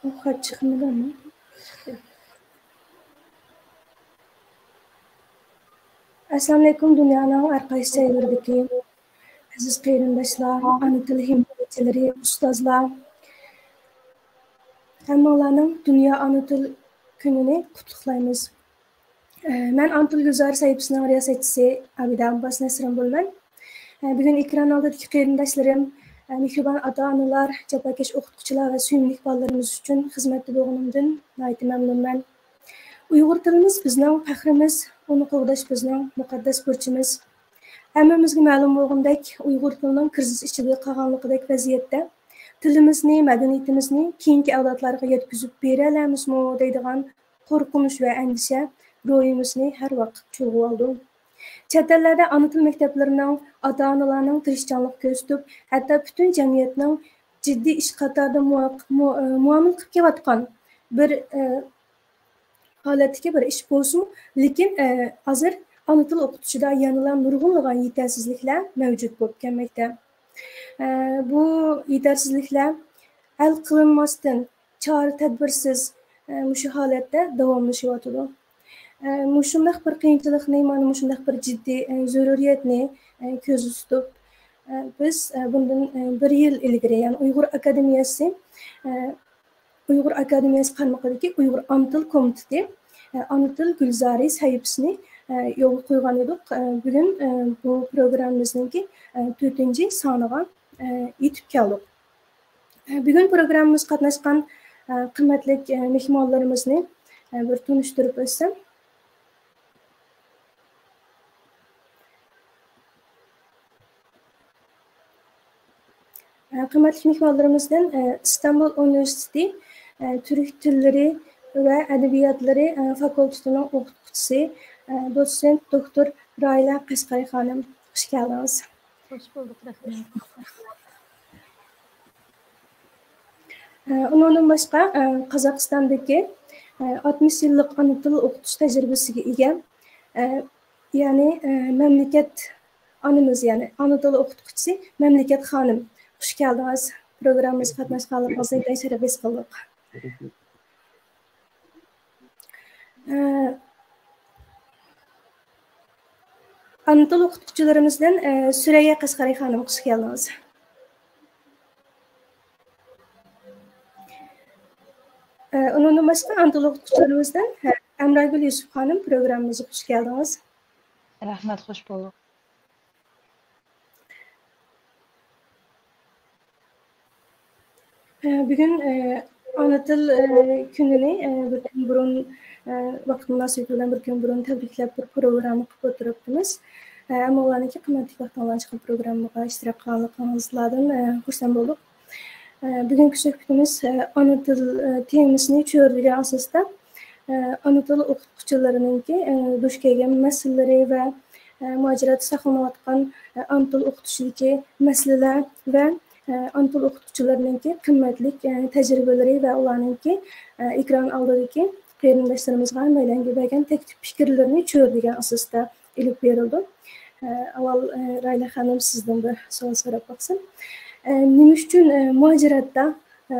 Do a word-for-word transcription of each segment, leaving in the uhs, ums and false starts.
خەت چىقمىدىمۇ؟ ئەسسالامۇئەلەيكۇم، دۇنيانىڭ ھەر قايسى جايلىرىدىكى ئەزىز قېرىنداشلار، ئانا تىل ھىمايىچىلىرى، ئۇستازلار، ھەممىڭلارنىڭ دۇنيا ئانا تىل كۈنىنى قۇتلۇقلايمىز. ئە، مەن ئانا تىل گۈلزارى سەھىپىسىنىڭ رىياسەتچىسى ئابىدە ئابباس نەسرىن بولىمەن. ئە، بۈگۈن ئېكران ئالدىدىكى قېرىنداشلىرىم، ئە، مېھرىبان ئاتا-ئانىلار، جاپاكەش ئوقۇتقۇچىلار ۋە سۆيۈملۈك بالىلىرىمىز ئۈچۈن خىزمەتتە بولغىنىمدىن ناھايىتى مەمنۇنمەن. ئۇيغۇر تىلىمىز بىزنىڭ پەخرىمىز، ئۇنى قوغداش بىزنىڭ مۇقەددەس بۇرچىمىز. ھەممىمىزگە مەلۇم بولغىنىدەك، ئۇيغۇر تىلىنىڭ كىرىزىس ئىچىدە قالغانلىقىدەك ۋەزىيەتتە تىلىمىزنى، مەدەنىيىتىمىزنى كېيىنكى ئەۋلادلارغا يەتكۈزۈپ بېرەلەمىزمۇ دەيدىغان قورقۇنچ ۋە ئەندىشە روھىمىزنى ھەر ۋاقىت چۇلغىۋالىدۇ. چەت ئەللەردە ئانا تىل مەكتەپلىرىنىڭ، ئاتا-ئانىلارنىڭ تىرىشچانلىق كۆرسىتىپ، ھەتتا پۈتۈن جەمئىيەتنىڭ جىددىي ئىش قاتارىدا مۇۋاپىق مۇ-، ئە، مۇئامىلە قىلىپ كېلىۋاتقان بىر، ئە، ھالەتتىكى بىر ئىش بولسىمۇ، لېكىن، ئە، ھازىر ئانا تىل ئوقۇتۇشىدا يەنىلا نۇرغۇنلىغان يېتەرسىزلىكلەر مەۋجۇت بولۇپ كەلمەكتە. ئە، بۇ يېتەرسىزلىكلەر ھەل قىلىنماستىن، چارە-تەدبىرسىز، ئە، مۇشۇ ھالەتتە داۋاملىشىۋاتىدۇ. ئە، مۇشۇنداق بىر قىيىنچىلىقنى، مانا مۇشۇنداق بىر جىددىي، ئە، زۆرۈرىيەتنى، ئە، كۆزدە تۇتۇپ، ئە، بىز، ئە، بۇندىن، ئە، بىر يىل ئىلگىرى، يەنى ئۇيغۇر ئاكادېمىيەسى، ئە، ئۇيغۇر ئاكادېمىيەسى قارمىقىدىكى ئۇيغۇر ئانا تىل كومىتېتى، ئە، ئانا تىل گۈلزارى سەھىپىسىنى، ئە، يولغا قويغان ئىدۇق. ئە، بۈگۈن، ئە، بۇ پروگراممىمىزنىڭكى، ئە، تۆتىنچى سانىغا، ئە، يېتىپ كەلدۇق. ئە، بۈگۈن پروگراممىمىزغا قاتناشقان، ئە، قىممەتلىك، ئە، مېھمانلىرىمىزنى، ئە، بىر تونۇشتۇرۇپ ئۆتسەم. ئە، قىممەتلىك مېھمانلىرىمىزدىن، ئە، ئىستانبۇل ئۇنىۋېرسىتېتى، ئە، تۈرك تىللىرى ۋە ئەدەبىياتلىرى، ئە، فاكۇلتېتىنىڭ ئوقۇتقۇچىسى، ئە، دوتسېنت دوكتور رايلە قەشقەرى خانىم، خۇش كەلدىڭىز. خوش بولدۇق، رەھمەت. ئە، ئۇنىڭدىن باشقا، ئە، قازاقىستاندىكى، ئە، ئاتمىش يىللىق ئانا تىل ئوقۇتۇش تەجرىبىسىگە ئىگە، ئە، يەنى، ئە، مەملىكەت ئانىمىز، يەنى ئانا تىل ئوقۇتقۇچىسى مەملىكەت خانىم، خۇش كەلدىڭىز. پروگراممىمىزغا قاتناشقانلىقىڭىزنى ئىنتايىن شەرەپ ھېس قىلدۇق. ئە، ئانا تىل ئوقۇتقۇچىلىرىمىزدىن، ئە، سۈرەييە قەشقەرى خانىم، خۇش كەلدىڭىز. ئە، ئۇنىڭدىن باشقا ئانا تىل ئوقۇتقۇچىلىرىمىزدىن، ئە، ئەمراگۈل يۈسۈپ خانىم، پروگراممىمىزغا خۇش كەلدىڭىز. رەھمەت، خوش بولدۇق. ئە، بۈگۈن، ئە، ئانا تىل، ئە، كۈنىنى، ئە، بىر كۈن بۇرۇن، ئە، ۋاقىت مۇناسىۋىتى بىلەن بىر كۈن بۇرۇن تەبرىكلەپ بىر پروگرامما قىلىپ ئولتۇرۇپتىمىز. ئە، ھەممىڭلارنىڭكى قىممەتلىك ۋاقتىڭلارنى چىقىرىپ پروگراممىغا ئىشتىراك قىلغانلىقىڭىزلاردىن، ئە، خۇرسەن بولدۇق. ئە، بۈگۈنكى سۆھبىتىمىز، ئە، ئانا تىل، ئە، تېمىسىنى چۆرىدىگەن ئاساستا، ئە، ئانا تىل ئوقۇتقۇچىلىرىنىڭكى، ئە، دۇچ كەلگەن مەسىلىلىرى ۋە، ئە، مۇھاجىرەتتە ساقلىنىۋاتقان، ئە، ئانا تىل ئوقۇتۇشىدىكى مەسىلىلەر ۋە، ئە، ئانا تىل ئوقۇتقۇچىلىرىنىڭكى قىممەتلىك، ئە، تەجرىبىلىرى ۋە ئۇلارنىڭكى، ئە، ئېكران ئالدىدىكى قېرىنداشلىرىمىزغا ھەممەيلەنگە بەرگەن تەكلىپ پىكىرلىرىنى چۆرىدىگەن ئاساستا ئېلىپ بېرىلىدۇ. ئە، ئاۋۋال، ئە، رايلە خانىم، سىزدىن بىر سوئال سوراپ باقسام. ئە، نېمە ئۈچۈن، ئە، مۇھاجىرەتتە، ئە،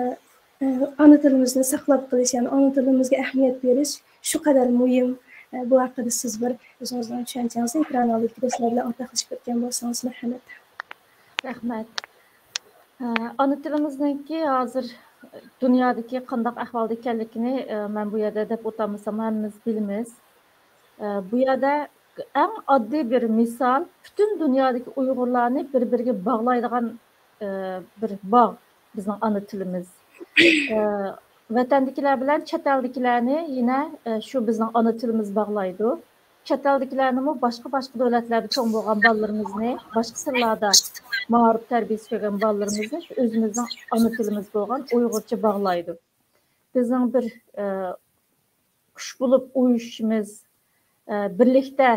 ئە، ئانا تىلىمىزنى ساقلاپ قېلىش، يەنى ئانا تىلىمىزگە ئەھمىيەت بېرىش شۇ قەدەر مۇھىم؟ ئە، بۇ ھەققىدە سىز بىر ئۆزىڭىزنىڭ چۈشەنچىڭىزنى ئېكران ئالدىدىكى دوستلار بىلەن ئورتاقلىشىپ ئۆتكەن بولسىڭىز، مەرھەمەت. رەھمەت. ئە، ئانا تىلىمىزنىڭكى ھازىر دۇنيادىكى قانداق ئەھۋالدا ئىكەنلىكىنى، ئە، مەن بۇ يەردە دەپ ئۆتەلمىسەم، ھەممىمىز بىلىمىز. ئە، بۇ يەردە ئەڭ ئاددىي بىر مىسال، پۈتۈن دۇنيادىكى ئۇيغۇرلارنى بىر-بىرىگە باغلايدىغان، ئە، بىر باغ بىزنىڭ ئانا تىلىمىز. ئە، ۋەتەندىكىلەر بىلەن چەت ئەلدىكىلەرنى يەنە، ئە، شۇ بىزنىڭ ئانا تىلىمىز باغلايدۇ. چەت ئەلدىكىلەرنىمۇ، باشقا، باشقا دۆلەتلەردە چوڭ بولغان بالىلىرىمىزنى، باشقا تىللاردا مائارىپ تەربىيەسى كۆرگەن بالىلىرىمىزنى شۇ ئۆزىمىزنىڭ ئانا تىلىمىز بولغان ئۇيغۇرچە باغلايدۇ. بىزنىڭ بىر، ئە، كۈچ بولۇپ ئۇيۇشۇشىمىز، ئە، بىرلىكتە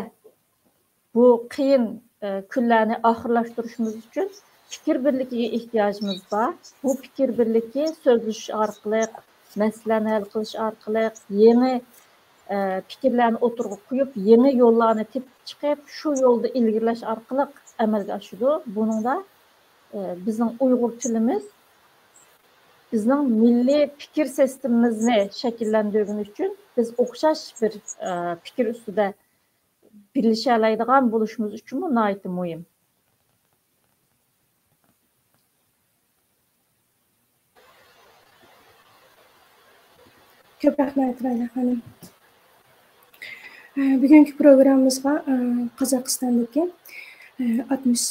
بۇ قىيىن، ئە، كۈنلەرنى ئاخىرلاشتۇرۇشىمىز ئۈچۈن پىكىر بىرلىكىگە ئېھتىياجىمىز بار. بۇ پىكىر بىرلىكى سۆزلىشىش ئارقىلىق، مەسىلىلەرنى ھەل قىلىش ئارقىلىق، يېڭى، ئە، پىكىرلەرنى ئوتتۇرىغا قويۇپ، يېڭى يوللارنى تېپىپ چىقىپ، شۇ يولدا ئىلگىرىلەش ئارقىلىق ئەمەلگە ئاشىدۇ. بۇنىڭدا، ئە، بىزنىڭ ئۇيغۇر تىلىمىز بىزنىڭ مىللىي پىكىر سىستېمىمىزنى شەكىللەندۈرگىنى ئۈچۈن بىز ئوخشاش بىر، ئە، پىكىر ئۈستىدە بىرلىشەلەيدىغان بولۇشىمىز ئۈچۈنمۇ ناھايىتى مۇھىم. كۆپ رەھمەت، رايلا خانىم. ئە، بۈگۈنكى پروگراممىمىزغا، ئە، قازاقىستاندىكى، ئە، ئاتمىش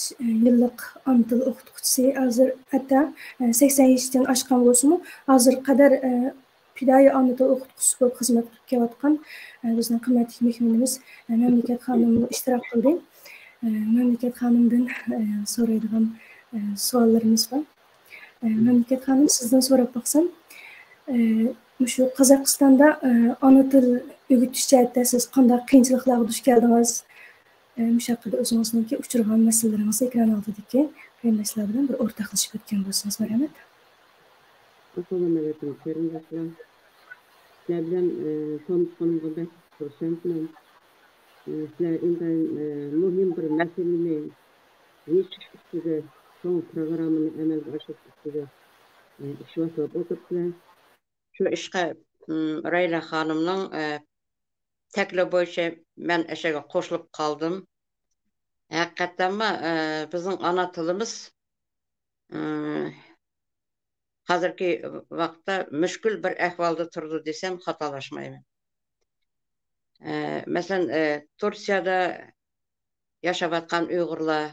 يىللىق ئانا تىل ئوقۇتقۇچىسى، ھازىر ھەتتا، ئە، سەكسەن ياشتىن ئاشقان بولسىمۇ، ھازىرغا قەدەر، ئە، پىدائىي ئانا تىل ئوقۇتقۇچىسى بولۇپ خىزمەت قىلىپ كېلىۋاتقان، ئە، بىزنىڭ قىممەتلىك مېھمىنىمىز، ئە، مەملىكەت خانىممۇ ئىشتىراك قىلدى. ئە، مەملىكەت خانىمدىن، ئە، سورايدىغان، ئە، سوئاللىرىمىز بار. ئە، مەملىكەت خانىم، سىزدىن سوراپ باقسام، ئە، مۇشۇ قازاقىستاندا، ئە، ئانا تىل ئۆگىتىش جەھەتتە سىز قانداق قىيىنچىلىقلارغا دۇچ كەلدىڭىز؟ ئە، مۇشۇ ھەققىدە ئۆزىڭىزنىڭكى ئۇچرىغان مەسىلىلىرىڭىزنى ئېكران ئالدىدىكى قېرىنداشلار بىلەن بىر ئورتاقلىشىپ ئۆتكەن بولسىڭىز، مەرھەمەت. ئەسسالامۇئەلەيكۇم، قېرىنداشلار. سىلەر بىلەن، ئە، تونۇشقىنىمغا بەك خۇرسەنمەن. ئە، سىلەر ئىنتايىن، ئە، مۇھىم بىر مەسىلىنى يېشىش ئۈستىدە، چوڭ پروگراممىنى ئەمەلگە ئاشۇرۇش ئۈستىدە، ئە، ئىش باشلاپ ئولتۇرۇپسىلەر. شۇ ئىشقا، ئىم، رايلا خانىمنىڭ، ئە، تەكلىپى بويىچە مەن ئەشەگە قوشۇلۇپ قالدىم. ھەقىقەتەنمۇ، ئە، بىزنىڭ ئانا تىلىمىز، ئىم، ھازىرقى ۋاقىتتا مۈشكۈل بىر ئەھۋالدا تۇرىدۇ دېسەم خاتالاشمايمەن. ئە، مەسىلەن، ئە، تۇركىيەدە ياشاۋاتقان ئۇيغۇرلار،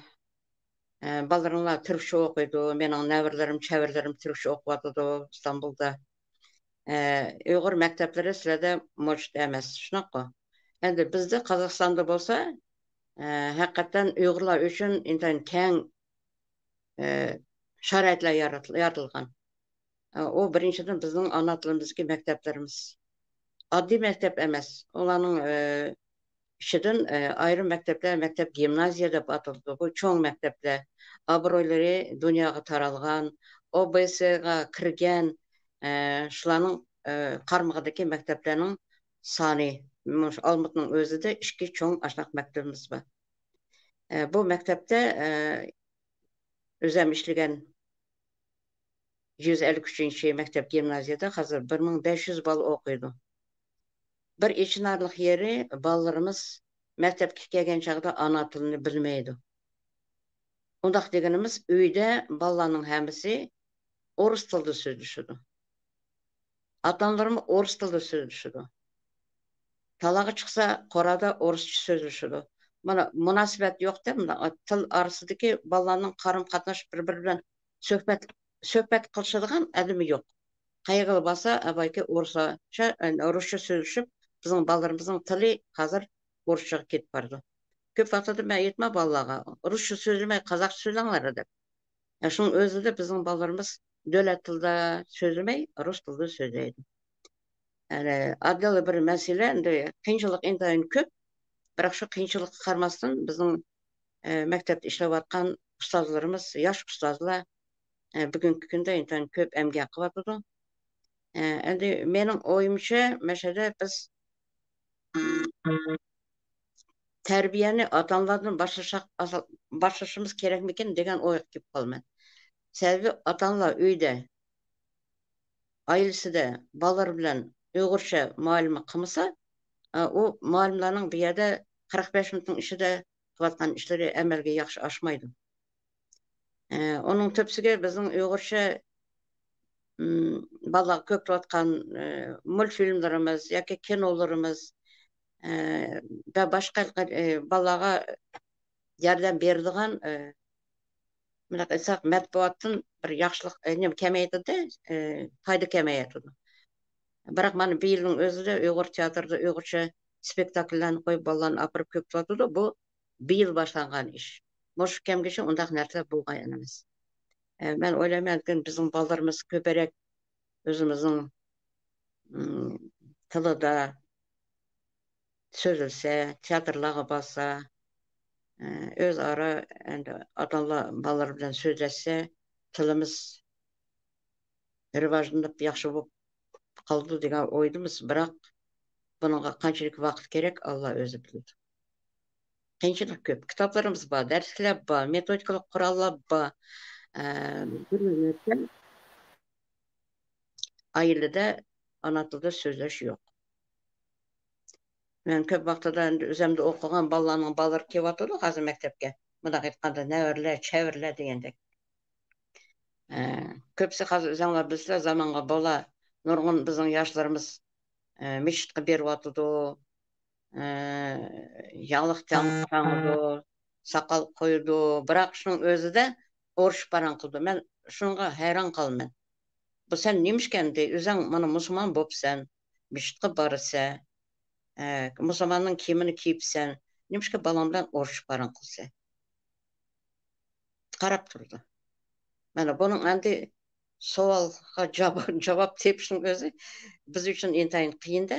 ئە، بالىلىرىڭلار تۈركچە ئوقۇيدۇ، مېنىڭ نەۋرىلىرىم، چەۋرىلىرىم تۈركچە ئوقۇۋاتىدۇ ئىستانبۇلدا. ئە، ئۇيغۇر مەكتەپلىرى سىلەردە مەۋجۇت ئەمەس، شۇنداققۇ؟ ئەمدى بىزدە قازاقىستاندا بولسا، ئە، ھەقىقەتەن ئۇيغۇرلار ئۈچۈن ئىنتايىن كەڭ، ئە، شارائىتلار يارىتىل-، يارىتىلغان. ئە، ئۇ بىرىنچىدىن بىزنىڭ ئانا تىلىمىزدىكى مەكتەپلىرىمىز ئاددىي مەكتەپ ئەمەس. ئۇلارنىڭ، ئە، ئىچىدىن، ئە، ئايرىم مەكتەپلەر، مەكتەپ گىمنازىيە دەپ ئاتىلىدۇ. بۇ چوڭ مەكتەپلەر. ئابرۇيلىرى دۇنياغا تارالغان، ئوبسېغا كىرگەن، ئە، شۇلارنىڭ، ئە، قارمىقىدىكى مەكتەپلەرنىڭ سانى، مۇشۇ ئالمۇتنىڭ ئۆزىدە ئىككى چوڭ ئاشۇنداق مەكتىپىمىز بار. ئە، بۇ مەكتەپتە، ئە، ئۆزۈم ئىشلىگەن يۈز ئەللىك ئۈچىنچى مەكتەپ گىمنازىيەدە ھازىر بىر مىڭ بەش يۈز بالا ئوقۇيدۇ. بىر ئېچىنارلىق يېرى، بالىلىرىمىز مەكتەپكە كەلگەن چاغدا ئانا تىلىنى بىلمەيدۇ. ئۇنداق دېگىنىمىز، ئۆيدە بالىلارنىڭ ھەممىسى ئورۇس تىلىدا سۆزلىشىدۇ. ئاتا-ئانىلىرىمۇ ئورۇس تىلىدا سۆزلىشىدۇ. تالاغا چىقسا، قورادا ئورۇسچە سۆزلىشىدۇ. مانا، مۇناسىۋەت يوق-دە، مۇنداق تىل ئارىسىدىكى بالىلارنىڭ قارىمۇ قاتناش، بىر-بىرى بىلەن سۆھبەت، سۆھبەت قىلىشىدىغان ئادىمى يوق. قەيەرگىلا بارسا، ئەبايكى ئورۇسچە، رۇسچە سۆزلىشىپ، بىزنىڭ بالىلىرىمىزنىڭ تىلى ھازىر ئورۇسچىغا كېتىپ بارىدۇ. كۆپ ۋاقتىدا مەن ئېيتىمەن بالىلارغا، رۇسچە سۆزلىمەي، قازاقچە سۆزلەڭلار دەپ. شۇنىڭ ئۆزىدە بىزنىڭ بالىلىرىمىز دۆلەت تىلىدا سۆزلىمەي، رۇس تىلىدا سۆزلەيدۇ. يەنى ئاددىي بىر مەسىلە، ئەمدى قىيىنچىلىق ئىنتايىن كۆپ. بىراق شۇ قىيىنچىلىققا قارىماستىن، بىزنىڭ، ئە، مەكتەپتە ئىشلەۋاتقان ئۇستازلىرىمىز، ياش ئۇستازلار، ئە، بۈگۈنكى كۈندە ئىنتايىن كۆپ ئەمگەك قىلىۋاتىدۇ. ئە، ئەمدى مېنىڭ ئويۇمچە، مەشەدە بىز تەربىيەنى ئاتا-ئانىلاردىن باشلىشاق-، باشلىشىمىز كېرەكمىكىن دېگەن ئويغا كېلىپ قالىمەن. سەۋەبى ئاتا-ئانىلار ئۆيدە، ئائىلىسىدە بالىلىرى بىلەن ئۇيغۇرچە مۇئامىلە قىلمىسا، ئۇ مۇئەللىملەرنىڭ بۇ يەردە قىرىق بەش مىنۇتنىڭ ئىچىدە قىلىۋاتقان ئىشلىرى ئەمەلگە ياخشى ئاشمايدۇ. ئۇنىڭ تۆپىسىگە بىزنىڭ ئۇيغۇرچە، ئىم، بالىلارغا كۆرسىتىۋاتقان، ئە، مۇلتفىلىملىرىمىز ياكى كىنولىرىمىز، ئە، ۋە باشقا، ئە، بالىلارغا ياردەم بېرىدىغان، ئە، مۇنداق ئېيتساق، مەتبۇئاتتىن بىر ياخشىلىق، ئە، نېمە كېمەيتىدۇ، ئە، پايدا كېمەيتىدۇ. بىراق مانا بۇ يىلنىڭ ئۆزىدە ئۇيغۇر تىياتىرىدا ئۇيغۇرچە سپېكتاكىللارنى قويۇپ، بالىلارنى ئاپىرىپ كۆرسىتىۋاتىدۇ. بۇ بۇ يىل باشلانغان ئىش. مۇشۇ كەمگىچە ئۇنداق نەرسىلەر بولغان ئەمەس. ئە، مەن ئويلايمەن، بىزنىڭ بالىلىرىمىز كۆپرەك ئۆزىمىزنىڭ، ئىم، تىلىدا سۆزلىسە، تىياتىرلارغا بارسا، ئە، ئۆزئارا ئەمدى ئاتا-ئانىلار بالىلار بىلەن سۆزلەشسە، تىلىمىز رىۋاجلىنىپ ياخشى بولۇپ قالىدۇ دېگەن ئويدىمىز، بىراق بۇنىڭغا قانچىلىك ۋاقىت كېرەك، ئاللا ئۆزى بىلىدۇ. قىيىنچىلىق كۆپ. كىتابلىرىمىز بار، دەرسلىك بار، مېتودىكىلىق قوراللار بار. ئە، بىر نەرسە ئائىلىدە ئانا تىلدا سۆزلەش يوق. مەن كۆپ ۋاقتىدا ئەمدى ئۆزەمدە ئوقۇغان بالىلارنىڭ بالىلىرى كېلىۋاتىدۇ ھازىر مەكتەپكە. مۇنداق ئېيتقاندا، نەۋرىلەر، چەۋرىلەر دېگەندەك. ئە، كۆپسى ھازىر ئۆزەڭلار بىلىسىلەر، زامانغا بالا نۇرغۇن بىزنىڭ ياشلىرىمىز، ئە، مىشىتقا بېرىۋاتىدۇ، ئە، ياغلىق تاڭ-، تاڭىدۇ، ساقال قويىدۇ. بىراق شۇنىڭ ئۆزىدە ئۇرۇشۇپ پاراڭ قىلىدۇ. مەن شۇنىڭغا ھەيران قالىمەن. بۇ سەن نېمىشقا ئەمدى ئۆزەڭ مانا مۇسۇلمان بوپسەن، مىشىتقا بارىسەن، ئە، مۇسۇلماننىڭ كىيىمىنى كىيىپسەن، نېمىشقا بالاڭ بىلەن ئۇرۇشۇپ پاراڭ قىلىسەن؟ قاراپ تۇرىدۇ. مانا بۇنىڭ ئەمدى سوئالغا جاۋاب، جاۋاب تېپىشنىڭ ئۆزى بىز ئۈچۈن ئىنتايىن قىيىن-دە.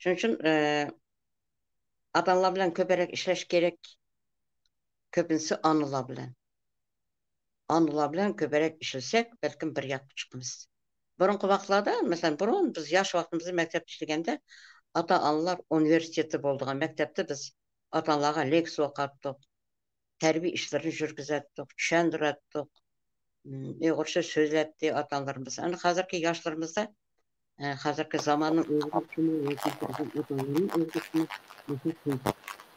شۇنىڭ ئۈچۈن، ئە، ئاتا-ئانىلار بىلەن كۆپرەك ئىشلەش كېرەك. كۆپىنچىسى ئانىلار بىلەن. ئانىلار بىلەن كۆپرەك ئىشلىسەك، بەلكىم بىر ياققا چىقىمىز. بۇرۇنقى ۋاقىتلاردا، مەسىلەن، بۇرۇن بىز ياش ۋاقتىمىزدا مەكتەپتە ئىشلىگەندە، ئاتا-ئانىلار ئۇنىۋېرسىتېتى بولىدىغان مەكتەپتە بىز ئاتا-ئانىلارغا لېكسىيە ئوقۇتتۇق، تەربىيە ئىشلىرىنى يۈرگۈزەتتۇق، چۈشەندۈرەتتۇق. ئۇيغۇرچە سۆزلەتتى ئاتا-ئانىلىرىمىز. ئەمدى ھازىرقى ياشلىرىمىزدا، ئە، ھازىرقى زاماننىڭ ئۆزگىرىشىنى ۋە ئاتالغۇنىڭ ئۆزگىرىشىنى مۇشۇ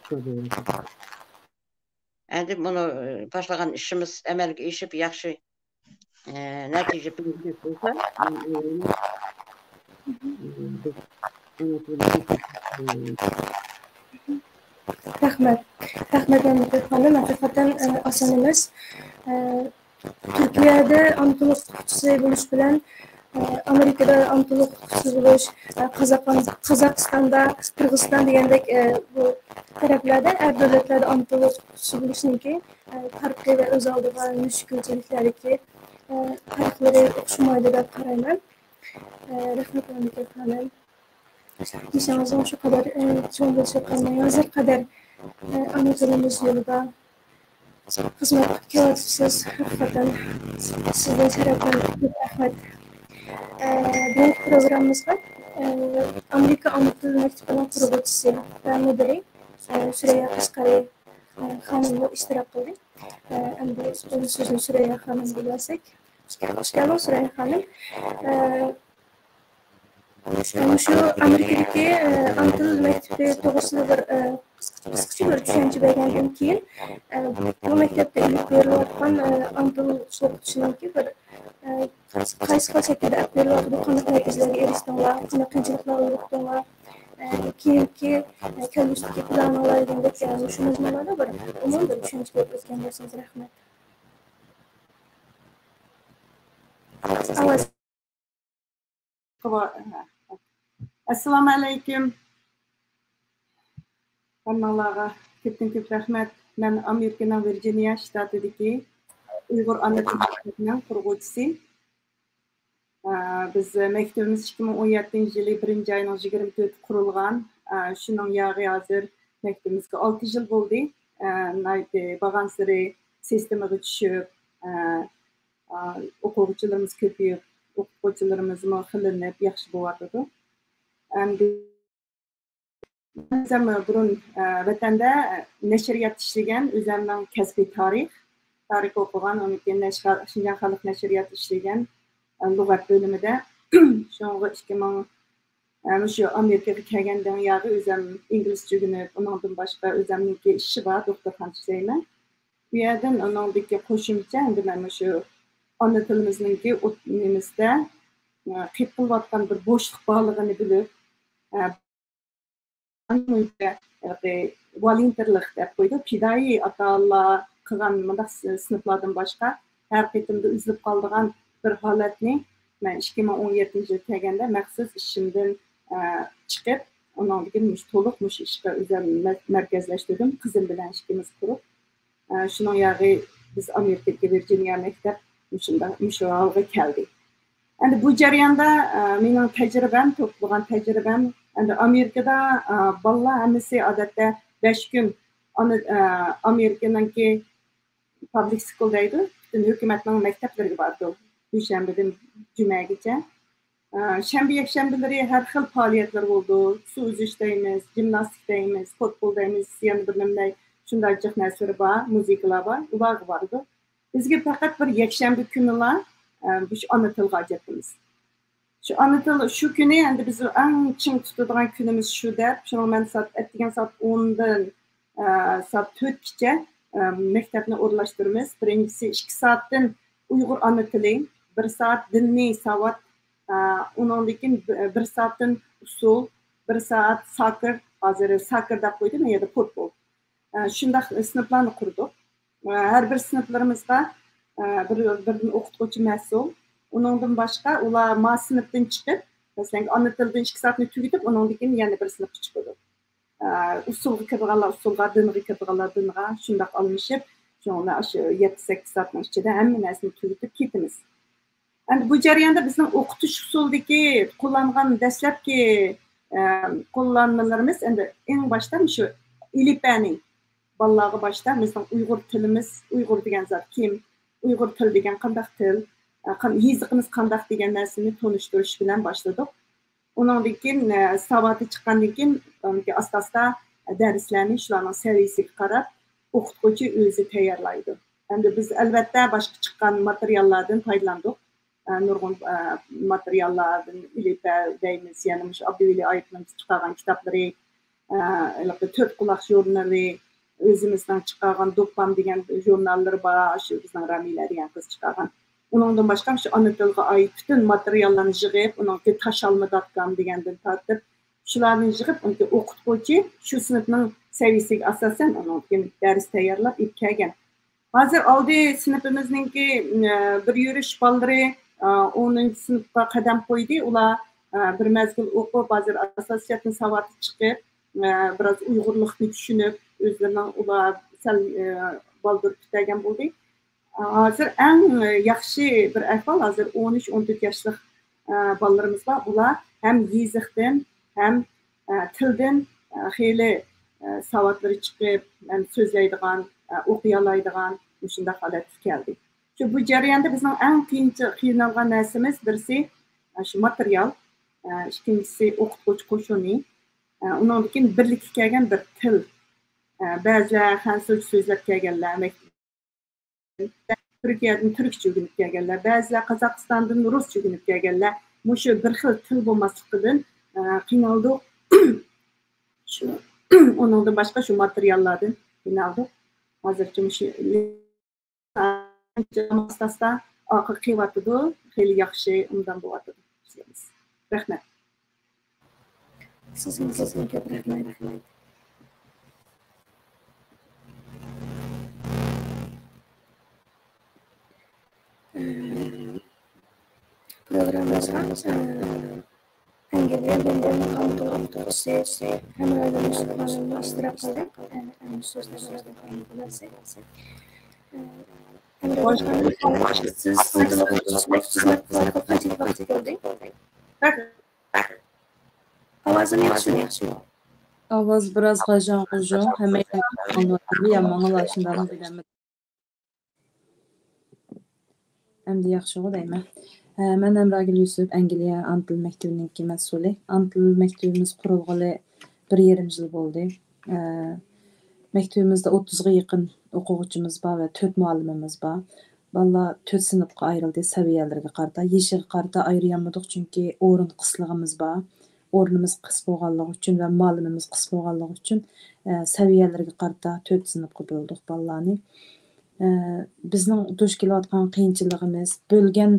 كۆرۈۋاتىمىز. ئەمدى بۇنى، ئە، باشلىغان ئىشىمىز ئەمەلگە ئېشىپ، ياخشى، ئە، نەتىجە بەرگۈدەك بولسا، مەن ئويلايمەن، ئە، بىز ئانا تىلىمىزنى رەھمەت. رەھمەت، مەملىكەت خانىم. ھەقىقەتەن، ئە، ئاسان ئەمەس. ئە، تۈركىيەدە ئانا تىل ئوقۇتقۇچىسى بولۇش بىلەن، ئە، ئامېرىكىدا ئانا تىل ئوقۇتقۇچىسى بولۇش، ئە، قازاقان-، قازاقىستاندا، قىرغىزىستان دېگەندەك، ئە، بۇ تەرەپلەردە، ئەر دۆلەتلەردە ئانا تىل ئوقۇتقۇچىسى بولۇشنىڭكى، ئە، پەرقى ۋە ئۆز ئالدىغا مۈشكۈلچىلىكلەردىكى، ئە، پەرقلىرى ئوخشىمايدۇ دەپ قارايمەن. ئە، رەھمەت، مەملىكەت خانىم. ئىشىڭىزنىڭ شۇ قەدەر، ئە، چوڭ بولۇشىغا قارىماي، ھازىر قەدەر، ئە، ئانا تىلىمىز يولىدا خىزمەت قىلىپ كېلىۋاتىسىز. ھەقىقەتەن سىزدىن شەرەپلەندۇق. كۆپ رەھمەت. ئە، بۈگۈنكى پروگراممىمىزغا، ئە، ئامېرىكا ئانا تىل مەكتىپىنىڭ قۇرغۇچىسى ۋە مۇدىرى، ئە، سۈرەييا قەشقەرى، ئە، خانىممۇ ئىشتىراك قىلدى. ئە، ئەمدى سۆزنى سۈرەييا خانىمغا بەرسەك. خۇش كەلدىڭ، سۈرەييا خانىم. ئە، مۇشۇ ئامېرىكىدىكى، ئە، ئانا تىل مەكتىپى توغرىسىدا بىر، ئە، قىسقىچە بىر چۈشەنچە بەرگەندىن كېيىن، ئە، بۇ مەكتەپتە ئېلىپ بېرىلىۋاتقان، ئە، ئانا تىل ئوقۇتۇشنىڭكى بىر، ئە، قايسى خىل شەكىلدە ئېلىپ بېرىلىۋاتىدۇ، قانداق نەتىجىلەرگە ئېرىشتىڭلار، قانداق قىيىنچىلىقلارغا يولۇقتۇڭلار، ئە، كېيىنكى، ئە، كەلگۈسىدىكى پىلانىڭلار دېگەندەك، ئە، مۇشۇ مەزمۇنلاردا بىر ئومۇمىي بىر چۈشەنچە بېرىپ ئۆتكەن بولسىڭىز رەھمەت. ئاۋاز. ئەسسالامۇ ئەلەيكۇم. ھەممىڭلارغا كۆپتىن كۆپ رەھمەت. مەن ئامېرىكىنىڭ ۋىرجىنىيە شتاتىدىكى ئۇيغۇر ئانا تىل مەكتىپىنىڭ قۇرغۇچىسى. ئە، بىز مەكتىپىمىز ئىككى مىڭ ئون يەتتىنچى يىلى بىرىنچى ئاينىڭ يىگىرمە تۆتى قۇرۇلغان. ئە، شۇنىڭ ياغى ھازىر مەكتىپىمىزگە ئالتە يىل بولدى. ئە، ناھايىتى بارغانسېرى سىستېمىغا چۈشۈپ، ئە، ئە، ئوقۇغۇچىلىرىمىز كۆپىيىپ، ئوقۇغۇچىلىرىمىزمۇ خىللىنىپ ياخشى بولۇۋاتىدۇ. ئەمدى ئۆزۈم بۇرۇن، ئە، ۋەتەندە نەشرىيات ئىشلىگەن، ئۆزۈمنىڭ كەسپى تارىخ، تارىخ ئوقۇغان، ئۇنىڭدىن كېيىن نەشرىيات، شىنجاڭ خەلق نەشرىياتى ئىشلىگەن، ئە، لۇغەت بۆلۈمىدە. شۇنىڭغا ئىككى مىڭ، ئە، مۇشۇ ئامېرىكىغا كەلگەندىن ياغى ئۆزۈم ئىنگلىزچە ئۆگىنىپ، ئۇنىڭدىن باشقا ئۆزۈمنىڭكى ئىشى بار، دوختۇرخانىچە ئىشلەيمەن. بۇ يەردىن ئۇنىڭدىكى قوشۇمچە، ئەمدى مەن مۇشۇ ئانا تىلىمىزنىڭكى ئوت-، نېمىسىدە، ئە، قېپىلىۋاتقان بىر بوشلۇق بارلىقىنى بىلىپ، ئە، ۋولونتېرلىق دەپ قويىدۇ، پىدائىي ئاتا-ئانىلار قىلغان مۇنداق س-، سىنىپلاردىن باشقا ھەر قېتىمدا ئۈزۈلۈپ قالىدىغان بىر ھالەتنى مەن ئىككى مىڭ ئون يەتتىنچى يىل كەلگەندە مەخسۇس ئىشىمدىن، ئە، چىقىپ، ئۇنىڭدىن كېيىن مۇشۇ تولۇق مۇشۇ ئىشقا ئۆزۈم مەر-، مەركەزلەشتۈردۈم. قىزىم بىلەن ئىككىمىز قۇرۇپ، ئە، شۇنىڭ ياغى بىز ئامېرىكىدىكى ۋىرجىنىيە مەكتەپ مۇشۇنداق، مۇشۇ ھالغا كەلدى. ئەمدى بۇ جەرياندا، ئە، مېنىڭ تەجرىبەم، توپلىغان تەجرىبەم، ئەمدى ئامېرىكىدا، ئە، بالىلار ھەممىسى ئادەتتە بەش كۈن ئانا-، ئە، ئامېرىكىنىڭكى پابلىك سكۇل دەيدۇ، پۈتۈن ھۆكۈمەتنىڭ مەكتەپلىرىگە بارىدۇ، دۈشەنبىدىن جۈمەگىچە. ئە، شەنبە، يەكشەنبىلىرى ھەر خىل پائالىيەتلەر بولىدۇ. سۇ ئۈزۈش دەيمىز، جىمناستىك دەيمىز، فوتبول دەيمىز، يەنە بىر نېمىلەر، شۇنداق جىق نەرسىلىرى بار، مۇزىكىلار بار، ئۇلارغا بارىدۇ. بىزگە پەقەت بىر يەكشەنبە كۈنىلا، ئە، مۇشۇ ئانا تىلغا ئاجرىتىمىز. شۇ ئانا تىل شۇ كۈنى ئەمدى بىز ئەڭ چىڭ تۇتىدىغان كۈنىمىز شۇ دەپ، شۇنىڭ مەن سائەت، ئەتىگەن سائەت ئونىدىن، ئە، سائەت تۆتكىچە، ئە، مەكتەپنى ئورۇنلاشتۇرىمىز. بىرىنچىسى ئىككى سائەتتىن ئۇيغۇر ئانا تىلى، بىر سائەت دىنىي ساۋات، ئە، ئۇنىڭدىن كېيىن بىر سائەتتىن ئۇسسۇل، بىر سائەت ساكىر، ھازىر ساكىر دەپ قويدۇم، يەنە پۇتبول. ئە، شۇنداق سىنىپلارنى قۇردۇق. ئە، ھەر بىر سىنىپلىرىمىزغا، ئە، بىر، بىردىن ئوقۇتقۇچى مەسئۇل. ئۇنىڭدىن باشقا ئۇلار ما سىنىپتىن چىقىپ، مەسىلەن، ئانا تىلدىن ئىككى سائەتنى تۈگىتىپ، ئۇنىڭدىن كېيىن يەنە بىر سىنىپقا چىقىدۇ. ئە، ئۇسسۇلغا كىرىدىغانلار ئۇسسۇلغا، دىنغا كىرىدىغانلار دىنغا، شۇنداق ئالمىشىپ، شۇڭا ئاشۇ يەتتە، سەككىز سائەتنىڭ ئىچىدە ھەممە نەرسىنى تۈگىتىپ كېتىمىز. ئەمدى بۇ جەرياندا بىزنىڭ ئوقۇتۇش ئۇسۇلىدىكى قوللانغان دەسلەپكى، ئە، قوللانمىلىرىمىز، ئەمدى ئەڭ باشتا مۇشۇ ئېلىپبەنى بالىلارغا باشتا بىزنىڭ ئۇيغۇر تىلىمىز، ئۇيغۇر دېگەن زات كىم، ئۇيغۇر تىلى دېگەن قانداق تىل، ئە، قان-، يېزىقىمىز قانداق دېگەن نەرسىنى تونۇشتۇرۇش بىلەن باشلىدۇق. ئۇنىڭدىن كېيىن، ئە، ساۋاتى چىققاندىن كېيىن، ئاستا-ئاستا دەرسلەرنى شۇلارنىڭ سەۋىيەسىگە قاراپ ئوقۇتقۇچى ئۆزى تەييارلايدۇ. ئەمدى بىز ئەلۋەتتە باشقا چىققان ماتېرىياللاردىن پايدىلاندۇق. ئە، نۇرغۇن، ئە، ماتېرىياللاردىن ئېلىپبە دەيمىز، يەنە مۇشۇ ئابدۇۋەلى ئايۇپنىڭ چىقارغان كىتابلىرى، ئە، ھېلىقى تۆت قۇلاق ژۇرنىلى، ئۆزىمىزنىڭ چىقارغان دوپپام دېگەن ژۇرناللىرى بار، شۇ بىزنىڭ رامىلە دېگەن قىز چىقارغان. ئۇنىڭدىن باشقا شۇ ئانا تىلغا ئائىت پۈتۈن ماتېرىياللارنى يىغىپ، ئۇنىڭكى تاشالما دات كام دېگەندىن تارتىپ، شۇلارنى يىغىپ، ئۇنىڭكى ئوقۇتقۇچى شۇ سىنىپنىڭ سەۋىيەسىگە ئاساسەن، ئۇنىڭدىن دەرس تەييارلاپ ئېلىپ كەلگەن. ھازىر ئالدى سىنىپىمىزنىڭكى، ئە، بىر يۈرۈش بالىلىرى، ئە، ئونىنچى سىنىپقا قەدەم قويدى. ئۇلار، ئە، بىر مەزگىل ئوقۇپ، ھازىر ئاساسىي جەھەتتىن ساۋاتى چىقىپ، ئە، بىراز ئۇيغۇرلۇقنى چۈشىنىپ، ئۆزلىرىنىڭ ئۇلار سەل، ئە، بالدۇر پۈتتۈرگەن بولدى. ھازىر ئەڭ ياخشى بىر ئەھۋال، ھازىر ئون ئۈچ، ئون تۆت ياشلىق، ئە، بالىلىرىمىز بار. ئۇلار ھەم يېزىقتىن، ھەم، ئە، تىلدىن، ئە، خېلى، ئە، ساۋاتلىرى چىقىپ، ھەم سۆزلەيدىغان، ئە، ئوقۇيالايدىغان مۇشۇنداق ھالەتكە كەلدى. شۇ بۇ جەرياندا بىزنىڭ ئەڭ قىيىنچى-، قىينالغان نەرسىمىز بىرسى، ئە، شۇ ماتېرىيال، ئە، ئىككىنچىسى ئوقۇتقۇچى قوشۇنى، ئە، ئۇنىڭدىن كېيىن بىرلىككە كەلگەن بىر تىل. ئە، بەزىلەر خەنزۇچە سۆزلەپ كەلگەنلەر، تۈركىيەدىن تۈركچە ئۆگىنىپ كەلگەنلەر، بەزىلەر قازاقىستاندىن رۇسچە ئۆگىنىپ كەلگەنلەر. مۇشۇ بىر خىل تىل بولماسلىقىدىن، ئە، قىينالدۇق. شۇ، ئۇنىڭدىن باشقا شۇ ماتېرىياللاردىن قىينالدۇق. ھازىرچە مۇشۇ ئاستا-ئاستا ئارقىغا قېلىۋاتىدۇ. خېلى ياخشى ئۇندام بولۇۋاتىدۇ. رەھمەت. سىزگە، سىزگە كۆپ رەھمەت. پروگراممىمىزغا، ئە، ئەنگلىيە بىلەن ئامېرىكا ئوتتۇرىسى ھەمراھلىرىمىز ئىشتىراك قىلدى. ئە، ئەمدى سۆزلەرنى ئۆزلەپ بولىسى. ئاۋازىم ياخشىمۇ؟ ئاۋاز بىراز غاژاڭ-غۇژۇڭ، ھەممەيلەن ئاڭلىۋاتىدۇ يا ماڭىلا شۇنداقمۇ بىلەلمىدىم. ئەمدى ياخشىغۇ دەيمەن. ھە، مەن ئەمراگۈل يۈسۈپ، ئەنگلىيە ئانا تىل مەكتىۋىنىڭكى مەسئۇلى. ئانا تىل مەكتىۋىمىز قۇرۇلغىلى بىر يېرىم يىل بولدى. ھە، مەكتىۋىمىزدە ئوتتۇزغا يېقىن ئوقۇغۇچىمىز بار ۋە تۆت مۇئەللىمىمىز بار. بالىلار تۆت سىنىپقا ئايرىلدى، سەۋىيەلىرىگە قارىتا، يېشىغا قارىتا ئايرىيالمىدۇق، چۈنكى ئورۇن قىسلىقىمىز بار. ئورنىمىز قىس بولغانلىقى ئۈچۈن ۋە مۇئەللىمىمىز قىس بولغانلىقى ئۈچۈن، ئە، سەۋىيەلىرىگە قارىتا تۆت سىنىپقا بۆلدۇق بالىلارنى. ئە، بىزنىڭ دۇچ كېلىۋاتقان قىيىنچىلىقىمىز، بۆلگەن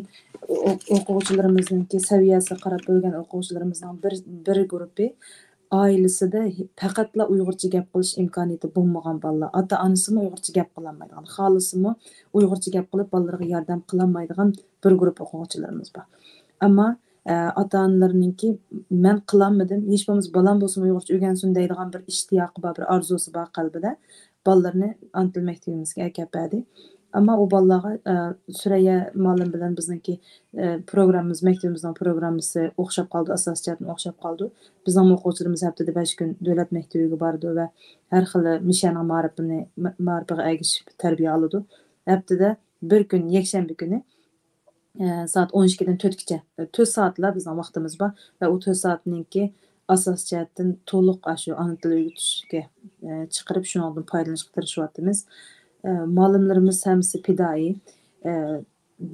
ئو-، ئوقۇغۇچىلىرىمىزنىڭكى سەۋىيەسىگە قاراپ بۆلگەن ئوقۇغۇچىلىرىمىزنىڭ بىر، بىر گۇرۇپى ئائىلىسىدە ھې-، پەقەتلا ئۇيغۇرچە گەپ قىلىش ئىمكانىيىتى بولمىغان بالىلار. ئاتا-ئانىسىمۇ ئۇيغۇرچە گەپ قىلالمايدىغان، خالىسىمۇ ئۇيغۇرچە گەپ قىلىپ بالىلىرىغا ياردەم قىلالمايدىغان بىر گۇرۇپپا ئوقۇغۇچىلىرىمىز بار. ئەمما، ئە، ئاتا-ئانىلىرىنىڭكى، «مەن قىلالمىدىم، ھېچ بولمىسا بالام بولسىمۇ ئۇيغۇرچە ئۆگەنسۇن» دەيدىغان بىر ئىشتىياقى بار، بىر ئارزۇسى بار قەلبىدە. بالىلىرىنى ئانا تىل مەكتىۋىمىزگە ئەكەپ بەردى. ئەمما ئۇ بالىلارغا، ئە، سۈرەييە مۇئەللىم بىلەن بىزنىڭكى، ئە، پروگراممىمىز، مەكتىۋىمىزنىڭ پروگراممىسى ئوخشاپ قالىدۇ، ئاساسىي جەھەتتىن ئوخشاپ قالىدۇ. بىزنىڭ ئوقۇغۇچىلىرىمىز ھەپتىدە بەش كۈن دۆلەت مەكتىۋىگە بارىدۇ ۋە ھەر خىل مىشەنىڭ مائارىپىنى، مائارىپىغا ئەگىشىپ تەربىيە ئالىدۇ. ھەپتىدە بىر كۈن، يەكشەنبە كۈنى، ئە، سائەت ئون ئىككىدىن تۆتكىچە، ئە، تۆت سائەتلا بىزنىڭ ۋاقتىمىز بار ۋە ئۇ تۆت سائەتنىڭكى ئاساسىي جەھەتتىن تولۇق ئاشۇ ئانا تىل ئۆگىتىشكە، ئە، چىقىرىپ، شۇنىڭدىن پايدىلىنىشقا تىرىشىۋاتىمىز. ئە، مۇئەللىملىرىمىز ھەممىسى پىدائىي. ئە،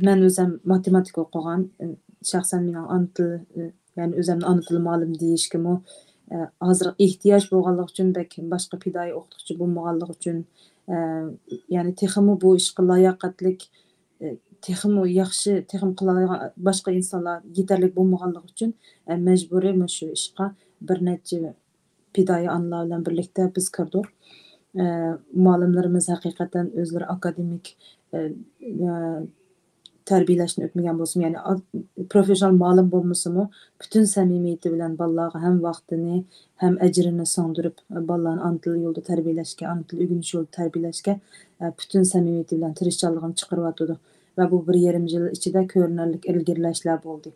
مەن ئۆزۈم ماتېماتىكا ئوقۇغان، ئە، شەخسەن مېنىڭ ئانا تىل، يەنى ئۆزۈمنى ئانا تىل مۇئەللىمى دېيىشكىمۇ، ئە، ھازىر ئېھتىياج بولغانلىقى ئۈچۈن، بەك باشقا پىدائىي ئوقۇتقۇچى بولمىغانلىقى ئۈچۈن، ئە، يەنى تېخىمۇ بۇ ئىشقا لاياقەتلىك، ئە، تېخىمۇ ياخشى، تېخىمۇ قىلالايدىغان باشقا ئىنسانلار يېتەرلىك بولمىغانلىقى ئۈچۈن، ئە، مەجبۇرىي مۇشۇ ئىشقا بىر نەچچە پىدائىي ئانىلار بىلەن بىرلىكتە بىز كىردۇق. ئە، مۇئەللىملىرىمىز ھەقىقەتەن ئۆزلىرى ئاكادېمىك، ئە، ئە، تەربىيەلەشتىن ئۆتمىگەن بولسىمۇ، يەنى ئا-، پروفېسسىونال مۇئەللىم بولمىسىمۇ، پۈتۈن سەمىمىيىتى بىلەن بالىلارغا ھەم ۋاقتىنى، ھەم ئەجرىنى سىڭدۈرۈپ، بالىلارنى ئانا تىل يولىدا تەربىيەلەشكە، ئانا تىل ئۆگىنىش يولىدا تەربىيەلەشكە، ئە، پۈتۈن سەمىمىيىتى بىلەن تىرىشچانلىقىنى چىقىرىۋاتىدۇ. ۋە بۇ بىر يېرىم يىل ئىچىدە كۆرۈنەرلىك ئىلگىرىلەشلەر بولدى.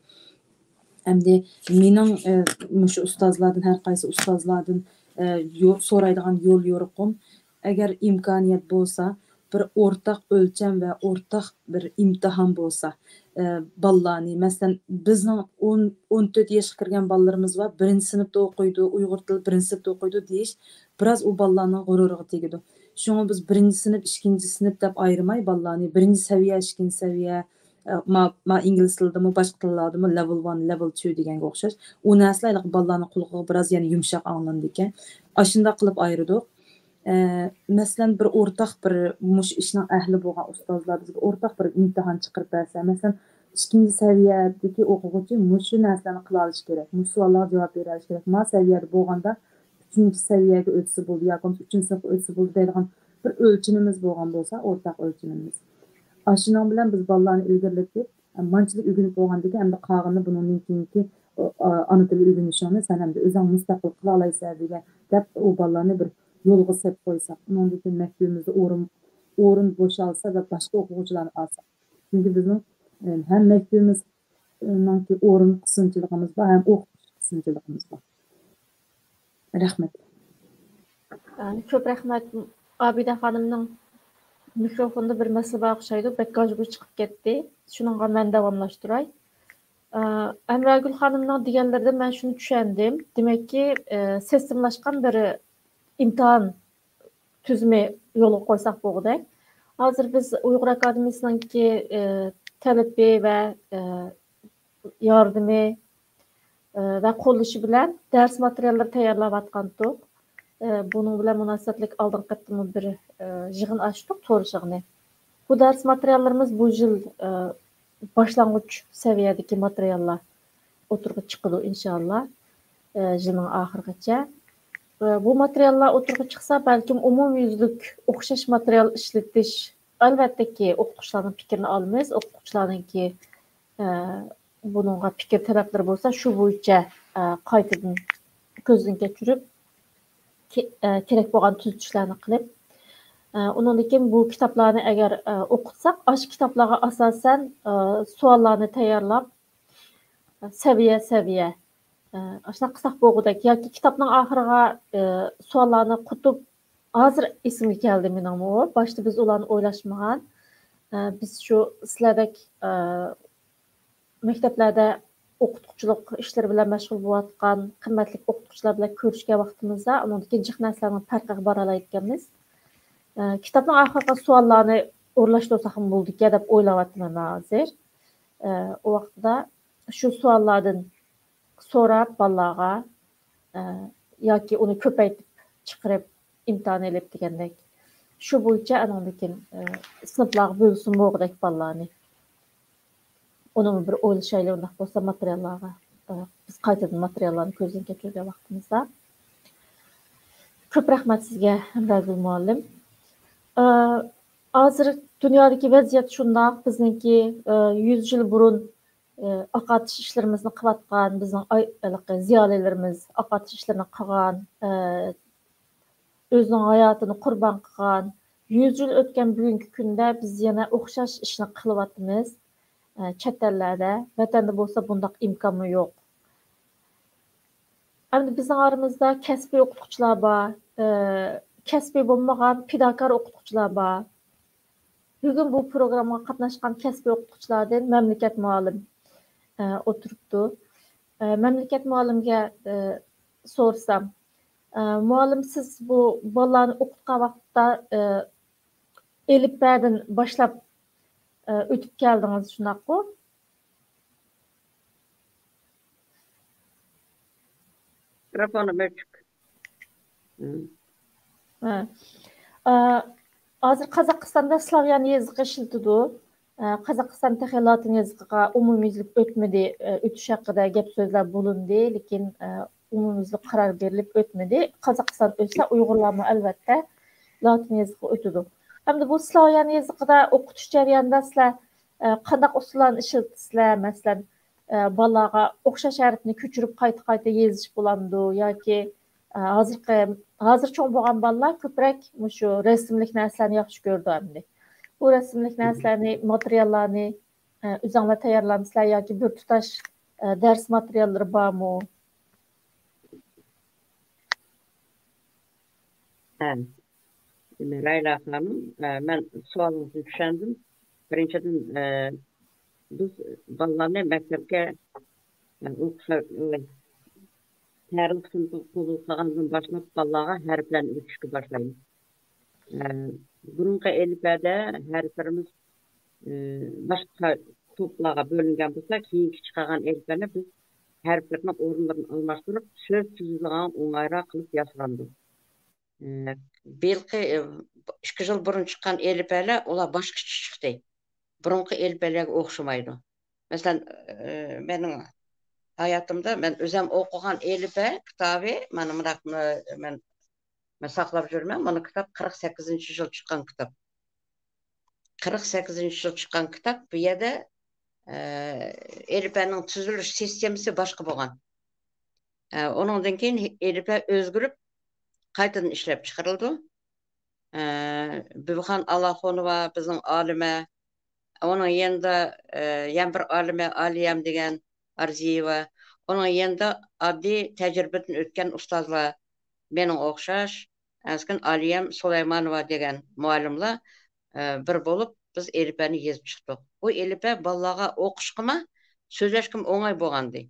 ئەمدى مېنىڭ، ئە، مۇشۇ ئۇستازلاردىن، ھەر قايسى ئۇستازلاردىن، ئە، يو-، سورايدىغان يول يورۇقۇم، ئەگەر ئىمكانىيەت بولسا، بىر ئورتاق ئۆلچەم ۋە ئورتاق بىر ئىمتىھان بولسا، ئە، بالىلارنى، مەسىلەن، بىزنىڭ ئون، ئون تۆت ياشقا كىرگەن بالىلىرىمىز بار، بىرىنچى سىنىپتا ئوقۇيدۇ، ئۇيغۇر تىلى بىرىنچى سىنىپتا ئوقۇيدۇ دېيىش بىراز ئۇ بالىلارنىڭ غۇرۇرىغا تېگىدۇ. شۇڭا بىز بىرىنچى سىنىپ، ئىككىنچى سىنىپ دەپ ئايرىماي بالىلارنى، بىرىنچى سەۋىيە، ئىككىنچى سەۋىيە، ئە، ما، ما ئىنگلىز تىلىدىمۇ، باشقا تىللاردىمۇ level one، level two دېگەنگە ئوخشاش. ئۇ نەرسىلەر ھېلىقى بالىلارنىڭ قۇلىقىغا بىراز يەنە يۇمشاق ئاڭلىنىدىكەن. ئاشۇنداق قىلىپ ئايرىدۇق. ئە، مەسىلەن، بىر ئورتاق بىر مۇشۇ ئىشنىڭ ئەھلى بولغان ئۇستازلار بىزگە ئورتاق بىر ئىمتىھان چىقىرىپ بەرسە، مەسىلەن، ئىككىنچى سەۋىيەدىكى ئوقۇغۇچى مۇشۇ نەرسىلەرنى قىلالىشى كېرەك، مۇشۇ سوئاللارغا جاۋاب بېرەلىشى كېرەك. ما سەۋىيەدە بولغاندا ئۈچىنچى سەۋىيەگە ئۆتسە بولدى ياكى بولمىسا ئۈچىنچى سىنىپقا ئۆتسە بولدى دەيدىغان بىر ئۆلچىمىمىز بولغان بولسا، ئورتاق ئۆلچىمىمىز. ئاشۇنىڭ بىلەن بىز بالىلارنى ئىلگىرىلىتىپ، مانچىلىك ئۆگىنىپ بولغاندىن كېيىن، ئەمدى قالغىنىنى بۇنىڭدىن كېيىنكى، ئا-، ئانا تىلى ئۆگىنىشىڭنى سەن ئەمدى ئۆزۈڭ مۇستەقىل قىلالايسەن دېگەن دەپ، ئۇ بالىلارنى بىر يولغا سېلىپ قويساق، ئۇنىڭدىن كېيىن مەكتىۋىمىزدە ئورۇن، ئورۇن بوشالسا ۋە باشقا ئوقۇغۇچىلارنى ئالساق. چۈنكى بىزنىڭ، ئە، ھەم مەكتىۋىمىزنىڭكى ئورۇن قىسىنچىلىقىمىز بار، ھەم ئوقۇتقۇچى قىسىنچىلىقىمىز بار. رەھمەت. ئە، كۆپ رەھمەت. ئابىدە خانىمنىڭ مىكروفوندا بىر مەسىلە بار ئوخشايدۇ، بەك گاژ-گۇژ چىقىپ كەتتى. شۇنىڭغا مەن داۋاملاشتۇراي. ئە، ئەمراگۈل خانىمنىڭ دېگەنلىرىدىن مەن شۇنى چۈشەندىم. دېمەككى، ئە، سىستېمىلاشقان بىر ئىمتىھان تۈزۈمى يولغا قويساق بولغۇدەك. ھازىر بىز ئۇيغۇر ئاكادېمىيىسىنىڭكى، ئە، تەلىپى ۋە، ئە، ياردىمى، ئە، ۋە قوللىشى بىلەن دەرس ماتېرىياللىرى تەييارلاۋاتقانتۇق. ئە، بۇنىڭ بىلەن مۇناسىۋەتلىك ئالدىنقى قېتىممۇ بىر، ئە، يىغىن ئاچتۇق، تور يىغىنى. بۇ دەرس ماتېرىياللىرىمىز بۇ يىل، ئە، باشلانغۇچ سەۋىيەدىكى ماتېرىياللار ئوتتۇرىغا چىقىدۇ، ئىنشائاللا، ئە، يىلنىڭ ئاخىرىغىچە. ئە، بۇ ماتېرىياللار ئوتتۇرىغا چىقسا، بەلكىم ئومۇميۈزلۈك ئوخشاش ماتېرىيال ئىشلىتىش، ئەلۋەتتىكى، ئوقۇتقۇچىلارنىڭ پىكرىنى ئالىمىز، ئوقۇتقۇچىلارنىڭكى، ئە، بۇنىڭغا پىكىر تەلەپلىرى بولسا، شۇ بويىچە، ئە، قايتىدىن كۆزدىن كەچۈرۈپ، كې-، ئە، كېرەك بولغان تۈزىتىشلەرنى قىلىپ، ئە، ئۇنىڭدىن كېيىن بۇ كىتابلارنى ئەگەر، ئە، ئوقۇتساق، ئاشۇ كىتابلارغا ئاساسەن، ئە، سوئاللارنى تەييارلاپ، سەۋىيە، سەۋىيە، ئە، ئاشۇنداق قىلساق بولغۇدەك. ياكى كىتابنىڭ ئاخىرىغا، ئە، سوئاللارنى قوتۇپ، ھازىر ئېسىمگە كەلدى مېنىڭمۇ. باشتا بىز ئۇلارنى ئويلاشمىغان. ئە، بىز شۇ سىلەردەك، ئە، مەكتەپلەردە ئوقۇتقۇچىلىق ئىشلىرى بىلەن مەشغۇل بولۇۋاتقان قىممەتلىك ئوقۇتقۇچىلار بىلەن كۆرۈشكەن ۋاقتىمىزدا، ئۇنىڭدىن كېيىن جىق نەرسىلەرنىڭ پەرقىگە بارالايدىكەنمىز. ئە، كىتابنىڭ ئاخىرىغا سوئاللارنى ئورۇنلاشتۇرساقمۇ بولىدىكەن دەپ ئويلاۋاتىمەن ھازىر. ئە، ئۇ ۋاقتىدا شۇ سوئاللاردىن سوراپ بالىلارغا، ئە، ياكى ئۇنى كۆپەيتىپ چىقىرىپ ئىمتىھان ئېلىپ دېگەندەك. شۇ بويىچە ئانىڭدىن كېيىن، ئە، سىنىپلارغا بۆلسىمۇ بولغۇدەك بالىلارنى. ئۇنىمۇ بىر ئويلىشايلى، ئۇنداق بولسا ماتېرىياللارغا، ئە، بىز قايتىدىن ماتېرىياللارنى كۆزدىن كەچۈرگەن ۋاقتىمىزدا. كۆپ رەھمەت سىزگە، ھەمراگۈل مۇئەللىم. ئە، ھازىر دۇنيادىكى ۋەزىيەت شۇنداق، بىزنىڭكى، ئە، يۈز يىل بۇرۇن، ئە، ئاقارتىش ئىشلىرىمىزنى قىلىۋاتقان بىزنىڭ ئاي-، ھېلىقى زىيالىيلىرىمىز، ئاقارتىش ئىشلىرىنى قىلغان، ئە، ئۆزىنىڭ ھاياتىنى قۇربان قىلغان، يۈز يىل ئۆتكەن بۈگۈنكى كۈندە بىز يەنە ئوخشاش ئىشنى قىلىۋاتىمىز. ئە، چەت ئەللەردە، ۋەتەندە بولسا بۇنداق ئىمكانمۇ يوق. ئەمدى بىزنىڭ ئارىمىزدا كەسپىي ئوقۇتقۇچىلار بار، ئە، كەسپىي بولمىغان پىداكار ئوقۇتقۇچىلار بار. بۈگۈن بۇ پروگراممىغا قاتناشقان كەسپىي ئوقۇتقۇچىلاردىن مەملىكەت مۇئەللىم، ئە، ئولتۇرۇپتۇ. ئە، مەملىكەت مۇئەللىمگە، ئە، سورىسام، ئە، مۇئەللىم، سىز بۇ بالىلارنى ئوقۇتقان ۋاقىتتا، ئە، ئېلىپبەدىن باشلاپ، ئە، ئۆتۈپ كەلدىڭىز، شۇنداققۇ؟ Mikrofonum öçük. Hı. ھە. ئا، ھازىر قازاقىستاندا سلاۋيان يېزىقى ئىشلىتىدۇ. ئا، قازاقىستان تېخى لاتىن يېزىقىغا ئومۇميۈزلۈك ئۆتمىدى. ئا، ئۆتۈش ھەققىدە گەپ سۆزلەر بولۇندى، لېكىن، ئا، ئومۇميۈزلۈك قارار بېرىلىپ ئۆتمىدى. قازاقىستان ئۆتسە، ئۇيغۇرلارمۇ ئەلۋەتتە لاتىن يېزىقىغا ئۆتىدۇ. ئەمدى بۇ سلاۋيان يېزىقىدا ئوقۇتۇش جەريانىدا سىلەر، ئا، قانداق ئۇسۇللارنى ئىشلىتىسىلەر؟ مەسىلەن، ئا، بالىلارغا ئوخشاش ھەرپنى كۆچۈرۈپ قايتا-قايتا يېزىش بولامدۇ ياكى، ئا، ھازىرقى، ھازىر چوڭ بولغان بالىلار كۆپرەك مۇشۇ رەسىملىك نەرسىلەرنى ياخشى كۆرىدۇ ئەمدى. بۇ رەسىملىك نەرسىلەرنى، ماتېرىياللارنى، ئا، ئۆزۈڭلار تەييارلامسىلەر ياكى بىر تۇتاش، ئا، دەرس ماتېرىياللىرى بارمۇ؟ ھە. لايلا خانىم، ئە، مەن سوئالىڭىزنى چۈشەندىم. بىرىنچىدىن، ئە، بىز بالىلارنى مەكتەپكە، ئە، ئوقۇشقا، ئە، تەرىلىك سىنىپىغا قوبۇل قىلغاندىن باشلاپ بالىلارغا ھەرپلەرنى ئۆگىتىشكە باشلايمىز. ئە، بۇرۇنقى ئەلىپبەدە ھەرپلىرىمىز، ئە، باشقا توپلارغا بۆلۈنگەن بولسا، كېيىنكى چىقارغان ئەلىپبەنى بىز ھەرپلەرنىڭ ئورۇنلىرىنى ئالماشتۇرۇپ، سۆز تۈزىدىغان ئوڭايراق قىلىپ ياسىغانىدۇق. ئە، بىلقى، ئە، ئىككى يىل بۇرۇن چىققان ئەلىپبەلەر، ئۇلار باشقىچە چىقتى. بۇرۇنقى ئەلىپبەلەرگە ئوخشىمايدۇ. مەسىلەن، ئە، مېنىڭ ھاياتىمدا مەن ئۆزۈم ئوقۇغان ئەلىپبە كىتابى، مانا مۇنداق، مە-، مەن، مەن ساقلاپ يۈرىمەن. مانا كىتاب قىرىق سەككىزىنچى يىل چىققان كىتاب. قىرىق سەككىزىنچى يىل چىققان كىتاب. بۇ يەردە، ئە، ئەلىپبەنىڭ تۈزۈلۈش سىستېمىسى باشقا بولغان. ئە، ئۇنىڭدىن كېيىن ئەلىپبە ئۆزگىرىپ، قايتىدىن ئىشلەپ چىقىرىلىدۇ. ئە، بىبىخان ئالاخونوۋا بىزنىڭ ئالىمە، ئۇنىڭ يېنىدا، ئە، يەنە بىر ئالىمە ئالىيەم دېگەن ئارزىيېۋا، ئۇنىڭ يېنىدا ئاددىي تەجرىبىدىن ئۆتكەن ئۇستازلار، مېنىڭ ئوخشاش، ئەنسىكىن ئالىيەم سۇلايمانوۋا دېگەن مۇئەللىملەر، ئە، بىر بولۇپ، بىز ئېلىپبەنى يېزىپ چىقتۇق. بۇ ئېلىپبە بالىلارغا ئوقۇشقىمۇ، سۆزلەشكىمۇ ئوڭاي بولغانىدى.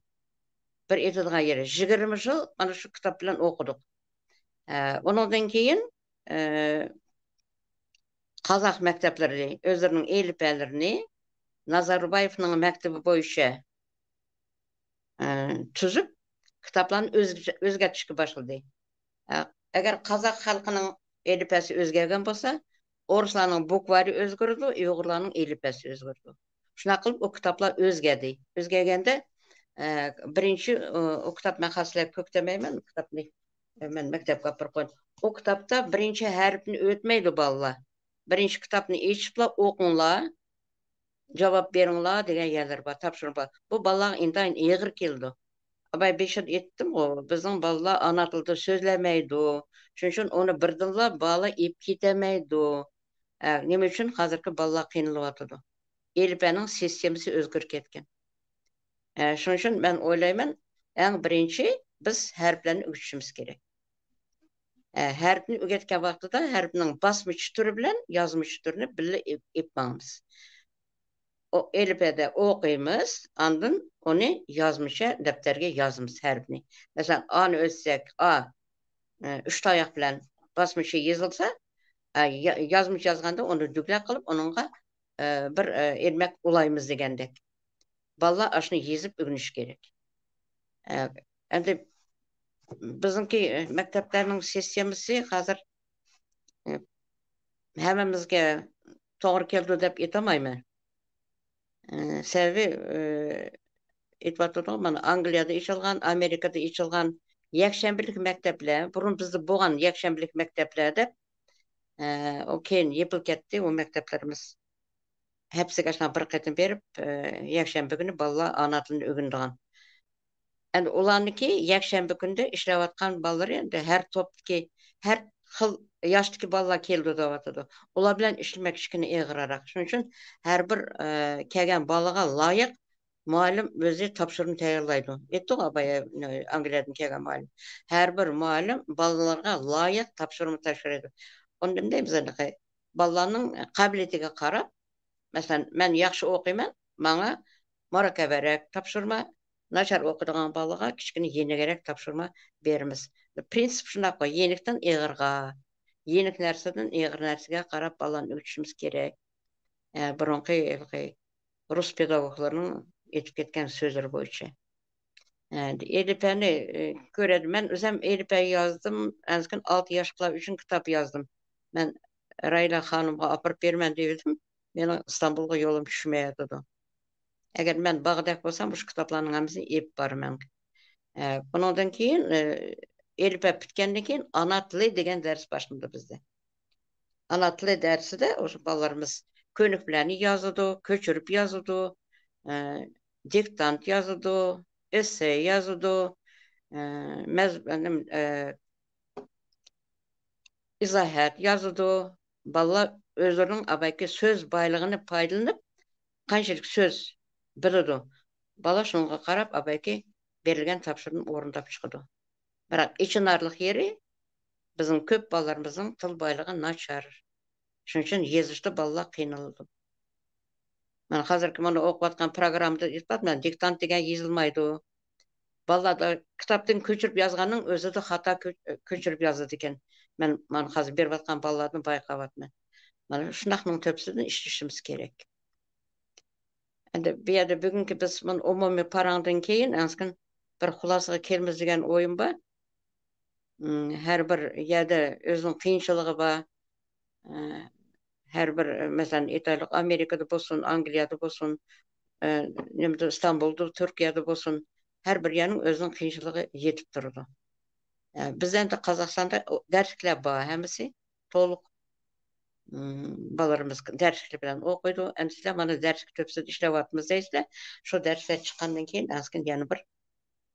بىر ئېيتىدىغان يېرى، يىگىرمە يىل مانا شۇ كىتاب بىلەن ئوقۇدۇق. ئە، ئۇنىڭدىن كېيىن، ئە، قازاق مەكتەپلىرى ئۆزلىرىنىڭ ئېلىپبەلىرىنى نازاربايېۋنىڭ مەكتىپى بويىچە، ئە، تۈزۈپ، كىتابلارنى ئۆزگە-، ئۆزگەرتىشكە باشلىدى. ئە، ئەگەر قازاق خەلقىنىڭ ئېلىپبەسى ئۆزگەرگەن بولسا، ئورۇسلارنىڭ بۇكۋارى ئۆزگىرىدۇ، ئۇيغۇرلارنىڭ ئېلىپبەسى ئۆزگىرىدۇ. شۇنداق قىلىپ، ئۇ كىتابلار ئۆزگەردى. ئۆزگەرگەندە، ئە، بىرىنچى، ئۇ، ئۇ كىتاب، مەن خاسلەپ كۆكتەمەيمەن، ئۇ كىتابنى، ئە، مەن مەكتەپكە ئاپىرىپ قويدۇم. ئۇ كىتابتا بىرىنچى ھەرپنى ئۆتمەيدۇ بالىلار. بىرىنچى كىتابنى ئېچىپلا ئوقۇڭلار، جاۋاب بېرىڭلار دېگەن يەرلىرى بار، تاپشۇرما بار. بۇ بالىلارغا ئىنتايىن ئېغىر كېلىدۇ. ئاباي بېشىدا ئېيتتىمغۇ، بىزنىڭ بالىلار ئانا تىلدا سۆزلەمەيدۇ. شۇنىڭ ئۈچۈن ئۇنى بىردىنلا بالا ئېلىپ كېتەلمەيدۇ. ئە، نېمە ئۈچۈن ھازىرقى بالىلار قىينىلىۋاتىدۇ؟ ئېلىپبەنىڭ سىستېمىسى ئۆزگىرىپ كەتكەن. ئە، شۇنىڭ ئۈچۈن مەن ئويلايمەن، ئەڭ بىرىنچى بىز ھەرپلەرنى ئۆگىتىشىمىز كېرەك. ئە، ھەرپنى ئۆگەتكەن ۋاقتىدا ھەرپنىڭ باسمىچە تۈرى بىلەن يازمىچە تۈرىنى بىللە ئېپ-، ئېلىپ ماڭىمىز. ئو-، ئېلىپبەدە ئوقۇيمىز، ئاندىن ئۇنى يازمىچە دەپتەرگە يازىمىز ھەرپنى. مەسىلەن، ئانى ئۆتسەك، ئا، ئە، ئۈچ تاياق بىلەن باسمىچە يېزىلسا، ئە، يا-، يازمىچە يازغاندا ئۇنى دۈگلەك قىلىپ، ئۇنىڭغا، ئە، بىر، ئە، ئىلمەك ئۇلايمىز دېگەندەك. بالىلار ئاشۇنى يېزىپ ئۆگىنىشى كېرەك. ئە، ئەمدى بىزنىڭكى، ئە، مەكتەپلەرنىڭ سىستېمىسى ھازىر، ئە، ھەممىمىزگە توغرا كېلىدۇ دەپ ئېيتالمايمەن. ئە، سەۋەبى، ئە، ئېيتىۋاتىدۇ، مانا، ئانگلىيەدە ئېچىلغان، ئامېرىكىدا ئېچىلغان يەكشەنبىلىك مەكتەپلەر، بۇرۇن بىزدە بولغان يەكشەنبىلىك مەكتەپلەر دەپ، ئە، ئۇ كېيىن يېپىلىپ كەتتى، ئۇ مەكتەپلىرىمىز. ھەپتىسىگە ئاشۇنداق بىر قېتىم بېرىپ، ئە، يەكشەنبە كۈنى بالىلار ئانا تىلىنى ئۆگىنىدىغان. ئەمدى ئۇلارنىڭكى يەكشەنبە كۈنىدە ئىشلەۋاتقان بالىلىرى، ئەمدى ھەر توپتىكى، ھەر خىل ياشتىكى بالىلار كېلىدۇ دەۋاتىدۇ. ئۇلار بىلەن ئىشلىمەك كىچىككىنە ئېغىرراق. شۇنىڭ ئۈچۈن ھەر بىر، ئە، كەلگەن بالىغا لايىق مۇئەللىم ئۆزى تاپشۇرما تەييارلايدۇ. ئېيتتۇق بايا، ئانگلىيەدىن كەلگەن مۇئەللىم. ھەر بىر مۇئەللىم بالىلارغا لايىق تاپشۇرما تەييارلايدۇ. ئۇنى نېمە دەيمىز ئەمدى؟ بالىلارنىڭ قابىلىيىتىگە قاراپ، مەسىلەن، مەن ياخشى ئوقۇيمەن، ماڭا مۇرەككەپرەك تاپشۇرما، ناچار ئوقۇيدىغان بالىغا كىچىككىنە يېنىكرەك تاپشۇرما بېرىمىز. پرىنسىپ شۇنداققۇ، يېنىكتىن ئېغىرغا، يېنىك نەرسىدىن ئېغىر نەرسىگە قاراپ بالىلارنى ئۆگىتىشىمىز كېرەك. ئە، بۇرۇنقى ھېلىقى رۇس پېداگوگلىرىنىڭ ئېيتىپ كەتكەن سۆزلىرى بويىچە. ئە، ئېلىپەنى، ئە، كۆرەدۇ. مەن ئۆزۈم ئېلىپە يازدىم. ئەنسىكىن ئالتە ياشلىقلار ئۈچۈن كىتاب يازدىم. مەن رايلا خانىمغا ئاپىرىپ بېرىمەن دېيىۋىدىم. مېنىڭ ئىستانبۇلغا يولۇم چۈشمەيۋاتىدۇ. ئەگەر مەن بارغۇدەك بولسام، مۇشۇ كىتابلارنىڭ ھەممىسىنى ئېلىپ بارىمەن. ئە، بۇنىڭدىن كېيىن، ئە، ئېلىپە پۈتكەندىن كېيىن ئانا تىلى دېگەن دەرس باشلىنىدۇ بىزدە. ئانا تىلى دەرسىدە ئوشۇ بالىلىرىمىز كۆنۈكلەرنى يازىدۇ، كۆچۈرۈپ يازىدۇ، ئە، دىكتانت يازىدۇ، ئېسسېي يازىدۇ، ئە، مەز-، نېمە، ئە، ئىزاھات يازىدۇ. بالىلار ئۆزلىرىنىڭ ئاۋايكى سۆز بايلىقىنى پايدىلىنىپ، قانچىلىك سۆز بىلىدۇ. بالا شۇنىڭغا قاراپ ئاۋايكى بېرىلگەن تاپشۇرۇقنى ئورۇنداپ چىقىدۇ. بىراق ئېچىنارلىق يېرى، بىزنىڭ كۆپ بالىلىرىمىزنىڭ تىل بايلىقى ناچار. شۇنىڭ ئۈچۈن يېزىشتا بالىلار قىينىلىدۇ. مەن ھازىرقى مانا ئوقۇۋاتقان پروگراممىدا ئېيتىۋاتىمەن، دىكتانت دېگەن يېزىلمايدۇ. بالىلاردا كىتابتىن كۆچۈرۈپ يازغاننىڭ ئۆزىدە خاتا كۆ-، كۆچۈرۈپ يازىدىكەن. مەن مانا ھازىر بېرىۋاتقان بالىلاردىن بايقاۋاتىمەن. مانا شۇنداقنىڭ تۆپىسىدىن ئىشلىشىمىز كېرەك. ئەمدى بۇ يەردە بۈگۈنكى بىز مانا ئومۇمىي پاراڭدىن كېيىن ئەنسىكىن بىر خۇلاسىغا كېلىمىز دېگەن ئويۇم بار. ئىم، ھەر بىر يەردە ئۆزىنىڭ قىيىنچىلىقى بار. ئە، ھەر بىر، مەسىلەن، ئېيتايلۇق، ئامېرىكىدا بولسۇن، ئانگلىيەدە بولسۇن، ئە، نېمىدە، ئىستانبۇلدا، تۈركىيەدە بولسۇن، ھەر بىر يەرنىڭ ئۆزىنىڭ قىيىنچىلىقى يېتىپ تۇرىدۇ. ئە، بىز ئەمدى قازاقىستاندا دەرسلىكلەر بار، ھەممىسى تولۇق، ئىم، بالىلىرىمىز دەرسلىك بىلەن ئوقۇيدۇ. ئەمدى سىلەر مانا دەرسلىك تۆپىسىدە ئىشلەۋاتىمىز دەيسىلەر، شۇ دەرسلەر چىققاندىن كېيىن ئەنسىكىن يەنە بىر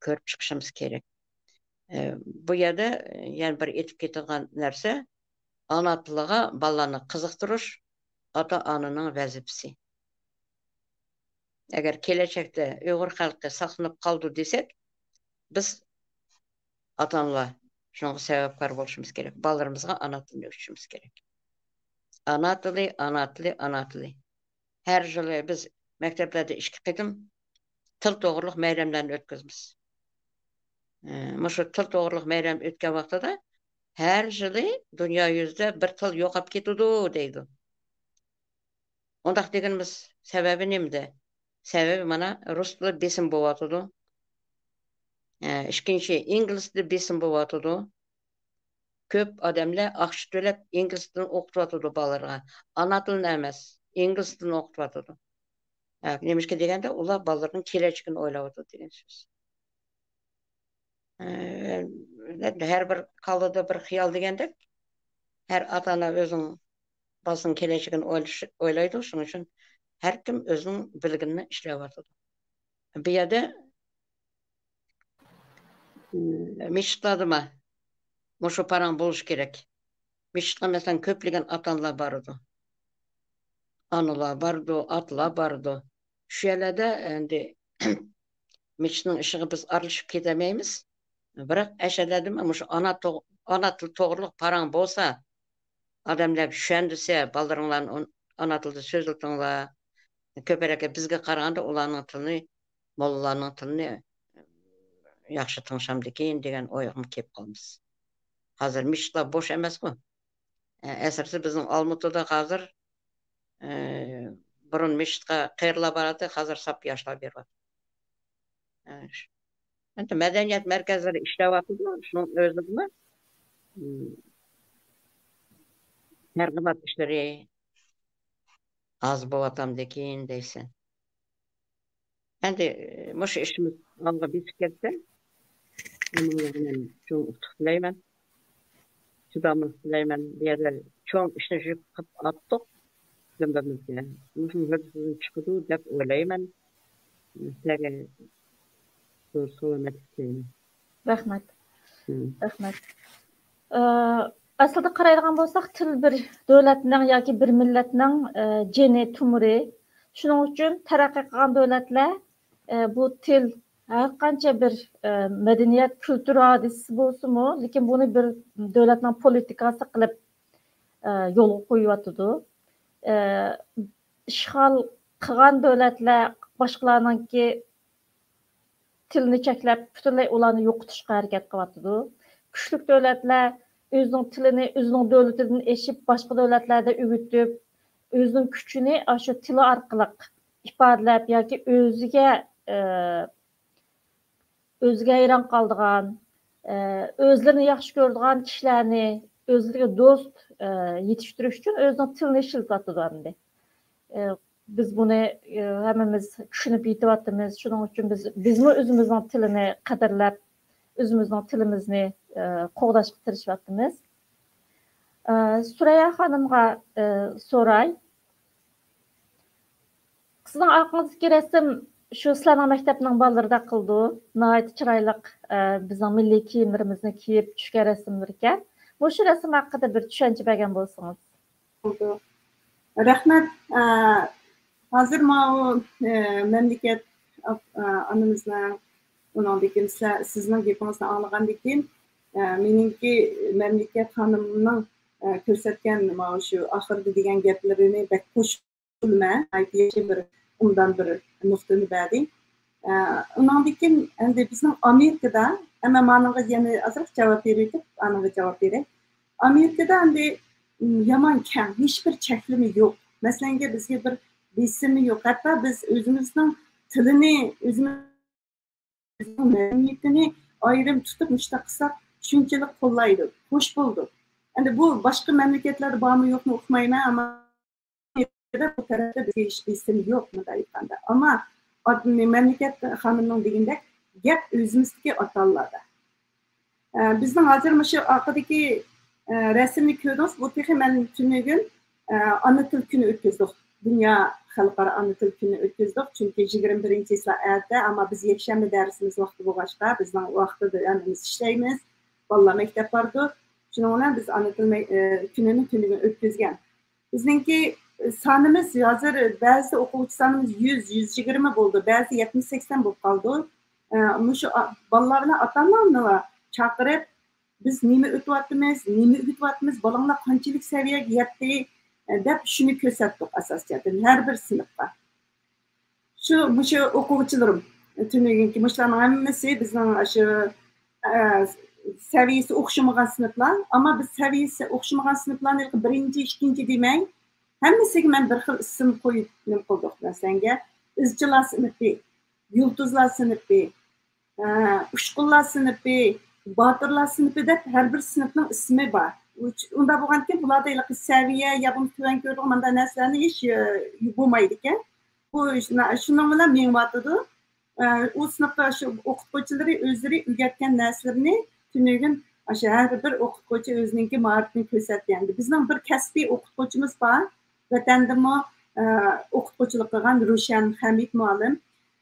كۆرۈپ چىقىشىمىز كېرەك. ئە، بۇ يەردە يەنە بىر ئېيتىپ كېتىدىغان نەرسە، ئانا تىلىغا بالىلارنى قىزىقتۇرۇش ئاتا-ئانىنىڭ ۋەزىپىسى. ئەگەر كېلەچەكتە ئۇيغۇر خەلقى ساقلىنىپ قالىدۇ دېسەك، بىز ئاتا-ئانىلار شۇنىڭغا سەۋەبكار بولۇشىمىز كېرەك. بالىلىرىمىزغا ئانا تىلىنى ئۆگىتىشىمىز كېرەك. ئانا تىلى، ئانا تىلى، ئانا تىلى. ھەر يىلى بىز مەكتەپلەردە ئىككى قېتىم تىل توغرۇلۇق مەيرەملەرنى ئۆتكۈزىمىز. ئە، مۇشۇ تىل توغرۇلۇق مەيرەم ئۆتكەن ۋاقتىدا ھەر يىلى دۇنيا يۈزىدە بىر تىل يوقاپ كېتىدۇ دەيدۇ. ئۇنداق دېگىنىمىز سەۋەبى نېمىدە؟ سەۋەبى مانا رۇس تىلى بېسىم بولۇۋاتىدۇ. ئە، ئىككىنچى، ئىنگلىز تىلى بېسىم بولۇۋاتىدۇ. كۆپ ئادەملەر ئاقچا تۆلەپ ئىنگلىز تىلىنى ئوقۇتۇۋاتىدۇ بالىلىرىغا. ئانا تىلىنى ئەمەس، ئىنگلىز تىلىنى ئوقۇتۇۋاتىدۇ. ھە، نېمىشقا دېگەندە، ئۇلار بالىلىرىنىڭ كېلەچىكىنى ئويلاۋاتىدۇ دېگەن سۆز. ئە، ھەر بىر كاللىدا بىر خىيال دېگەندەك، ھەر ئاتا-ئانا ئۆزىنىڭ بالىسىنىڭ كېلەچىكىنى ئويلىشى-، ئويلايدۇ. شۇنىڭ ئۈچۈن ھەر كىم ئۆزىنىڭ بىلگىنىنى ئىشلەۋاتىدۇ. بۇ يەردە مىشىتلاردىمۇ مۇشۇ پاراڭ بولۇشى كېرەك. مىشىتقا، مەسىلەن، كۆپلىگەن ئاتا-ئانىلار بارىدۇ. ئانىلار بارىدۇ، ئاتىلار بارىدۇ. شۇ يەرلەردە ئەمدى مىشىتنىڭ ئىشىغا بىز ئارىلىشىپ كېتەلمەيمىز. بىراق، ئەشەدەدىمۇ مۇشۇ ئانا توغ-، ئانا تىل توغرۇلۇق پاراڭ بولسا، ئادەملەرگە چۈشەندۈرسە، بالىلىرىڭلارنى ئون-، ئانا تىلدا سۆزلىتىڭلار. كۆپرەك بىزگە قارىغاندا ئۇلارنىڭ تىلىنى، موللىلارنىڭ تىلىنى ياخشى تىڭشامدىكىن دېگەن ئويغىمۇ كېلىپ قالىمىز. ھازىر مىشىتلار بوش ئەمەسقۇ. ئە، ئەسلىسى بىزنىڭ ئالمۇتىدا ھازىر، ئە، بۇرۇن مىشىتقا قېرىلار باراتتى، ھازىر ساپ ياشلار بېرىۋاتىدۇ. ئە، ش-، ئەمدى مەدەنىيەت مەركەزلىرى ئىشلەۋاتىدۇ، شۇنىڭ ئۆزىدىمۇ، م، تەرغىبات ئىشلىرى ئاز بولۇۋاتامدىكىن دەيسەن. ئەمدى، ئە، مۇشۇ ئىشىمىز ئالغا بېسىپ كەتسە، ئۇنىڭغا مەن چوڭ ئۇتۇق تىلەيمەن. چىداملىق تىلەيمەن. بۇ يەردە چوڭ ئىشنى يۈك قىلىپ ئاتتۇق. دىلىمىزگە مۇشۇ ھۆددىدىن چىقىدۇ دەپ ئويلايمەن. سىلەرگە زور سالامەتلىك تىلەيمەن. رەھمەت. مم. رەھمەت. ئە، ئەسلىدە قارايدىغان بولساق، تىل بىر دۆلەتنىڭ ياكى بىر مىللەتنىڭ، ئە، جېنى، تومۇرى. شۇنىڭ ئۈچۈن تەرەققىي قىلغان دۆلەتلەر، ئە، بۇ تىل ھەر قانچە بىر، ئە، مەدەنىيەت، كۈلتۈر ھادىسىسى بولسىمۇ، لېكىن بۇنى بىر دۆلەتنىڭ پولىتىكاسى قىلىپ، ئە، يولغا قويۇۋاتىدۇ. ئە، ئىشغال قىلغان دۆلەتلەر باشقىلارنىڭكى تىلىنى چەكلەپ، پۈتۈنلەي ئۇلارنى يوقىتىشقا ھەرىكەت قىلىۋاتىدۇ. كۈچلۈك دۆلەتلەر ئۆزىنىڭ تىلىنى ئۆزىنىڭ دۆلىتىدىن ئېشىپ، باشقا دۆلەتلەردە ئۆگىتىپ، ئۆزىنىڭ كۈچىنى ئاشۇ تىلى ئارقىلىق ئىپادىلەپ ياكى ئۆزىگە، ئە، ئۆزىگە ھەيران قالىدىغان، ئە، ئۆزلىرىنى ياخشى كۆرىدىغان كىشىلەرنى ئۆزلىرىگە دوست، ئە، يېتىشتۈرۈش ئۈچۈن ئۆزىنىڭ تىلىنى ئىشلىتىۋاتىدۇ ئەمدى. ئە، بىز بۇنى، ئە، ھەممىمىز چۈشىنىپ يېتىۋاتىمىز. شۇنىڭ ئۈچۈن بىز، بىزمۇ ئۆزىمىزنىڭ تىلىنى قەدىرلەپ، ئۆزىمىزنىڭ تىلىمىزنى، ئە، قوغداشقا تىرىشىۋاتىمىز. ئە، سۈرەييا خانىمغا، ئە، سوراي. سىزنىڭ ئارقىڭىزدىكى رەسىم شۇ سىلەرنىڭ مەكتەپنىڭ بالىلىرىدەك قىلىدۇ. ناھايىتى چىرايلىق، ئە، بىزنىڭ مىللىي كىيىملىرىمىزنى كىيىپ چۈشكەن رەسىملىرىكەن. مۇشۇ رەسىم ھەققىدە بىر چۈشەنچە بەرگەن بولسىڭىز. بولدى. رەھمەت. ئە، ھازىر ماۋۇ، ئە، مەملىكەت، ئە، ئانىمىزنىڭ، ئۇنىڭدىن كېيىن سىلەر، سىزنىڭ گېپىڭىزنى ئاڭلىغاندىن كېيىن، ئە، مېنىڭكى مەملىكەت خانىمنىڭ، ئە، كۆرسەتكەن ماۋۇ شۇ ئاخىرىدا دېگەن گەپلىرىنى بەك قوش بىلمە، ناھايىتى ياخشى بىر ئوبدان بىر نۇقتىنى بەردى. ئە، ئۇنىڭدىن كېيىن ئەمدى بىزنىڭ ئامېرىكىدا، ئەمما مانىڭغا يەنە ئازراق جاۋاب بېرىۋېتىپ، ئانىڭغا جاۋاب بېرەي. ئامېرىكىدا ئەمدى، م، يامان كەڭ، ھېچبىر چەكلىمە يوق. مەسىلەنگە، بىزگە بىر بېسىمى يوق. ھەتتا بىز ئۆزىمىزنىڭ تىلىنى، ئۆزىمىز مەدەنىيىتىنى ئايرىم تۇتۇپ مۇشۇنداق قىلساق شۇنچىلىك قوللايدۇ، خوش بولىدۇ. ئەمدى بۇ باشقا مەملىكەتلەردە بارمۇ يوقمۇ ئۇقمايمەن، ئەمما بۇ تەرەپتە بىزگە ھېچ بېسىم يوق، مۇنداق ئېيتقاندا. ئەمما ئاد-، مەملىكەت خانىمنىڭ دېگىنىدەك گەپ ئۆزىمىزدىكى ئاتا-ئانىلاردا. ئە، بىزنىڭ ھازىر مۇشۇ ئارقىدىكى، ئە، رەسىمنى كۆردىڭىز، بۇ تېخى مەن تۈنۈگۈن، ئە، ئانا تىل كۈنى ئۆتكۈزدۇق. دۇنيا خەلقئارا ئانا تىل كۈنى ئۆتكۈزدۇق. چۈنكى يىگىرمە بىرىنچى چىسلا ئەتە، ئەمما بىز يەكشەنبە دەرسىمىز ۋاقتى بولغاچقا، بىزنىڭ ۋاقتىدا ھەممىمىز ئىشلەيمىز. بالىلار مەكتەپ بارىدۇ. شۇنىڭ بىلەن بىز ئانا تىل مە-، ئە، كۈنىنى تۈنۈگۈن ئۆتكۈزگەن. بىزنىڭكى سانىمىز ھازىر بەزىدە ئوقۇغۇچى سانىمىز يۈز، يۈز يىگىرمە بولىدۇ، بەزىدە يەتمىش، سەكسەن بولۇپ قالىدۇ. ئە، مۇشۇ ئا-، بالىلار بىلەن ئاتا-ئانىلارنى چاقىرىپ، بىز نېمە ئۆتۈۋاتىمىز، نېمە ئۆگىتىۋاتىمىز، بالىڭلار قانچىلىك سەۋىيەگە يەتتى، ئە، دەپ شۇنى كۆرسەتتۇق ئاساسىي جەھەتتىن ھەر بىر سىنىپقا. شۇ، مۇشۇ ئوقۇغۇچىلىرىم، تۈنۈگۈنكى مۇشۇلارنىڭ ھەممىسى بىزنىڭ شۇ، ئە، سەۋىيەسى ئوخشىمىغان سىنىپلار. ئەمما بىز سەۋىيەسى ئوخشىمىغان سىنىپلارنى بىرىنچى، ئىككىنچى دېمەي، ھەممىسىگە مەن بىر خىل ئىسىم قويۇپ نېمە قىلدۇق. مەسىلەنگە، ئىزچىللار سىنىپى، يۇلتۇزلار سىنىپى، ئە، ئۇچقۇنلار سىنىپى، باتۇرلار سىنىپى دەپ ھەر بىر سىنىپنىڭ ئىسمى بار. ئۇچ-، ئۇنداق بولغاندىكىن بۇلاردا ھېلىقى سەۋىيە يا بولمىسا تۆۋەن كۆرىدىغان مانداق نەرسىلەرنى ھېچ، ئە، بولمايدىكەن. بۇ شۇنا-، شۇنىڭ بىلەن مېڭىۋاتىدۇ. ئە، ئۇ سىنىپتا شۇ ئوقۇتقۇچىلىرى ئۆزلىرى ئۆگەتكەن نەرسىلىرىنى تۈنۈگۈن ئاشۇ ھەر بىر ئوقۇتقۇچى ئۆزىنىڭكى ماھارىتىنى كۆرسەتتى. ئەمدى بىزنىڭ بىر كەسپىي ئوقۇتقۇچىمىز بار. ۋەتەندىمۇ، ئە، ئوقۇتقۇچىلىق قىلغان روشەن خەمىت مۇئەللىم.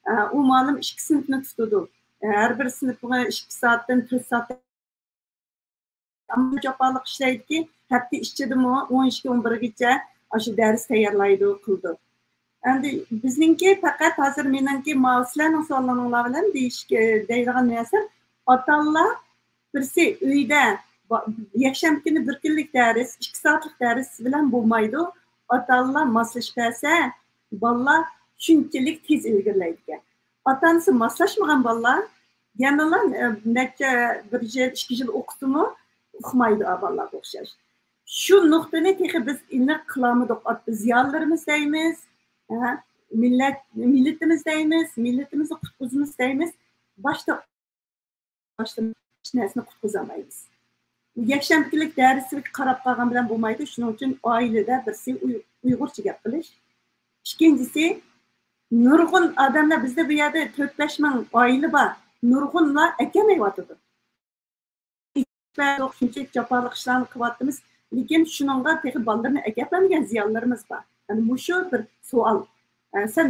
ئە، ئۇ مۇئەللىم ئىككى سىنىپنى تۇتىدۇ. ئە، ھەر بىر سىنىپقا ئىككى سائەتتىن تۆت سائەت ئەمما جاپالىق ئىشلەيدىكى، ھەپتە ئىچىدىمۇ ئون ئىككى، ئون بىرگىچە ئاشۇ دەرس تەييارلايدۇ، قىلىدۇ. ئەمدى بىزنىڭكى پەقەت ھازىر مېنىڭكى ماۋۇ سىلەرنىڭ سوئاللىرىڭلار بىلەن دېيىش-، دەيدىغان نەرسەم، ئاتا-ئانىلار بىرسى ئۆيدە با-، يەكشەنبە كۈنى بىر كۈنلۈك دەرس، ئىككى سائەتلىك دەرس بىلەن بولمايدۇ. ئاتا-ئانىلار ماسلىشىپ بەرسە، بالىلار شۇنچىلىك تېز ئىلگىرىلەيدىكەن. ئاتا-ئانىسى ماسلاشمىغان بالىلار يەنىلا، ئە، نەچچە بىر يىل، ئىككى يىل ئوقۇسىمۇ ئۇقمايدۇ، ئا، بالىلارغا ئوخشاش. شۇ نۇقتىنى تېخى بىز ئېنىق قىلالمىدۇق. ئات-، زىيالىيلىرىمىز دەيمىز، ھە، مىللەت، مىللىتىمىز دەيمىز، مىللىتىمىزنى قۇتقۇزىمىز دەيمىز. باشتا، باشتا ھېچ نەرسىنى قۇتقۇزالمايمىز. يەكشەنبە كۈنلۈك دەرسكە قاراپ قالغان بىلەن بولمايدۇ. شۇنىڭ ئۈچۈن ئائىلىدە بىرسى ئۇي-، ئۇيغۇرچە گەپ قىلىش. ئىككىنچىسى، نۇرغۇن ئادەملەر، بىزدە بۇ يەردە تۆت بەش مىڭ ئائىلە بار. نۇرغۇنلار ئەكەلمەيۋاتىدۇ. شۇنچىلىك جاپالىق ئىشلارنى قىلىۋاتىمىز، لېكىن شۇنىڭغا تېخى بالىلىرىنى ئەكەپلەنمىگەن زىيالىيلىرىمىز بار. يەنى مۇشۇ بىر سوئال. ئە، سەن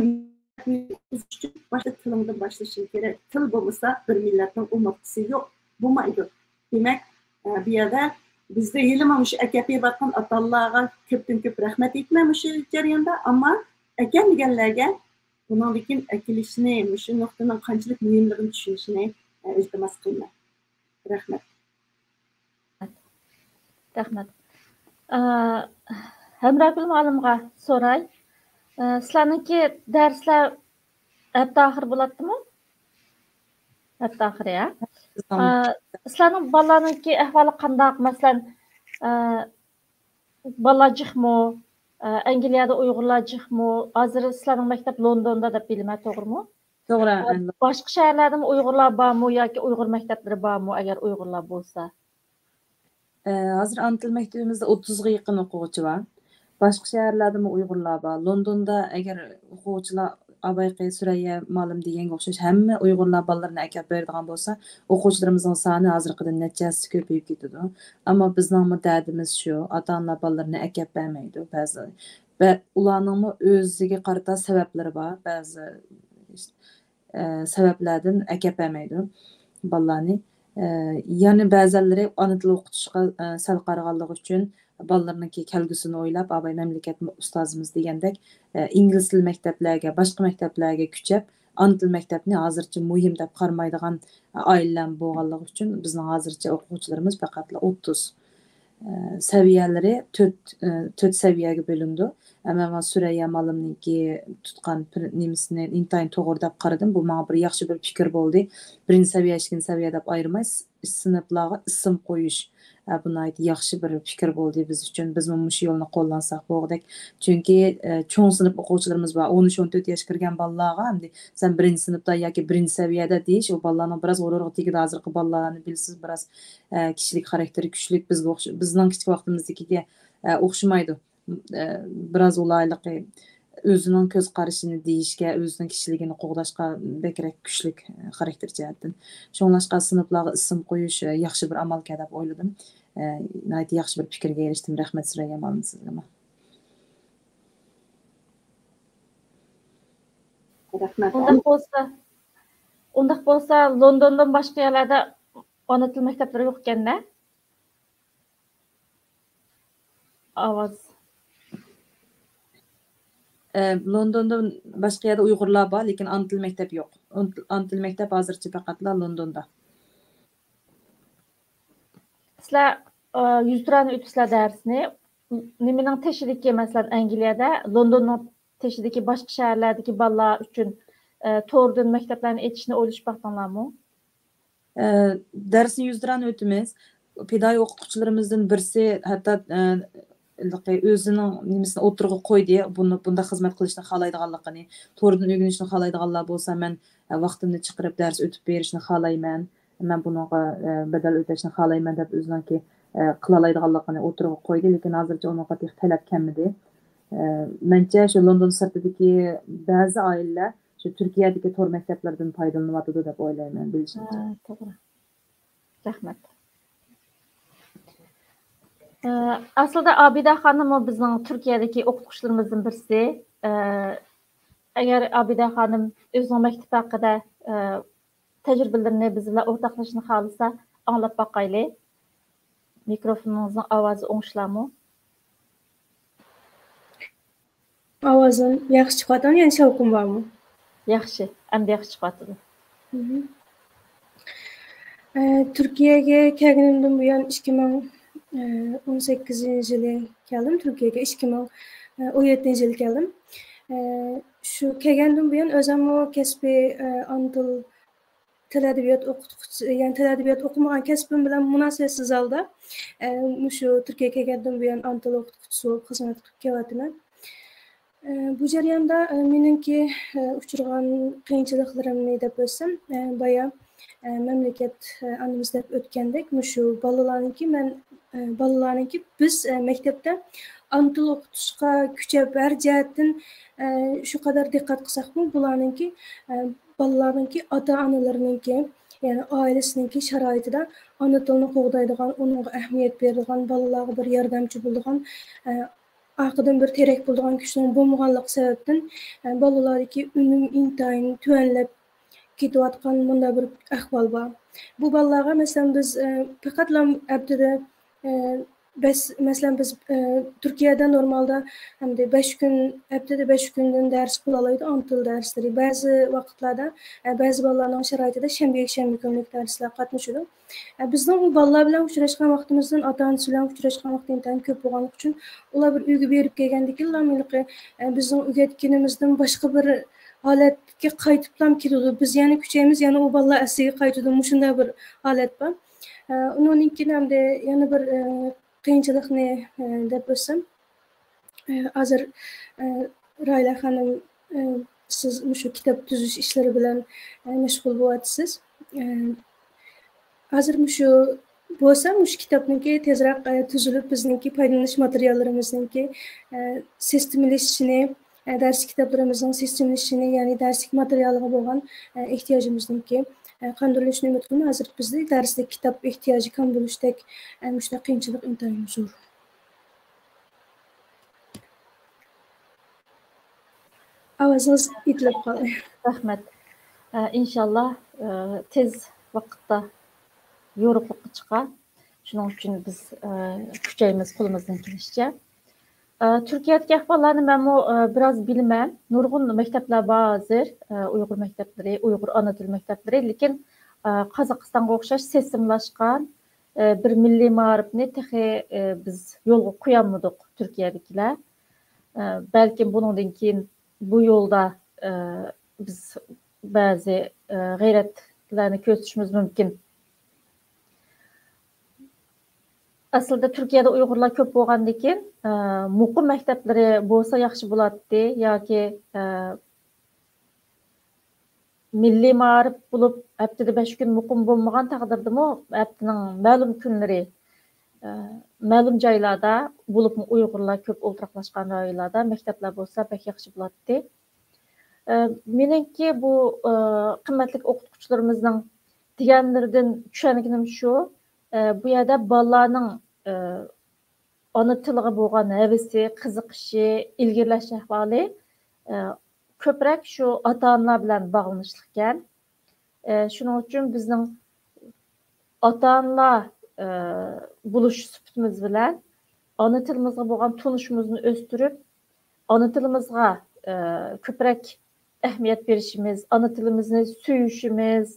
باشتا تىلىڭدىن باشلىشىڭ كېرەك. تىل بولمىسا، بىر مىللەتنىڭ ئومۇرتقىسى يوق، بولمايدۇ. دېمەك، ئە، بۇ يەردە بىزدە ھېلىمۇ مۇشۇ ئەكەپ بېرىۋاتقان ئاتا-ئانىلارغا كۆپتىن كۆپ رەھمەت ئېيتىمەن مۇشۇ جەرياندا. ئەمما ئەكەلمىگەنلەرگە بۇنىڭدىن كېيىن ئەكېلىشنى، مۇشۇ نۇقتىنىڭ قانچىلىك مۇھىملىقىنى چۈشىنىشىنى، ئە، ئىلتىماس قىلىمەن. رەھمەت. رەھمەت. ئە، ھەمراگۈل مۇئەللىمغا سوراي. ئە، سىلەرنىڭكى دەرسلەر ھەپتە ئاخىرى بولاتتىمۇ؟ ھەپتە ئاخىرى، ھە؟ ئە، سىلەرنىڭ بالىلارنىڭكى ئەھۋالى قانداق؟ مەسىلەن، ئە، بالىلار جىقمۇ؟ ئە، ئەنگلىيەدە ئۇيغۇرلار جىقمۇ؟ ھازىر سىلەرنىڭ مەكتەپ لوندوندا دەپ بىلىمەن، توغرىمۇ؟ توغرا. باشقا شەھەرلەردىمۇ ئۇيغۇرلار بارمۇ ياكى ئۇيغۇر مەكتەپلىرى بارمۇ، ئەگەر ئۇيغۇرلار بولسا؟ ئە، ھازىر ئانا تىل مەكتىۋىمىزدە ئوتتۇزغا يېقىن ئوقۇغۇچى بار. باشقا شەھەرلەردىمۇ ئۇيغۇرلار بار. لوندوندا ئەگەر ئوقۇغۇچىلار بايىقى سۈرەييە مۇئەللىم دېگەنگە ئوخشاش ھەممە ئۇيغۇرلار بالىلىرىنى ئەكەپ بېرىدىغان بولسا، ئوقۇغۇچىلىرىمىزنىڭ سانى ھازىرقىدىن نەچچە ھەسسە كۆپىيىپ كېتىدۇ. ئەمما بىزنىڭمۇ دەردىمىز شۇ، ئاتا-ئانىلار بالىلىرىنى ئەكەپ بەرمەيدۇ. بەزى، بە-، ئۇلارنىڭمۇ ئۆزىگە قارىتا سەۋەبلىرى بار. بەزى، ئە، سەۋەبلەردىن ئەكەپ بەرمەيدۇ بالىلارنى. ئە، يەنە بەزەنلىرى ئانا تىل ئوقۇتۇشقا، ئە، سەل قارىغانلىقى ئۈچۈن بالىلىرىنىڭكى كەلگۈسىنى ئويلاپ، ئاباي مەملىكەت ئۇستازىمىز دېگەندەك، ئە، ئىنگلىز تىل مەكتەپلەرگە، باشقا مەكتەپلەرگە كۆچۈپ، ئانا تىل مەكتەپنى ھازىرچە مۇھىم دەپ قارىمايدىغان ئائىلىلەرمۇ بولغانلىقى ئۈچۈن بىزنىڭ ھازىرچە ئوقۇغۇچىلىرىمىز پەقەتلا ئوتتۇز. ئە، سەۋىيەلىرى تۆت، ئە، تۆت سەۋىيەگە بۆلۈنىدۇ. ئەمما مەن سۈرەييە مۇئەللىمنىڭكى تۇتقان پىر-، نېمىسىنى ئىنتايىن توغرا دەپ قارىدىم. بۇ ماڭا بىر ياخشى بىر پىكىر بولدى. بىرىنچى سەۋىيە، ئىككىنچى سەۋىيە دەپ ئايرىماي، س-، سىنىپلارغا ئىسىم قويۇش. ئە، بۇ ناھايىتى ياخشى بىر پىكىر بولدى بىز ئۈچۈن. بىزمۇ مۇشۇ يولنى قوللانساق بولغۇدەك. چۈنكى، ئە، چوڭ سىنىپ ئوقۇغۇچىلىرىمىز بار. ئون ئۈچ، ئون تۆت ياشقا كىرگەن بالىلارغا ئەمدى سەن بىرىنچى سىنىپتا ياكى بىرىنچى سەۋىيەدە دېيىش، ئۇ بالىلارنىڭ بىراز غۇرۇرىغا تېگىدۇ. ھازىرقى بالىلارنى بىلىسىز، بىراز، ئە، كىشىلىك خاراكتېرى كۈچلۈك، بىزگە ئوخش-، بىزنىڭ كىچىك ۋاقتىمىزدىكىگە، ئە، ئوخشىمايدۇ. ئە، بىراز ئۇلايلىقى ئۆزىنىڭ كۆز قارىشىنى دېيىشكە، ئۆزىنىڭ كىشىلىكىنى قوغداشقا بەكرەك كۈچلۈك، ئە، خاراكتېر جەھەتتىن. شۇڭلاشقا سىنىپلارغا ئىسىم قويۇش، ئە، ياخشى بىر ئامالكەن دەپ ئويلىدىم. ئە، ناھايىتى ياخشى بىر پىكىرگە ئېرىشتىم. رەھمەت سۈرەييە مۇئەللىم سىزگىمۇ. رەھمەت. ئۇنداق بولسا، ئۇنداق بولسا لوندوندىن باشقا يەرلەردە ئانا تىل مەكتەپلىرى يوق ئىكەن-دە؟ ئاۋاز. ئە، لوندوندا باشقا يەردە ئۇيغۇرلار بار، لېكىن ئانا تىل مەكتەپ يوق. ئانا تىل، ئانا تىل مەكتەپ ھازىرچە پەقەتلا لوندوندا. سىلەر، ئە، يۈزتۇرانە ئۆتىسىلەر دەرسنى. نېمىنىڭ تېشىدىكى، مەسىلەن، ئەنگلىيەدە، لوندوننىڭ تېشىدىكى باشقا شەھەرلەردىكى بالىلار ئۈچۈن، ئە، توردىن مەكتەپلەرنى ئېچىشنى ئويلىشىپ باقتىڭلارمۇ؟ ئە، دەرسنى يۈزتۇرانە ئۆتىمىز. پىدائىي ئوقۇتقۇچىلىرىمىزدىن بىرسى ھەتتا، ئە، ھېلىقى ئۆزىنىڭ نېمىسىنى ئوتتۇرىغا قويدى، بۇنى، بۇنداق خىزمەت قىلىشنى خالايدىغانلىقىنى، توردىن ئۆگىنىشنى خالايدىغانلار بولسا، مەن، ئە، ۋاقتىمنى چىقىرىپ دەرس ئۆتۈپ بېرىشنى خالايمەن، مەن بۇنىڭغا، ئە، بەدەل ئۆتەشنى خالايمەن دەپ ئۆزىنىڭكى، ئە، قىلالايدىغانلىقىنى ئوتتۇرىغا قويدى، لېكىن ھازىرچە ئۇنىڭغا تېخى تەلەپ كەلمىدى. ئە، مەنچە شۇ لوندون سىرتىدىكى بەزى ئائىلىلەر شۇ تۈركىيەدىكى تور مەكتەپلىرىدىن پايدىلىنىۋاتىدۇ دەپ ئويلايمەن، بىلىشىمچە. ھە، توغرا. رەھمەت. ئە، ئەسلىدە ئابىدە خانىممۇ بىزنىڭ تۈركىيەدىكى ئوقۇتقۇچىلىرىمىزدىن بىرسى. ئە، ئەگەر ئابىدە خانىم ئۆزىنىڭ مەكتىپى ھەققىدە، ئە، تەجرىبىلىرىنى بىز بىلەن ئورتاقلىشىشنى خالىسا، ئاڭلاپ باقايلى. مىكروفونىڭىزنىڭ ئاۋازى ئوڭشىلامۇ؟ ئاۋازىم ياخشى چىقىۋاتىدۇ، يەنە شاۋقۇن بارمۇ؟ ياخشى، ئەمدى ياخشى چىقىۋاتىدۇ. مهم. ئە، تۈركىيەگە كەلگىنىمدىن بۇيان ئىككى مىڭ ئون سەككىزىنچى يىلى كەلدىم، تۈركىيەگە ئىككى مىڭ ئون يەتتىنچى يىلى كەلدىم. ئە، شۇ كەلگەندىن بۇيان ئۆزۈممۇ كەسپىي، ئە، ئانا تىل، تىل ئەدەبىيات ئوقۇتقۇچىسى، يەنى تىل ئەدەبىيات ئوقۇمىغان كەسپىم بىلەن مۇناسىۋەتسىز ھالدا، ئە، مۇشۇ تۈركىيەگە كەلگەندىن بۇيان ئانا تىل ئوقۇتقۇچىسى بولۇپ خىزمەت قىلىپ كېلىۋاتىمەن. ئە، بۇ جەرياندا، ئە، مېنىڭكى، ئە، ئۇچرىغان قىيىنچىلىقلىرىمنى دەپ ئۆتسەم، ئە، بايا، ئە، مەملىكەت، ئە، ئانىمىز دەپ ئۆتكەندەك، مۇشۇ بالىلارنىڭكى مەن، ئە، بالىلارنىڭكى بىز، ئە، مەكتەپتە ئانا تىل ئوقۇتۇشقا كۈچەپ ھەر جەھەتتىن، ئە، شۇ قەدەر دىققەت قىلساقمۇ، بۇلارنىڭكى، ئە، بالىلارنىڭكى ئاتا-ئانىلىرىنىڭكى، يەنى ئائىلىسىنىڭكى شارائىتىدا ئانا تىلنى قوغدايدىغان، ئۇنىڭغا ئەھمىيەت بېرىدىغان، بالىلارغا بىر ياردەمچى بولىدىغان، ئە، ئارقىدىن بىر تىرەك بولىدىغان كۈچنىڭ بولمىغانلىقى سەۋەبتىن، ئە، بالىلارنىڭكى ئۈنۈم ئىنتايىن تۆۋەنلەپ كېتىۋاتقان مۇنداق بىر ئەھۋال بار. بۇ بالىلارغا، مەسىلەن، بىز، ئە، پەقەتلا ھەپتىدە، ئە، بەس-، مەسىلەن، بىز، ئە، تۈركىيەدە نورمالدا ئەمدى بەش كۈن، ھەپتىدە بەش كۈندىن دەرس قىلالايدۇ، ئانا تىل دەرسلىرى. بەزى ۋاقىتلاردا، ئە، بەزى بالىلارنىڭ شارائىتىدا شەنبە، يەكشەنبە كۈنلۈك دەرسلەر قاتنىشىدۇ. ئە، بىزنىڭ ئۇ بالىلار بىلەن ئۇچراشقان ۋاقتىمىزدىن، ئاتا-ئانىسى بىلەن ئۇچراشقان ۋاقىت ئىنتايىن كۆپ بولغانلىقى ئۈچۈن، ئۇلار بىر ئۆيگە بېرىپ كەلگەندىكىنلا، ھېلىقى، ئە، بىزنىڭ ئۆگەتكىنىمىزدىن باشقا بىر ھالەتكە قايتىپلا كېلىدۇ. بىز يەنە كۈچەيمىز، يەنە ئۇ بالىلار ئەسلىگە قايتىدۇ. مۇشۇنداق بىر ھالەت بار. ئە، ئۇنىڭدىن كېيىن ئەمدى يەنە بىر، ئە، قىيىنچىلىقنى، ئە، دەپ ئۆتسەم، ئە، ھازىر، ئە، راھىلە خانىم، ئە، سىز مۇشۇ كىتاب تۈزۈش ئىشلىرى بىلەن، ئە، مەشغۇل بولۇۋاتىسىز. ئە، ھازىر مۇشۇ بولسا، مۇشۇ كىتابنىڭكى تېزرەك، ئە، تۈزۈلۈپ، بىزنىڭكى پايدىلىنىش ماتېرىياللىرىمىزنىڭكى، ئە، سىستېمىلىشىشىنى، ئە، دەرس كىتابلىرىمىزنىڭ سىستېمىلىشىشىنى، يەنى دەرسلىك ماتېرىيالىغا بولغان، ئە، ئېھتىياجىمىزنىڭكى، ئە، قاندۇرۇلۇشىنى ئۈمىد قىلىمەن. ھازىر بىزدە دەرسلىك كىتاب ئېھتىياجى كەم بولۇشتەك، ئە، مۇشۇنداق قىيىنچىلىق ئىنتايىن زور. ئاۋازىڭىز ئېتىلىپ قالدى. رەھمەت. ئە، ئىنشاللا، ئە، تېز ۋاقىتتا يورۇقلۇققا چىقار. شۇنىڭ ئۈچۈن بىز، ئە، كۈچەيمىز قولىمىزدىن كېلىشىچە. ئە، تۈركىيەدىكى ئەھۋاللارنى مەنمۇ، ئە، بىراز بىلىمەن. نۇرغۇن مەكتەپلەر بار ھازىر، ئە، ئۇيغۇر مەكتەپلىرى، ئۇيغۇر ئانا تىل مەكتەپلىرى. لېكىن، ئە، قازاقىستانغا ئوخشاش سىستېمىلاشقان، ئە، بىر مىللىي مائارىپنى تېخى، ئە، بىز يولغا قويالمىدۇق، تۈركىيەدىكىلەر. ئە، بەلكىم بۇنىڭدىن كېيىن بۇ يولدا، ئە، بىز بەزى، ئە، غەيرەتلەرنى كۆرسىتىشىمىز مۇمكىن. ئەسلىدە تۈركىيەدە ئۇيغۇرلار كۆپ بولغاندىكىن، ئە، مۇقىم مەكتەپلىرى بولسا ياخشى بولاتتى ياكى، ئە، مىللىي مائارىپ بولۇپ، ھەپتىدە بەش كۈن مۇقىم بولمىغان تەقدىردىمۇ، ھەپتىنىڭ مەلۇم كۈنلىرى، ئە، مەلۇم جايلاردا، بولۇپمۇ ئۇيغۇرلار كۆپ ئولتۇراقلاشقان رايونلاردا مەكتەپلەر بولسا بەك ياخشى بولاتتى. ئە، مېنىڭكى بۇ، ئە، قىممەتلىك ئوقۇتقۇچىلىرىمىزنىڭ دېگەنلىرىدىن چۈشەنگىنىم شۇ، ئە، بۇ يەردە بالىلارنىڭ، ئە، ئانا تىلىغا بولغان ھەۋىسى، قىزىقىشى، ئىلگىرىلەش ئەھۋالى، ئە، كۆپرەك شۇ ئاتا-ئانىلار بىلەن باغلىنىشلىقكەن. ئە، شۇنىڭ ئۈچۈن بىزنىڭ ئاتا-ئانىلار، ئە، بولۇش سۈپىتىمىز بىلەن ئانا تىلىمىزغا بولغان تونۇشىمىزنى ئۆستۈرۈپ، ئانا تىلىمىزغا، ئە، كۆپرەك ئەھمىيەت بېرىشىمىز، ئانا تىلىمىزنى سۆيۈشىمىز،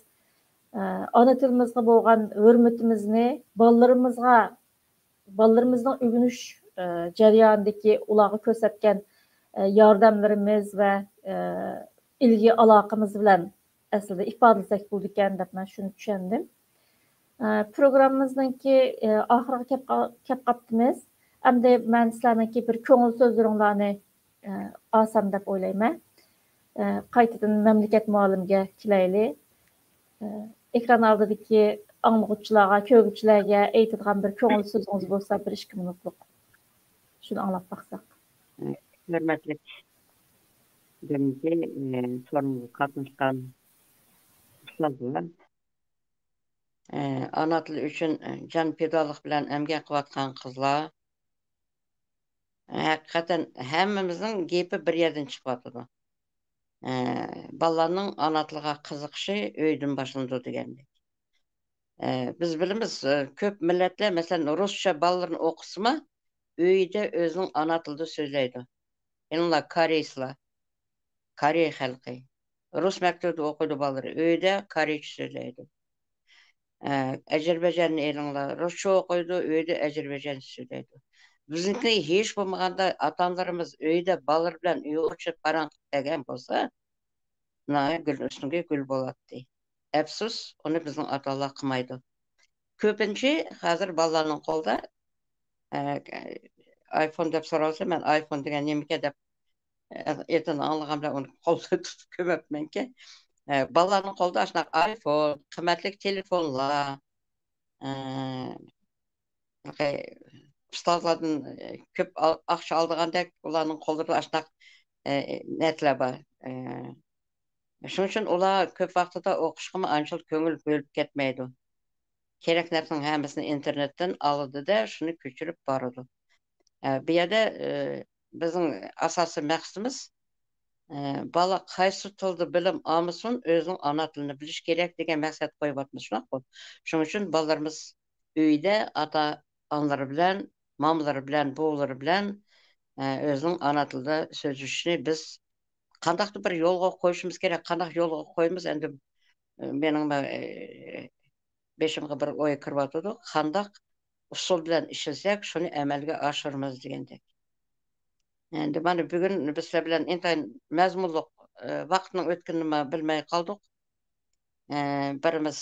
ئە، ئانا تىلىمىزغا بولغان ھۆرمىتىمىزنى بالىلىرىمىزغا، بالىلىرىمىزنىڭ ئۆگىنىش، ئە، جەريانىدىكى ئۇلارغا كۆرسەتكەن، ئە، ياردەملىرىمىز ۋە، ئە، ئىلگە ئالاقىمىز بىلەن ئەسلىدە ئىپادىلىسەك بولىدىكەن دەپ مەن شۇنى چۈشەندىم. ئە، پروگراممىمىزنىڭكى، ئە، ئاخىرىغا كەپ قا-، كەپ قاپتىمىز. ئەمدى مەن سىلەرنىڭكى بىر كۆڭۈل سۆزلىرىڭلارنى، ئە، ئالسام دەپ ئويلايمەن. ئە، قايتىدىن مەملىكەت مۇئەللىمگە كېلەيلى. ئە، ئېكران ئالدىدىكى ئاڭلىغۇچىلارغا، كۆرگۈچىلەرگە ئېيتىدىغان بىر كۆڭۈل سۆزىڭىز بولسا، بىر ئىككى مىنۇتلۇق. شۇنى ئاڭلاپ باقساق. ھۆرمەتلىك بۈگۈنكى، ئە، فورۇمغا قاتناشقان ئۇستازلار، ئە، ئانا تىل ئۈچۈن، ئە، جان پىدالىق بىلەن ئەمگەك قىلىۋاتقان قىزلار، ھەقىقەتەن ھەممىمىزنىڭ گېپى بىر يەردىن چىقىۋاتىدۇ. ئە، بالىلارنىڭ ئانا تىلىغا قىزىقىشى ئۆيدىن باشلىنىدۇ دېگەندەك. ئە، بىز بىلىمىز، ئە، كۆپ مىللەتلەر، مەسىلەن، رۇسچە بالىلىرىنى ئوقۇتسىمۇ، ئۆيدە ئۆزىنىڭ ئانا تىلىدا سۆزلەيدۇ. ئېلىڭلار، كورېيسلار، كورېي خەلقى. رۇس مەكتىۋىدە ئوقۇيدۇ بالىلىرى، ئۆيدە كورېيچە سۆزلەيدۇ. ئە، ئەزەربەيجاننى ئېلىڭلار، رۇسچە ئوقۇيدۇ، ئۆيدە ئەزەربەيجانچە سۆزلەيدۇ. بىزنىڭكى ھېچ بولمىغاندا ئاتا-ئانىلىرىمىز ئۆيدە بالىلىرى بىلەن ئۇيغۇرچە پاراڭ قىلىپ بەرگەن بولسا، ناھايىتى گۈل ئۈستىگە گۈل بولاتتى. ئەپسۇس، ئۇنى بىزنىڭ ئاتا-ئانىلار قىلمايدۇ. كۆپىنچە ھازىر بالىلارنىڭ قولىدا، ئە، ئايفون دەپ سورالسا، مەن ئايفون دېگەن نېمىكەن دەپ، ئە، ئېتىنى ئاڭلىغان بىلەن ئۇنى قولدا تۇتۇپ كۆرمەپمەنكى. ئە، بالىلارنىڭ قولىدا ئاشۇنداق ئايفون، قىممەتلىك تېلېفونلار، ئە، ئۇستازلاردىن، ئە، كۆپ ئال-، ئاقچا ئالىدىغاندەك ئۇلارنىڭ قوللىرىدا ئاشۇنداق، ئە، نەرسىلەر بار. ئە، شۇنىڭ ئۈچۈن ئۇلار كۆپ ۋاقتىدا ئوقۇشقىمۇ ئانچىلا كۆڭۈل بۆلۈپ كەتمەيدۇ. كېرەك نەرسىنىڭ ھەممىسىنى ئىنتېرنېتتىن ئالىدۇ-دە، شۇنى كۆچۈرۈپ بارىدۇ. ئە، بۇ يەردە، ئە، بىزنىڭ ئاساسىي مەقسىتىمىز، ئە، بالا قايسى تىلدا بىلىم ئالمىسۇن، ئۆزىنىڭ ئانا تىلىنى بىلىشى كېرەك دېگەن مەقسەت قويۇۋاتىمىز، شۇنداققۇ؟ شۇنىڭ ئۈچۈن بالىلىرىمىز ئۆيدە ئاتا-ئانىلىرى بىلەن، مامىلىرى بىلەن، بوۋىلىرى بىلەن، ئە، ئۆزىنىڭ ئانا تىلىدا سۆزلىشىشىنى بىز قانداقتۇر بىر يولغا قويۇشىمىز كېرەك. قانداق يولغا قويىمىز؟ ئەمدى، ئە، مېنىڭ، ئە، بېشىمغا بىر ئوي كىرىۋاتىدۇ. قانداق ئۇسۇل بىلەن ئىشلىسەك، شۇنى ئەمەلگە ئاشۇرىمىز دېگەندەك. ئەمدى مانا بۈگۈن بىز سىلەر بىلەن ئىنتايىن مەزمۇنلۇق، ئە، ۋاقىتنىڭ ئۆتكىنىنىمۇ بىلمەي قالدۇق. ئە، بىرىمىز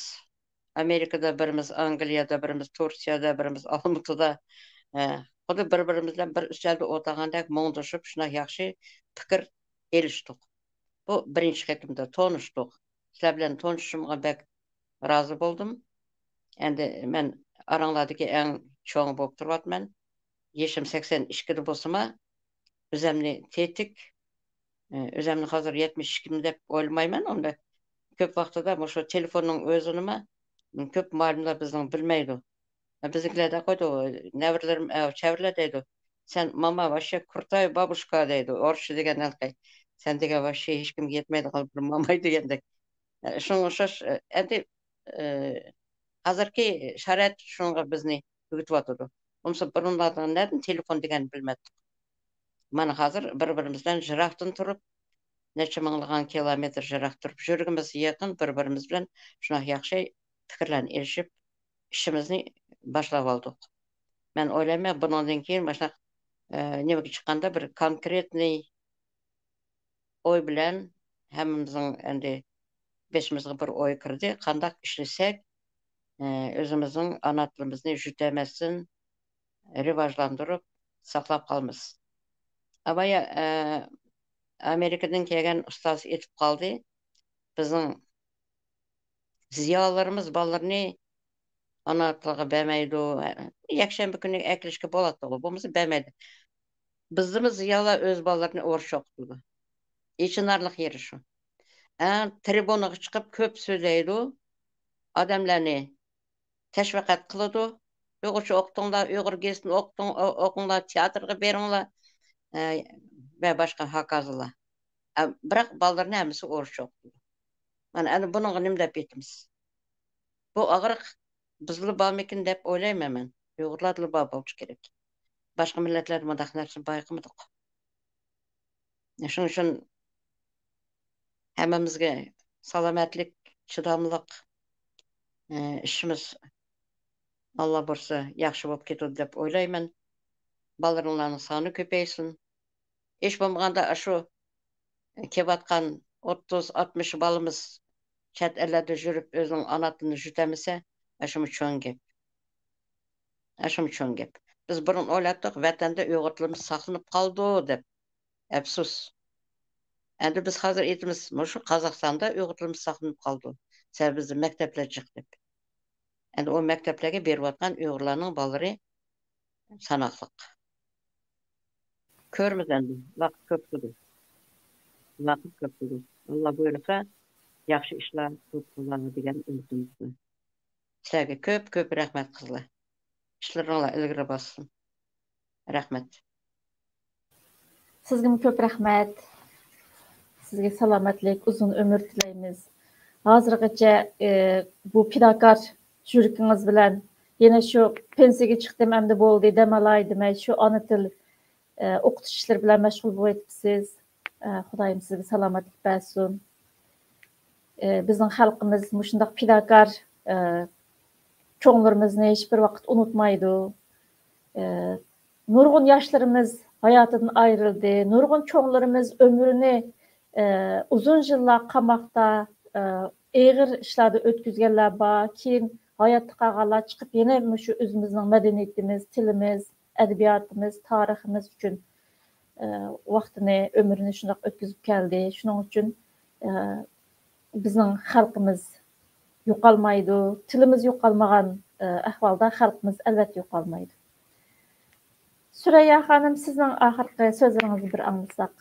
ئامېرىكىدا، بىرىمىز ئانگلىيەدە، بىرىمىز تۇركىيەدە، بىرىمىز ئالمۇتىدا. ئە، خۇددى بىر-بىرىمىز بىلەن بىر ئۈستەلدە ئولتۇرغاندەك مۇڭدىشىپ، شۇنداق ياخشى پىكىر ئېلىشتۇق. بۇ بىرىنچى قېتىمدا تونۇشتۇق. سىلەر بىلەن تونۇشۇشۇمغا بەك رازى بولدۇم. ئەمدى مەن ئاراڭلاردىكى ئەڭ چوڭى بولۇپ تۇرۇۋاتىمەن. يېشىم سەكسەن ئىككىدە بولسىمۇ، ئۆزەمنى تېتىك، ئۆزەمنى ھازىر يەتمىش ئىككىمۇ دەپ ئويلىمايمەن. ئۇندا كۆپ ۋاقتىدا مۇشۇ تېلېفوننىڭ ئۆزىنىمۇ كۆپ مۇئەللىملەر بىزنىڭ بىلمەيدۇ. بىزنىڭكىلەر دەپ قويدى، نەۋرىلىرىم، ئە، چەۋرىلەر دەيدۇ. سەن ماما، ۋاششە كرۇتاي بابۇشكا دەيدۇ. ئورۇسچە دېگەن ھېلىقى. سەن دېگەن ۋاششە ھېچكىمگە يەتمەيدىغان بىر ماماي دېگەندەك. ئە، شۇڭا ئوخشاش، ئە، ئەمدى، ئە، ھازىرقى شارائىت شۇنىڭغا بىزنى ئۆگىتىۋاتىدۇ. بولمىسا بۇرۇنلاردا نەدىن تېلېفون دېگەننى بىلمەتتۇق. مانا ھازىر بىر-بىرىمىزدىن يىراقتىن تۇرۇپ، نەچچە مىڭلىغان كىلومېتىر يىراق تۇرۇپ، يۈرىكىمىز يېقىن، بىر-بىرىمىز بىلەن شۇنداق ياخشى پىكىرلەرنى ئېلىشىپ، ئىشىمىزنى باشلاۋالدۇق. مەن ئويلايمەن، بۇنىڭدىن كېيىن مۇشۇنداق، ئە، نېمىگە چىققاندا بىر كونكرېتنىي ئوي بىلەن ھەممىمىزنىڭ ئەمدى بېشىمىزغا بىر ئوي كىردى، قانداق ئىشلىسەك، ئە، ئۆزىمىزنىڭ ئانا تىلىمىزنى يۈتەلمەستىن رىۋاجلاندۇرۇپ ساقلاپ قالىمىز. ئابايا، ئە، ئامېرىكىدىن كەلگەن ئۇستاز ئېيتىپ قالدى، بىزنىڭ زىيالىيلىرىمىز بالىلىرىنى ئانا تىلىغا بەرمەيدۇ. يەكشەنبە كۈنى ئەكېلىشكە بولاتتىغۇ، بولمىسا بەرمەيدۇ. بىزدىمۇ زىيالىيلار ئۆز بالىلىرىنى ئورۇسچە ئوقۇتىدۇ. ئېچىنارلىق يېرى شۇ. ئە، تىرىبۇنىغا چىقىپ كۆپ سۆزلەيدۇ. ئادەملەرنى تەشۋىقات قىلىدۇ. ئۇيغۇرچە ئوقۇتۇڭلار، ئۇيغۇر گېزىتىنى ئوقۇتۇڭ، ئو-، ئوقۇڭلار، تىياتىرغا بېرىڭلار، ئە، ۋە باشقا ھاكازىلار. ئە، بىراق بالىلىرىنى ھەممىسى ئورۇسچە ئوقۇتىدۇ. مانا ئەنە بۇنىڭغا نېمە دەپ ئېيتىمىز؟ بۇ ئاغرىق بىزلا بارمىكىن دەپ ئويلايمەن مەن. ئۇيغۇرلاردىلا بار بولۇشى كېرەك. باشقا مىللەتلەردە مۇنداق نەرسىنى بايقىمىدۇق. شۇنىڭ ئۈچۈن ھەممىمىزگە سالامەتلىك، چىداملىق، ئە، ئىشىمىز، ئاللا بۇيرۇسا، ياخشى بولۇپ كېتىدۇ دەپ ئويلايمەن. بالىلىرىڭلارنىڭ سانى كۆپەيسۇن. ھېچ بولمىغاندا ئاشۇ كېلىۋاتقان ئوتتۇز، ئاتمىش بالىمىز چەت ئەللەردە يۈرۈپ ئۆزىنىڭ ئانا تىلىنى يۈتەلمىسە، ئاشۇمۇ چوڭ گەپ. ئاشۇمۇ چوڭ گەپ. بىز بۇرۇن ئويلايتتۇق، ۋەتەندە ئۇيغۇر تىلىمىز ساقلىنىپ قالىدۇ دەپ. ئەپسۇس. ئەمدى بىز ھازىر ئېيتىمىز، مۇشۇ قازاقىستاندا ئۇيغۇر تىلىمىز ساقلىنىپ قالىدۇ. سەۋەبى بىزدە مەكتەپلەر جىق دەپ. ئەمدى ئۇ مەكتەپلەرگە بېرىۋاتقان ئۇيغۇرلارنىڭ بالىلىرى ساناقلىق. كۆرىمىز ئەمدى، ۋاقىت كۆرسىتىدۇ. ۋاقىت كۆرسىتىدۇ. ئاللا بۇيرۇسا، ياخشى ئىشلار كۆپ بولار دېگەن ئۈمىدىمىز بار. سىلەرگە كۆپ، كۆپ رەھمەت، قىزلار. ئىشلىرىڭلار ئىلگىرى بارسۇن. رەھمەت. سىزگىمۇ كۆپ رەھمەت. سىزگە سالامەتلىك، ئۇزۇن ئۆمۈر تىلەيمىز. ھازىرغىچە، ئى، بۇ پىداكار يۈرىكىڭىز بىلەن يەنە شۇ پېنسىيەگە چىقتىم، ئەمدى بولدى، دەم ئالاي دېمەي، شۇ ئانا تىل، ئى، ئوقۇتۇش ئىشلىرى بىلەن مەشغۇل بولۇۋېتىپسىز. ئى، خۇدايىم سىزگە سالامەتلىك بەرسۇن. ئى، بىزنىڭ خەلقىمىز مۇشۇنداق پىداكار، ئى، چوڭلىرىمىزنى ھېچبىر ۋاقىت ئۇنتۇمايدۇ. ئى، نۇرغۇن ياشلىرىمىز ھاياتىدىن ئايرىلدى. نۇرغۇن چوڭلىرىمىز ئۆمرىنى، ئى، ئۇزۇن يىللار قاماقتا، ئى، ئېغىر ئىشلاردا ئۆتكۈزگەنلەر بار. كېيىن ھاياتتا قالغانلار چىقىپ يەنە مۇشۇ ئۆزىمىزنىڭ مەدەنىيىتىمىز، تىلىمىز، ئەدەبىياتىمىز، تارىخىمىز ئۈچۈن، ئى، ۋاقتىنى، ئۆمرىنى شۇنداق ئۆتكۈزۈپ كەلدى. شۇنىڭ ئۈچۈن، ئى، بىزنىڭ خەلقىمىز يوقالمايدۇ، تىلىمىز يوقالمىغان، ئى، ئەھۋالدا خەلقىمىز ئەلۋەتتە يوقالمايدۇ. سۈرەييا خانىم، سىزنىڭ ئاخىرقى سۆزلىرىڭىزنى بىر ئاڭلىساق.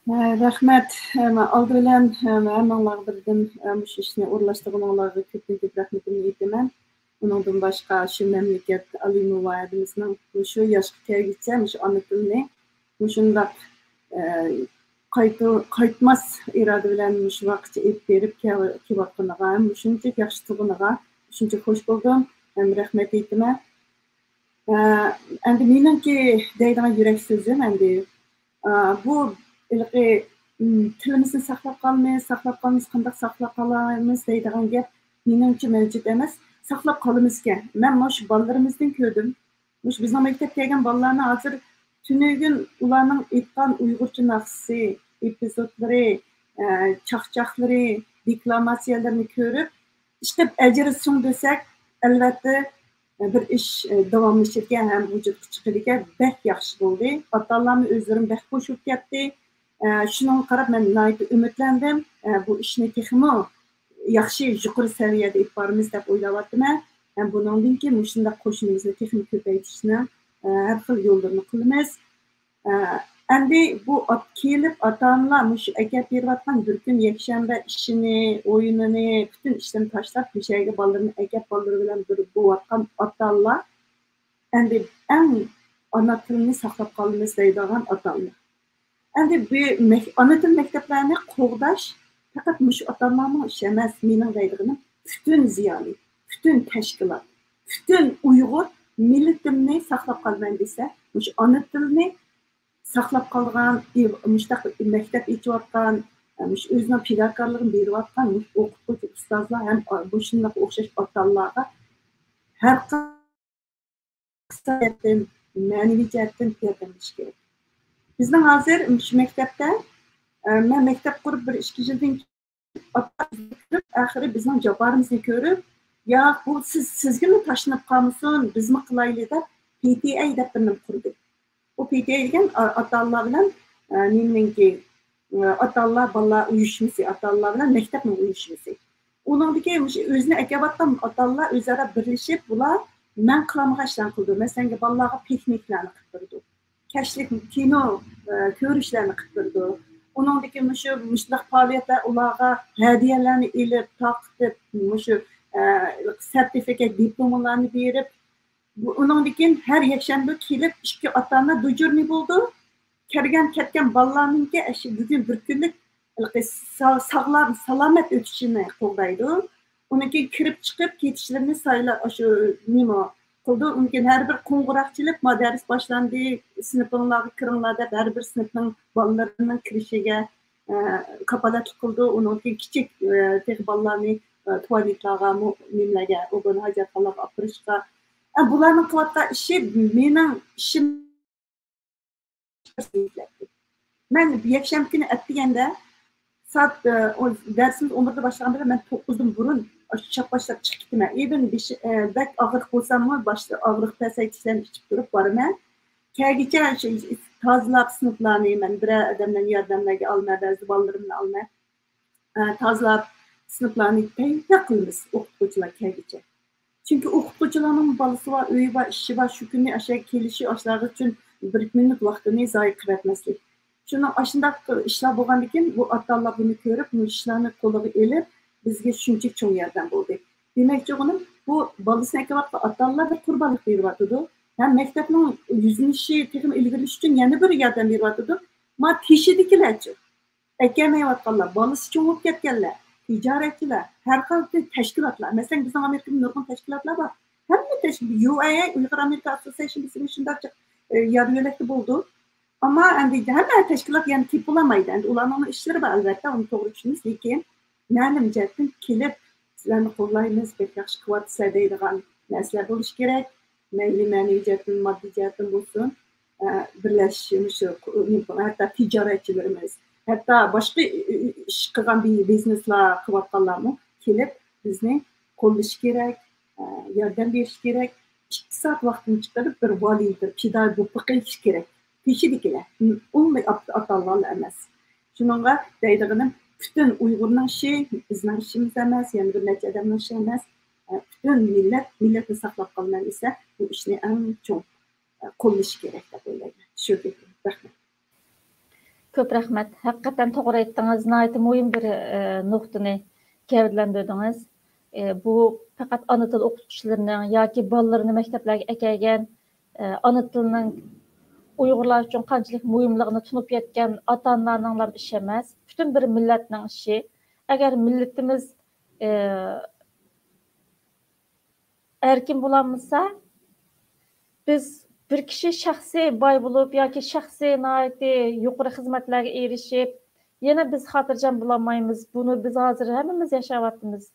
ھە، رەھمەت. ھە، مەن ئالدى بىلەن، ھە، ھەممىڭلارغا بىردىن، ھە، مۇشۇ ئىشنى ئورۇنلاشتۇرغىنىڭلارغا كۆپتىن كۆپ رەھمىتىمنى ئېيتىمەن. ئۇنىڭدىن باشقا، شۇ مەملىكەت ئالىمى ۋە ھەدىمىزنىڭ مۇشۇ ياشقا كەلگۈچە مۇشۇ ئانا تىلنى مۇشۇنداق، ئە، قايتا-، قايتماس ئىرادە بىلەن مۇشۇ ۋاقىتقىچە ئېلىپ بېرىپ كەل-، كېلىۋاتقىنىغا، مۇشۇنچە ياخشى تۇرغىنىغا شۇنچە خوش بولدۇم ھەم رەھمەت ئېيتىمەن. ئە، ئەمدى مېنىڭكى دەيدىغان يۈرەك سۆزۈم ئەمدى، ئە، بۇ ھېلىقى، م، تىلىمىزنى ساقلاپ قالىمىز، ساقلاپ قالىمىز، قانداق ساقلاپ قالىمىز دەيدىغان گەپ مېنىڭچە مەۋجۇت ئەمەس. ساقلاپ قالىمىزكەن. مەن مۇشۇ بالىلىرىمىزدىن كۆردۈم. مۇشۇ بىزنىڭ مەكتەپكە كەلگەن بالىلارنى ھازىر تۈنۈگۈن ئۇلارنىڭ ئېيتقان ئۇيغۇرچە ناخشىسى، ئېپىزودلىرى، ئە، چاقچاقلىرى، دېكلاماتسىيەلىرىنى كۆرۈپ، ئىشقىلىپ ئەجرى سۇڭ دېسەك، ئەلۋەتتە، بىر ئىش، ئە، داۋاملىشىدىكەن ھەم ۋۇجۇدقا چىقىدىكەن، بەك ياخشى بولدى. ئاتا-ئانىلارمۇ ئۆزلىرىمۇ بەك خوش بولۇپ كەتتى. ئە، شۇنىڭغا قاراپ مەن ناھايىتى ئۈمىدلەندىم. ئە، بۇ ئىشنى تېخىمۇ ياخشى، يۇقىرى سەۋىيەدە ئېلىپ بارىمىز دەپ ئويلاۋاتىمەن. ھەم بۇنىڭدىن كېيىن مۇشۇنداق قوشۇنىمىزنى تېخىمۇ كۆپەيتىشنىڭ، ئە، ھەر خىل يوللىرىنى قىلىمىز. ئە، ئەمدى بۇ ئات-، كېلىپ ئاتا-ئانىلار مۇشۇ ئەكەپ بېرىۋاتقان بىر كۈن يەكشەنبە ئىشىنى، ئويۇنىنى، پۈتۈن ئىشلىرىنى تاشلاپ، مۇشۇ يەرگە بالىلىرىنى ئەكەپ، بالىلىرى بىلەن بىر بولۇۋاتقان ئاتا-ئانىلار، ئەمدى ئەڭ ئانا تىلنى ساقلاپ قالىمىز دەيدىغان ئاتا-ئانىلار. ئەمدى بۇ مەك-، ئانا تىل مەكتەپلەرنى قوغداش پەقەت مۇشۇ ئاتا-ئانىلارنىڭ ئىشى ئەمەس، مېنىڭ دەيدىغىنىم پۈتۈن زىيالىي، پۈتۈن تەشكىلات، پۈتۈن ئۇيغۇر مىللىتىمنى ساقلاپ قالىمەن دېسە، مۇشۇ ئانا تىلنى ساقلاپ قالغان، ئى-، مۇشۇنداق مەكتەپ ئېچىۋاتقان، مۇشۇ ئۆزىنىڭ پىداكارلىقىنى بېرىۋاتقان مۇشۇ ئوقۇتقۇچى، ئۇستازلار ھەم مۇشۇنداق ئوخشاش ئاتا-ئانىلارغا ھەر قانداق جەھەتتىن، مەنىۋى جەھەتتىن ياردەم بېرىش كېرەك. بىزنىڭ ھازىر مۇشۇ مەكتەپتە، ئە، مەن مەكتەپ قۇرۇپ بىر ئىككى يىلدىن كېيىن ئاتا كۆرۈپ، ئاخىرى بىزنىڭ جاپالىرىمىزنى كۆرۈپ، ياق، بۇ سىز، سىزگىلا تاشلىنىپ قالمىسۇن، بىزمۇ قىلايلى دەپ، پى تى ئەي دەپ بىر نېمە قۇردى. بۇ پى تى ئەي دېگەن ئا-، ئاتا-ئانىلار بىلەن، ئە، نېمىنىڭكى، ئە، ئاتا-ئانىلار، بالىلار ئۇيۇشمىسى، ئاتا-ئانىلار بىلەن مەكتەپنىڭ ئۇيۇشمىسى. ئۇنىڭدىكى مۇشۇ ئۆزىنى ئەكەۋاتقان ئاتا-ئانىلار ئۆزئارا بىرلىشىپ، بۇلار مەن قىلالمىغان ئىشلارنى قىلىدۇ. مەسىلەن، بالىلارغا پىكنىكلارنى قىلىپ بېرىدۇ. كەچلىك كىنو، ئە، كۆرۈشلەرنى قىلىپ بېرىدۇ. ئۇنىڭدىكى مۇشۇ، مۇشۇنداق پائالىيەتلەر ئۇلارغا ھەدىيەلەرنى ئېلىپ، تارقىتىپ، مۇشۇ، ئە، سېرتىفىكات، دىپلوملارنى بېرىپ، بۇ، ئۇنىڭدىن كېيىن ھەر يەكشەنبە كېلىپ ئىككى ئاتا-ئانا دۇجۇرنى بولىدۇ. كەلگەن كەتكەن بالىلارنىڭكى ئاشۇ بۈگۈن بىر كۈنلۈك ھېلىقى سا-، ساغلام، سالامەت ئۆتۈشىنى قوغدايدۇ. ئۇنىڭ كېيىن كىرىپ چىقىپ كېتىشلىرىنى سايلا-، ئاشۇ نېمە قىلىدۇ. ئۇنىڭ كېيىن ھەر بىر قوڭغۇراق چېلىپ، ما دەرس باشلاندى، سىنىپىڭلارغا كىرىڭلار دەپ ھەر بىر سىنىپنىڭ بالىلىرىنىڭ كىرىشىگە، ئە، كاپالەتلىك قىلىدۇ. ئۇنىڭدىن كېيىن كىچىك، ئە، تېخى بالىلارنى، ئە، تۇالېتلارغا، مۇ-، نېمىلەرگە، ئوبدان ھاجەتخانىلارغا ئاپىرىشقا. ئە، بۇلارنىڭ قىلىۋاتقان ئىشى مېنىڭ ئىشىم. مەن يەكشەنبە كۈنى ئەتىگەندە سائەت، ئە، ئون، دەرسىمىز ئون بىردە باشلىغان بىلەن مەن توققۇزدىن بۇرۇن ئاشۇ چاپباشلاپ چىقىپ كېتىمەن. ئىۋىن بېشى، ئە، بەك ئاغرىق بولساممۇ، باشتا ئاغرىق پەسەيتىشلەرنى ئىچىپ تۇرۇپ بارىمەن. كەلگۈچە شۇ تازىلاپ سىنىپلارنى، مەن بىرەر ئادەملەرنى ياردەملەرگە ئالىمەن، بەزى بالىلىرىمنى ئالىمەن. ئە، تازىلاپ سىنىپلارنى تەييار قىلىمىز ئوقۇتقۇچىلار كەلگۈچە. چۈنكى ئوقۇتقۇچىلارنىڭ بالىسى بار، ئۆيى بار، ئىشى بار، شۇ كۈنى ئاشۇ يەرگە كېلىشى، ئاشۇلارغا ئۈچۈن بىر مىنۇت ۋاقتىنى زايە قىلىۋەتمەسلىك. شۇنىڭ ئاشۇنداق ئىشلار بولغاندىكىن، بۇ ئاتا-ئانىلار بۇنى كۆرۈپ، مۇشۇ ئىشلارنى قولىغا ئېلىپ، بىزگە شۇنچىلىك چوڭ ياردەم بولدى. دېمەكچى بولغىنىم، بۇ بالىسىنى ئەكېۋاتقان ئاتا-ئانىلار بىر قۇربانلىق بېرىۋاتىدۇ. ھەم مەكتەپنىڭ يۈزلىنىشى تېخىمۇ ئىلگىرىلىشى ئۈچۈن يەنە بىر ياردەم بېرىۋاتىدۇ. ما تېشىدىكىلەرچۇ؟ ئەكەلمەيۋاتقانلار، بالىسى چوڭ بولۇپ كەتكەنلەر، تىجارەتچىلەر، ھەر قانداق تەشكىلاتلار. مەسىلەن، بىزنىڭ ئامېرىكىدا نۇرغۇن تەشكىلاتلار بار. ھەممە تەشكىل-، يۇ ئەي ئاي، ئۇيغۇر ئامېرىكا ئاسسوسىيېشن دېسىمۇ شۇنداق جىق، ئە، يار يۆلەكتە بولىدۇ. ئەمما ئەمدى ھەممە تەشكىلات يەنە كېلىپ بولالمايدۇ. ئەمدى ئۇلارنىڭ ئىشلىرى بار، ئەلۋەتتە، ئۇنى توغرا چۈشىنىمىز. لېكىن مەلۇم جەھەتتىن كېلىپ، سىلەرنى قوللايمىز، بەك ياخشى قىلىۋاتىسىلەر دەيدىغان نەرسىلەر بولۇشى كېرەك. مەيلى مەنىۋى جەھەتتىن، ماددىي جەھەتتىن بولسۇن، ئە، بىرلەشىش، مۇشۇ، ھەتتا تىجارەتچىلىرىمىز، ھەتتا باشقا ئىش قىلغان بىزنېسلار قىلىۋاتقانلارمۇ كېلىپ بىزنى قوللىشى كېرەك، ئە، ياردەم بېرىشى كېرەك. ئىككى سائەت ۋاقتىنى چىقىرىپ بىر ۋالېنتىر، پىدائىي بولۇپ بېقىش كېرەك. تېشىدىكىلەر، ئۇمۇمىي ئاتا-، ئاتا-ئانىلار ئەمەس. شۇنىڭغا دەيدىغىنىم، پۈتۈن ئۇيغۇرنىڭ ئىشى، بىزنىڭ ئىشىمىز ئەمەس، يەنە بىر نەچچە ئادەمنىڭ ئىشى ئەمەس. ئە، پۈتۈن مىللەت، مىللەتنى ساقلاپ قالىمەن دېسە، بۇ ئىشنى ئەڭ چوڭ، ئە، قوللىشى كېرەك دەپ ئويلايمەن. شۇ گېپىم. رەھمەت. كۆپ رەھمەت. ھەقىقەتەن توغرا ئېيتتىڭىز. ناھايىتى مۇھىم بىر، ئە، نۇقتىنى گەۋدىلەندۈردىڭىز. ئە، بۇ پەقەت ئانا تىل ئوقۇتقۇچىلىرىنىڭ ياكى بالىلىرىنى مەكتەپلەرگە ئەكەلگەن، ئە، ئانا تىلنىڭ ئۇيغۇرلار ئۈچۈن قانچىلىك مۇھىملىقىنى تونۇپ يەتكەن ئاتا-ئانىلارنىڭلا ئىشى ئەمەس، پۈتۈن بىر مىللەتنىڭ ئىشى. ئەگەر مىللىتىمىز، ئە، ئەركىن بولالمىسا، بىز بىر كىشى شەخسىي باي بولۇپ ياكى شەخسىي ناھايىتى يۇقىرى خىزمەتلەرگە ئېرىشىپ، يەنە بىز خاتىرجەم بولالمايمىز. بۇنى بىز ھازىر ھەممىمىز ياشاۋاتىمىز.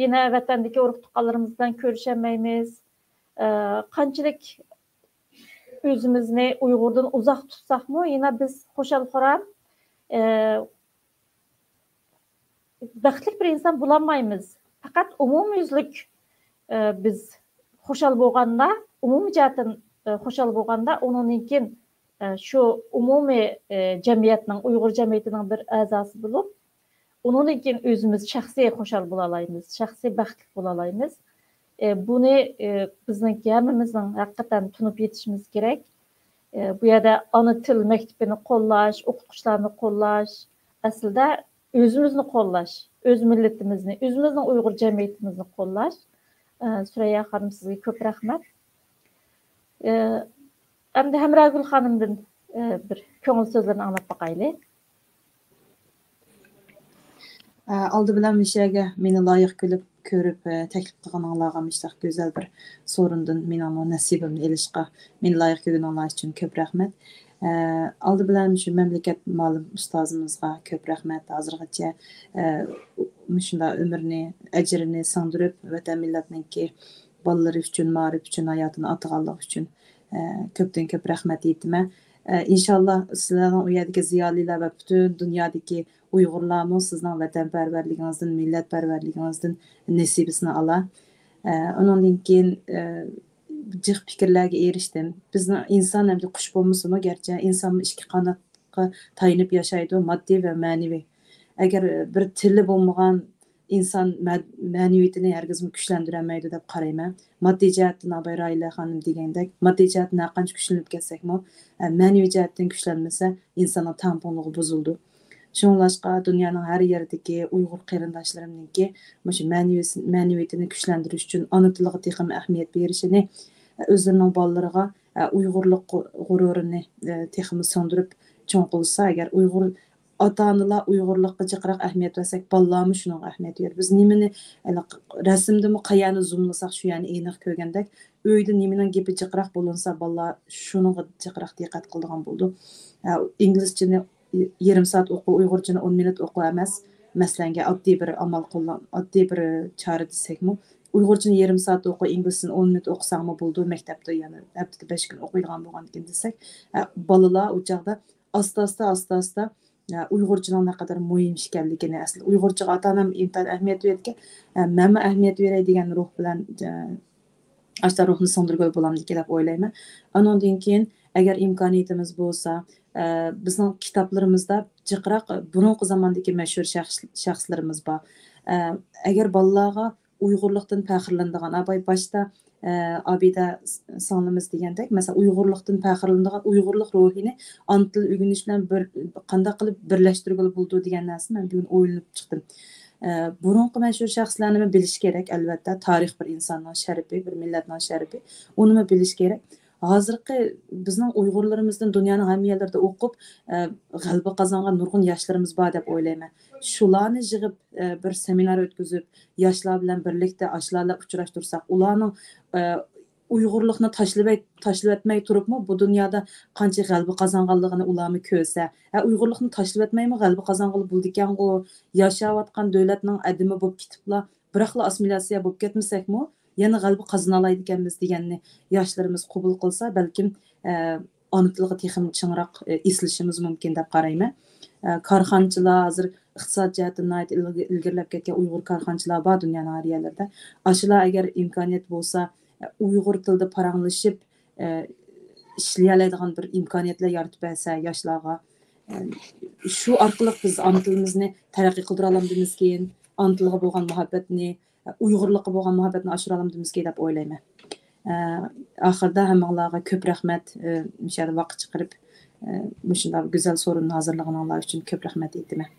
يەنە ۋەتەندىكى ئۇرۇق-تۇغقانلىرىمىز بىلەن كۆرۈشەلمەيمىز. ئە، قانچىلىك ئۆزىمىزنى ئۇيغۇردىن ئۇزاق تۇتساقمۇ، يەنە بىز خۇشال-خۇرام، ئە، بەختلىك بىر ئىنسان بولالمايمىز. پەقەت ئومۇميۈزلۈك، ئە، بىز خۇشال بولغاندا، ئومۇمىي جەھەتتىن، ئە، خۇشال بولغاندا، ئۇنىڭدىن كېيىن ئە، شۇ ئومۇمىي، ئە، جەمئىيەتنىڭ، ئۇيغۇر جەمئىيىتىنىڭ بىر ئەزاسى بولۇپ، ئۇنىڭدىن كېيىن ئۆزىمىز شەخسىي خۇشال بولالايمىز، شەخسىي بەختلىك بولالايمىز. ئە، بۇنى، ئە، بىزنىڭكى ھەممىمىزنىڭ ھەقىقەتەن تونۇپ يېتىشىمىز كېرەك. ئە، بۇ يەردە ئانا تىل مەكتىپىنى قوللاش، ئوقۇتقۇچىلارنى قوللاش، ئەسلىدە ئۆزىمىزنى قوللاش، ئۆز مىللىتىمىزنى، ئۆزىمىزنىڭ ئۇيغۇر جەمئىيىتىمىزنى قوللاش. ئە، سۈرەييا خانىم، سىزگە كۆپ رەھمەت. ئە، ئەمدى ھەمراگۈل خانىمدىن، ئە، بىر كۆڭۈل سۆزلىرىنى ئاڭلاپ باقايلى. ئە، ئالدى بىلەن مۇشۇ يەرگە مېنى لايىق كۆرۈپ، كۆرۈپ، ئە، تەكلىپ قىلغىنىڭلارغا، مۇشۇنداق گۈزەل بىر سورۇندىن مېنىڭمۇ نەسىبىمنى ئېلىشقا، مېنى لايىق كۆرگىنىڭلار ئۈچۈن كۆپ رەھمەت. ئە، ئالدى بىلەن شۇ مەملىكەت مۇئەللىم ئۇستازىمىزغا كۆپ رەھمەت. ھازىرغىچە، ئە، مۇشۇنداق ئۆمرىنى، ئەجرىنى سىڭدۈرۈپ، ۋەتەن مىللەتنىڭكى بالىلىرى ئۈچۈن، مائارىپ ئۈچۈن ھاياتىنى ئاتىغانلىقى ئۈچۈن، ئە، كۆپتىن كۆپ رەھمەت ئېيتىمەن. ئە، ئىنشاللا سىلەرنىڭ ئۇ يەردىكى زىيالىيلار ۋە پۈتۈن دۇنيادىكى ئۇيغۇرلارمۇ سىزنىڭ ۋەتەنپەرۋەرلىكىڭىزدىن، مىللەتپەرۋەرلىكىڭىزدىن نېسىبىسىنى ئالا. ئە، ئۇنىڭدىن كېيىن، ئە، جىق پىكىرلەرگە ئېرىشتىم. بىزنىڭ ئىنسان ئەمدى قۇش بولمىسىمۇ، گەرچە ئىنسانمۇ ئىككى قاناتقا تايىنىپ ياشايدۇ، ماددىي ۋە مەنىۋى. ئەگەر بىر تىلى بولمىغان ئىنسان مە-، مەنىۋىيىتىنى ھەرگىزمۇ كۈچلەندۈرەلمەيدۇ دەپ قارايمەن. ماددىي جەھەتتىن ئاباي راھىلە خانىم دېگەندەك، ماددىي جەھەتتىن ھەرقانچە كۈچلىنىپ كەتسەكمۇ، ئە، مەنىۋى جەھەتتىن كۈچلەنمىسە، ئىنساننىڭ تەڭپۇڭلۇقى بۇزۇلىدۇ. شۇڭلاشقا دۇنيانىڭ ھەر يېرىدىكى ئۇيغۇر قېرىنداشلىرىمنىڭكى مۇشۇ مەنىۋىسى-، مەنىۋىيىتىنى كۈچلەندۈرۈش ئۈچۈن ئانا تىلىغا تېخىمۇ ئەھمىيەت بېرىشىنى، ئۆزلىرىنىڭ بالىلىرىغا، ئە، ئۇيغۇرلۇق غۇ-، غۇرۇرىنى، ئە، تېخىمۇ سىڭدۈرۈپ چوڭ قىلسا، ئەگەر ئۇيغۇر ئاتا-ئانىلار ئۇيغۇرلۇققا جىقراق ئەھمىيەت بەرسەك، بالىلارمۇ شۇنىڭغا ئەھمىيەت بېرىدۇ. بىز نېمىنى، ھېلىقى رەسىمدىمۇ قەيەرنى زۇملىساق، شۇ يەرنى ئېنىق كۆرگەندەك، ئۆيدە نېمىنىڭ گېپى جىقراق بولۇنسا، بالىلار شۇنىڭغا جىقراق دىققەت قىلىدىغان بولىدۇ. ئە، ئىنگلىزچىنى يېرىم سائەت ئوقۇ، ئۇيغۇرچىنى ئون مىنۇت ئوقۇ ئەمەس. مەسىلەنگە، ئاددىي بىر ئامال قوللان-، ئاددىي بىر چارە دېسەكمۇ، ئۇيغۇرچىنى يېرىم سائەت ئوقۇ، ئىنگلىزچىنى ئون مىنۇت ئوقۇساڭمۇ بولىدۇ، مەكتەپتە يەنە ھەپتىدە بەش كۈن ئوقۇيدىغان بولغاندىكىن دېسەك، ئە، بالىلار ئۇ چاغدا ئاستا-ئاستا، ئاستا-ئاستا، ئە، ئۇيغۇرچىنىڭ نەقەدەر مۇھىم ئىكەنلىكىنى، ئەسلى ئۇيغۇرچىغا ئاتا-ئانام ئىنتايىن ئەھمىيەت بېرىدىكەن، ئە، مەنمۇ ئەھمىيەت بېرەي دېگەن روھ بىلەن، ئە، ئاشۇنداق روھنى سىڭدۈرگىلى بولامدىكىن دەپ ئويلايمەن. ئانىڭدىن كېيىن، ئەگەر ئىمكانىيىتىمىز بولسا، ئە، بىزنىڭ كىتابلىرىمىزدا جىقراق بۇرۇنقى زاماندىكى مەشھۇر شەخس-، شەخسلىرىمىز بار. ئە، ئەگەر بالىلارغا ئۇيغۇرلۇقتىن پەخىرلىنىدىغان، ئاباي باشتا، ئە، ئابىدە س-، سىڭلىمىز دېگەندەك، مەسىلەن، ئۇيغۇرلۇقتىن پەخىرلىنىدىغان، ئۇيغۇرلۇق روھىنى ئانا تىل ئۆگىنىش بىلەن بىر، قانداق قىلىپ بىرلەشتۈرگىلى بولىدۇ دېگەن نەرسە مەن بۈگۈن ئويلىنىپ چىقتىم. ئە، بۇرۇنقى مەشھۇر شەخسلەرنىمۇ بىلىش كېرەك، ئەلۋەتتە، تارىخ بىر ئىنساننىڭ شەرىپى، بىر مىللەتنىڭ شەرىپى، ئۇنىمۇ بىلىش كېرەك. ھازىرقى بىزنىڭ ئۇيغۇرلىرىمىزدىن دۇنيانىڭ ھەممە يەرلىرىدە ئوقۇپ، ئە، غەلىبە قازانغان نۇرغۇن ياشلىرىمىز بار دەپ ئويلايمەن. شۇلارنى يىغىپ، ئە، بىر سېمىنار ئۆتكۈزۈپ، ياشلار بىلەن بىرلىكتە ئاشۇلار بىلەن ئۇچراشتۇرساق، ئۇلارنىڭ، ئە، ئۇيغۇرلۇقنى تاشلىۋەت-، تاشلىۋەتمەي تۇرۇپمۇ بۇ دۇنيادا قانچە غەلىبە قازانغانلىقىنى ئۇلارمۇ كۆرسە، ھە، ئۇيغۇرلۇقنى تاشلىۋەتمەيمۇ غەلىبە قازانغىلى بولىدىكەنغۇ، ياشاۋاتقان دۆلەتنىڭ ئادىمى بولۇپ كېتىپلا، بىراقلا ئاسسىمىلياتسىيە بولۇپ كەتمىسەكمۇ، يەنە غەلىبە قازىنالايدىكەنمىز دېگەننى ياشلىرىمىز قوبۇل قىلسا، بەلكىم، ئە، ئانا تىلغا تېخىمۇ چىڭراق، ئە، ئېسىلىشىمىز مۇمكىن دەپ قارايمەن. ئە، كارخانىچىلار ھازىر ئىقتىساد جەھەتتىن ناھايىتى ئىلگە-، ئىلگىرىلەپ كەتكەن ئۇيغۇر كارخانىچىلار بار دۇنيانىڭ ھەر يەرلىرىدە. ئاشۇلار ئەگەر ئىمكانىيەت بولسا، ئە، ئۇيغۇر تىلىدا پاراڭلىشىپ، ئە، ئىشلىيەلەيدىغان بىر ئىمكانىيەتلەر يارىتىپ بەرسە ياشلارغا، ئە، شۇ ئارقىلىق بىز ئانا تىلىمىزنى تەرەققىي قىلدۇرالامدىمىزكىن، ئانا تىلغا بولغان مۇھەببەتنى، ئۇيغۇرلۇققا بولغان مۇھەببەتنى ئاشۇرالامدىمىزكى دەپ ئويلايمەن. ئە، ئاخىرىدا ھەممىڭلارغا كۆپ رەھمەت، ئە، مۇشۇ يەردە ۋاقىت چىقىرىپ، ئە، مۇشۇنداق گۈزەل سورۇننى ھازىرلىغىنىڭلار ئۈچۈن كۆپ رەھمەت ئېيتىمەن.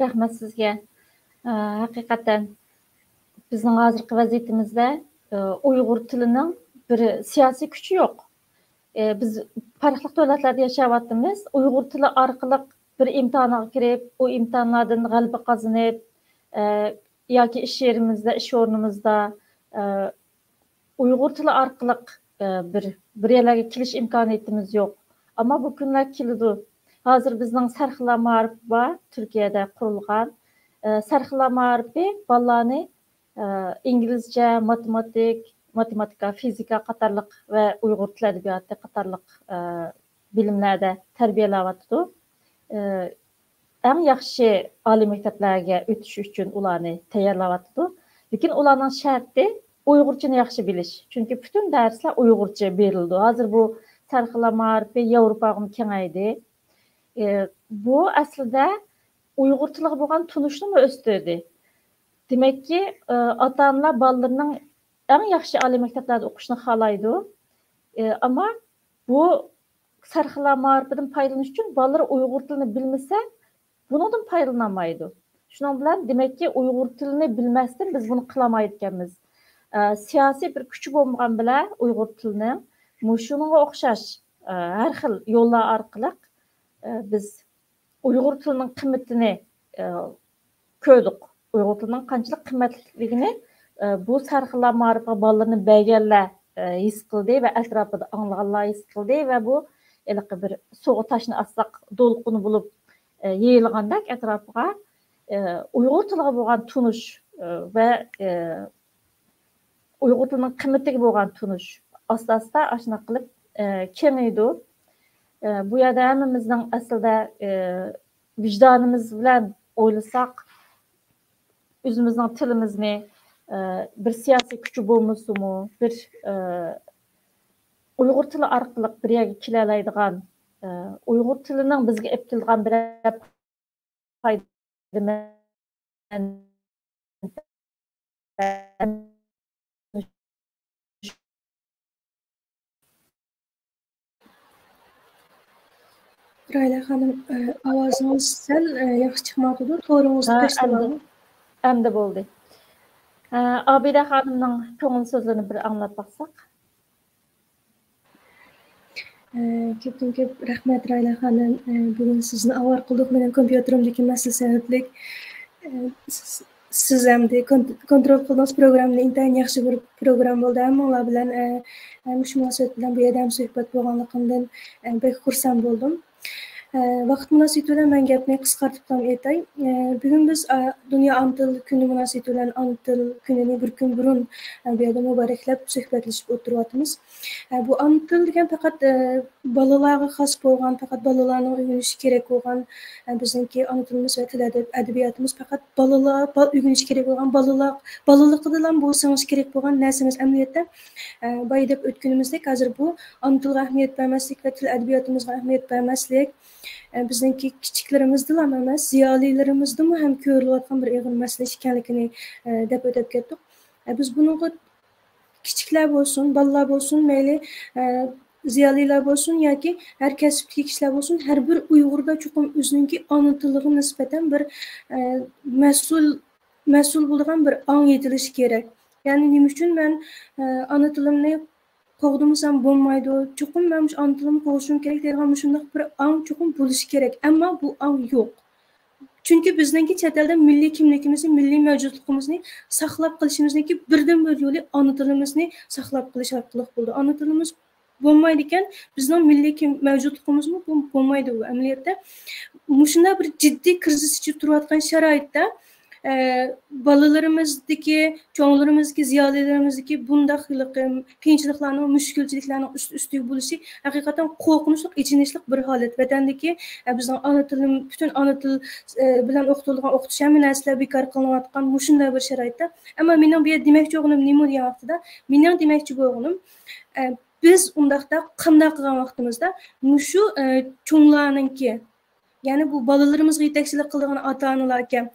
رەھمەت سىزگە. ئە، ھەقىقەتەن بىزنىڭ ھازىرقى ۋەزىيىتىمىزدە، ئە، ئۇيغۇر تىلىنىڭ بىر سىياسىي كۈچى يوق. ئە، بىز پەرقلىق دۆلەتلەردە ياشاۋاتىمىز. ئۇيغۇر تىلى ئارقىلىق بىر ئىمتىھانغا كىرىپ، ئۇ ئىمتىھانلاردىن غەلىبە قازىنىپ، ئە، ياكى ئىش يېرىمىزدە، ئىش ئورنىمىزدا، ئە، ئۇيغۇر تىلى ئارقىلىق، ئە، بىر، بىر يەرلەرگە كېلىش ئىمكانىيىتىمىز يوق. ئەمما بۇ كۈنلەر كېلىدۇ. ھازىر بىزنىڭ سەرخىللار مائارىپى بار، تۈركىيەدە قۇرۇلغان. ئە، سەرخىللار مائارىپى بالىلارنى، ئە، ئىنگلىزچە، ماتېماتىك، ماتېماتىكا، فىزىكا قاتارلىق ۋە ئۇيغۇر تىل ئەدەبىياتى قاتارلىق، ئە، بىلىملەردە تەربىيەلەۋاتىدۇ. ئە، ئەڭ ياخشى ئالىي مەكتەپلەرگە ئۆتۈش ئۈچۈن ئۇلارنى تەييارلاۋاتىدۇ. لېكىن ئۇلارنىڭ شەرتى ئۇيغۇرچىنى ياخشى بىلىش. چۈنكى پۈتۈن دەرسلەر ئۇيغۇرچە بېرىلىدۇ. ھازىر بۇ سەرخىللار مائارىپى ياۋروپاغىمۇ كېڭەيدى. ئى، بۇ ئەسلىدە ئۇيغۇر تىلىغا بولغان تونۇشنىمۇ ئۆستۈردى. دېمەككى، ئى، ئاتا-ئانىلار بالىلىرىنىڭ ئەڭ ياخشى ئالىي مەكتەپلەردە ئوقۇشىنى خالايدۇ. ئى، ئەمما بۇ سەرخىللار مائارىپىدىن پايدىلىنىش ئۈچۈن بالىلىرى ئۇيغۇر تىلىنى بىلمىسە، بۇنىڭدىن پايدىلىنالمايدۇ. شۇنىڭ بىلەن، دېمەككى، ئۇيغۇر تىلىنى بىلمەستىن بىز بۇنى قىلالمايدىكەنمىز. ئە، سىياسىي بىر كۈچى بولمىغان بىلەن ئۇيغۇر تىلىنىڭ مۇشۇنىڭغا ئوخشاش، ئە، ھەر خىل يوللار ئارقىلىق، ئە، بىز ئۇيغۇر تىلىنىڭ قىممىتىنى، ئە، كۆردۇق. ئۇيغۇر تىلىنىڭ قانچىلىك قىممەتلىكلىكىنى، ئە، بۇ سەرخىللار مائارىپىغا بالىلىرىنى بەرگەنلەر، ئە، ھېس قىلدى ۋە ئەتراپىدا ئاڭلىغانلار ھېس قىلدى ۋە بۇ ھېلىقى بىر سۇغا تاشنى ئاتساق دولقۇنى بولۇپ، ئە، يېيىلغاندەك ئەتراپىغا، ئە، ئۇيغۇر تىلىغا بولغان تونۇش، ئە، ۋە، ئە، ئۇيغۇر تىلىنىڭ قىممىتىگە بولغان تونۇش ئاستا-ئاستا ئاشۇنداق قىلىپ، ئە، كېڭىيىدۇ. ئە، بۇ يەردە ھەممىمىزنىڭ ئەسلىدە، ئە، ۋىجدانىمىز بىلەن ئويلىساق، ئۆزىمىزنىڭ تىلىمىزنى، ئە، بىر سىياسىي كۈچى بولمىسىمۇ، بىر، ئە، ئۇيغۇر تىلى ئارقىلىق بىر يەرگە كېلەلەيدىغان، ئە، ئۇيغۇر تىلىنىڭ بىزگە ئېلىپ كېلىدىغان بىرەر پايدا رايلا خانىم، ئاۋازىڭىز سەل ياخشى چىقمايۋاتىدۇ. تورىڭىزنى ھە، ئەمدى، ئەمدى بولدى. ئابىدە خانىمنىڭ كۆڭۈل سۆزلىرىنى بىر ئاڭلاپ باقساق. ئە، كۆپتىن كۆپ رەھمەت، رايلا خانىم. ئە، بۈگۈن سىزنى ئاۋارە قىلدۇق. مېنىڭ كومپيۇتېرىمدىكى مەسىلە سەۋەبلىك، ئە، سىز، سىز ئەمدى كون-، كونترول قىلدىڭىز پروگراممىنى. ئىنتايىن ياخشى بىر پروگرامما بولدى. ھەممىڭلار بىلەن، ئە، ئە، مۇشۇ مۇناسىۋەت بىلەن بۇ يەردە ھەم سۆھبەت بولغانلىقىمدىن، ئە، بەك خۇرسەن بولدۇم. ئە، ۋاقىت مۇناسىۋىتى بىلەن مەن گەپنى قىسقارتىپلا ئېيتاي. ئە، بۈگۈن بىز، ئە، دۇنيا ئانا تىل كۈنى مۇناسىۋىتى بىلەن ئانا تىل كۈنىنى بىر كۈن بۇرۇن، ئە، بۇ يەردە مۇبارەكلەپ سۆھبەتلىشىپ ئولتۇرۇۋاتىمىز. ئە، بۇ ئانا تىل دېگەن پەقەت، ئە، بالىلارغا خاس بولغان، پەقەت بالىلارنىڭ ئۆگىنىشى كېرەك بولغان، ئە، بىزنىڭكى ئانا تىلىمىز ۋە تىل ئەدەب-، ئەدەبىياتىمىز پەقەت بالىلار، با-، ئۆگىنىشى كېرەك بولغان، بالىلار، بالىلىقىدىلا بۇ سىڭىشى كېرەك بولغان نەرسە ئەمەس. ئەمەلىيەتتە، ئە، بايا دەپ ئۆتكىنىمىزدەك، ھازىر بۇ ئانا تىلغا ئەھمىيەت بەرمەسلىك ۋە تىل ئەدەبىياتىمىزغا ئەھمىيەت بەرمەسلىك، ئە، بىزنىڭكى كىچىكلىرىمىزدىلا ئەمەس، زىيالىيلىرىمىزدىمۇ ھەم كۆرۈلۈۋاتقان بىر ئېغىر مەسىلە ئىكەنلىكىنى، ئە، دەپ ئۆتۈپ كەتتۇق. ئە، بىز بۇنىڭغا كىچىكلەر بولسۇن، بالىلار بولسۇن، مەيلى، ئە، زىيالىيلار بولسۇن ياكى ھەر كەسىپتىكى كىشىلەر بولسۇن، ھەر بىر ئۇيغۇردا چوقۇم ئۆزىنىڭكى ئانا تىلىغا نىسبەتەن بىر، ئە، مەسئۇل، مەسئۇل بولىدىغان بىر ئاڭ يېتىلىشى كېرەك. يەنى نېمە ئۈچۈن مەن، ئە، ئانا تىلىمنى قوغدىمىسام بولمايدۇ. چوقۇم مەن مۇشۇ ئانا تىلىمنى قوغدىشىم كېرەك دەيدىغان مۇشۇنداق بىر ئاڭ چوقۇم بولۇشى كېرەك. ئەمما بۇ ئاڭ يوق. چۈنكى بىزنىڭكى چەت ئەلدە مىللىي كىملىكىمىزنى، مىللىي مەۋجۇتلۇقىمىزنى ساقلاپ قېلىشىمىزنىڭكى بىردىنبىر يولى ئانا تىلىمىزنى ساقلاپ قېلىش ئارقىلىق بولىدۇ. ئانا تىلىمىز بولمايدىكەن، بىزنىڭ مىللىي كىم-، مەۋجۇتلۇقىمىزمۇ بۇ-، بولمايدۇ ئەمەلىيەتتە. مۇشۇنداق بىر جىددىي كىرىزىس ئىچىدە تۇرۇۋاتقان شارائىتتا، ئە، بالىلىرىمىزدىكى، چوڭلىرىمىزدىكى، زىيالىيلىرىمىزدىكى بۇنداق ھېلىقى قىيىنچىلىقلارنىڭ، مۈشكۈلچىلىكلەرنىڭ ئۈست-ئۈستىگە بولۇشى ھەقىقەتەن قورقۇنچلۇق، ئېچىنىشلىق بىر ھالەت. ۋەتەندىكى، ئە، بىزنىڭ ئانا تىلىم-، پۈتۈن ئانا تىل، ئە، بىلەن ئوقۇتۇلىدىغان ئوقۇتۇش، ھەممە نەرسىلەر بىكار قىلىنىۋاتقان مۇشۇنداق بىر شارائىتتا. ئەمما مېنىڭ بۇ يەردە دېمەكچى بولغىنىم نېمە دېگەن ۋاقتىدا، مېنىڭ دېمەكچى بولغىنىم، ئە، بىز ئۇنداقتا قانداق قىلغان ۋاقتىمىزدا مۇشۇ، ئە، چوڭلارنىڭكى، يەنى بۇ بالىلىرىمىزغا يېتەكچىلىك قىلىدىغان ئاتا-ئانىلاركەن،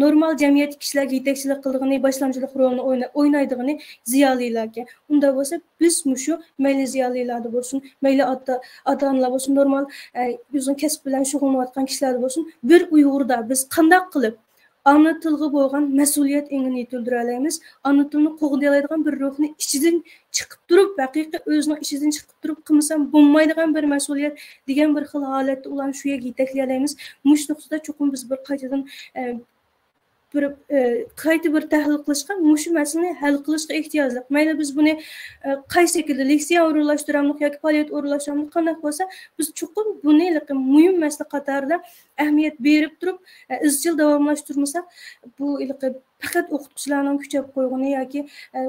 نورمال جەمئىيەتتىكى كىشىلەرگە يېتەكچىلىك قىلىدىغىنى، باشلامچىلىق رولىنى ئوينا-، ئوينايدىغىنى زىيالىيلاركەن. ئۇنداق بولسا بىز مۇشۇ مەيلى زىيالىيلاردا بولسۇن، مەيلى ئاتا، ئاتا-ئانىلار بولسۇن، نورمال، ئە، ئۆزىنىڭ كەسپى بىلەن شۇغۇللىنىۋاتقان كىشىلەردە بولسۇن، بىر ئۇيغۇردا بىز قانداق قىلىپ ئانا تىلغا بولغان مەسئۇلىيەت ئېڭىنى يېتىلدۈرەلەيمىز، ئانا تىلنى قوغدىيالايدىغان بىر روھنى ئىچىدىن چىقىپ تۇرۇپ، ھەقىقىي ئۆزىنىڭ ئىچىدىن چىقىپ تۇرۇپ قىلمىسام بولمايدىغان بىر مەسئۇلىيەت دېگەن بىر خىل ھالەتتە ئۇلارنى شۇ يەرگە يېتەكلىيەلەيمىز. مۇشۇ نۇقتىدا چوقۇم بىز بىر قايتىدىن، ئە، بىر، ئە، قايتا بىر تەھلىل قىلىشقا، مۇشۇ مەسىلىنى ھەل قىلىشقا ئېھتىياجلىق. مەيلى بىز بۇنى، ئە، قايسى شەكىلدە، لېكسىيە ئورۇنلاشتۇرامدۇق ياكى پائالىيەت ئورۇنلاشتۇرامدۇق، قانداق بولسا، بىز چوقۇم بۇنى ھېلىقى مۇھىم مەسىلە قاتارىدا ئەھمىيەت بېرىپ تۇرۇپ، ئە، ئىزچىل داۋاملاشتۇرمىساق، بۇ ھېلىقى پەقەت ئوقۇتقۇچىلارنىڭ كۈچەپ قويغىنى ياكى، ئە،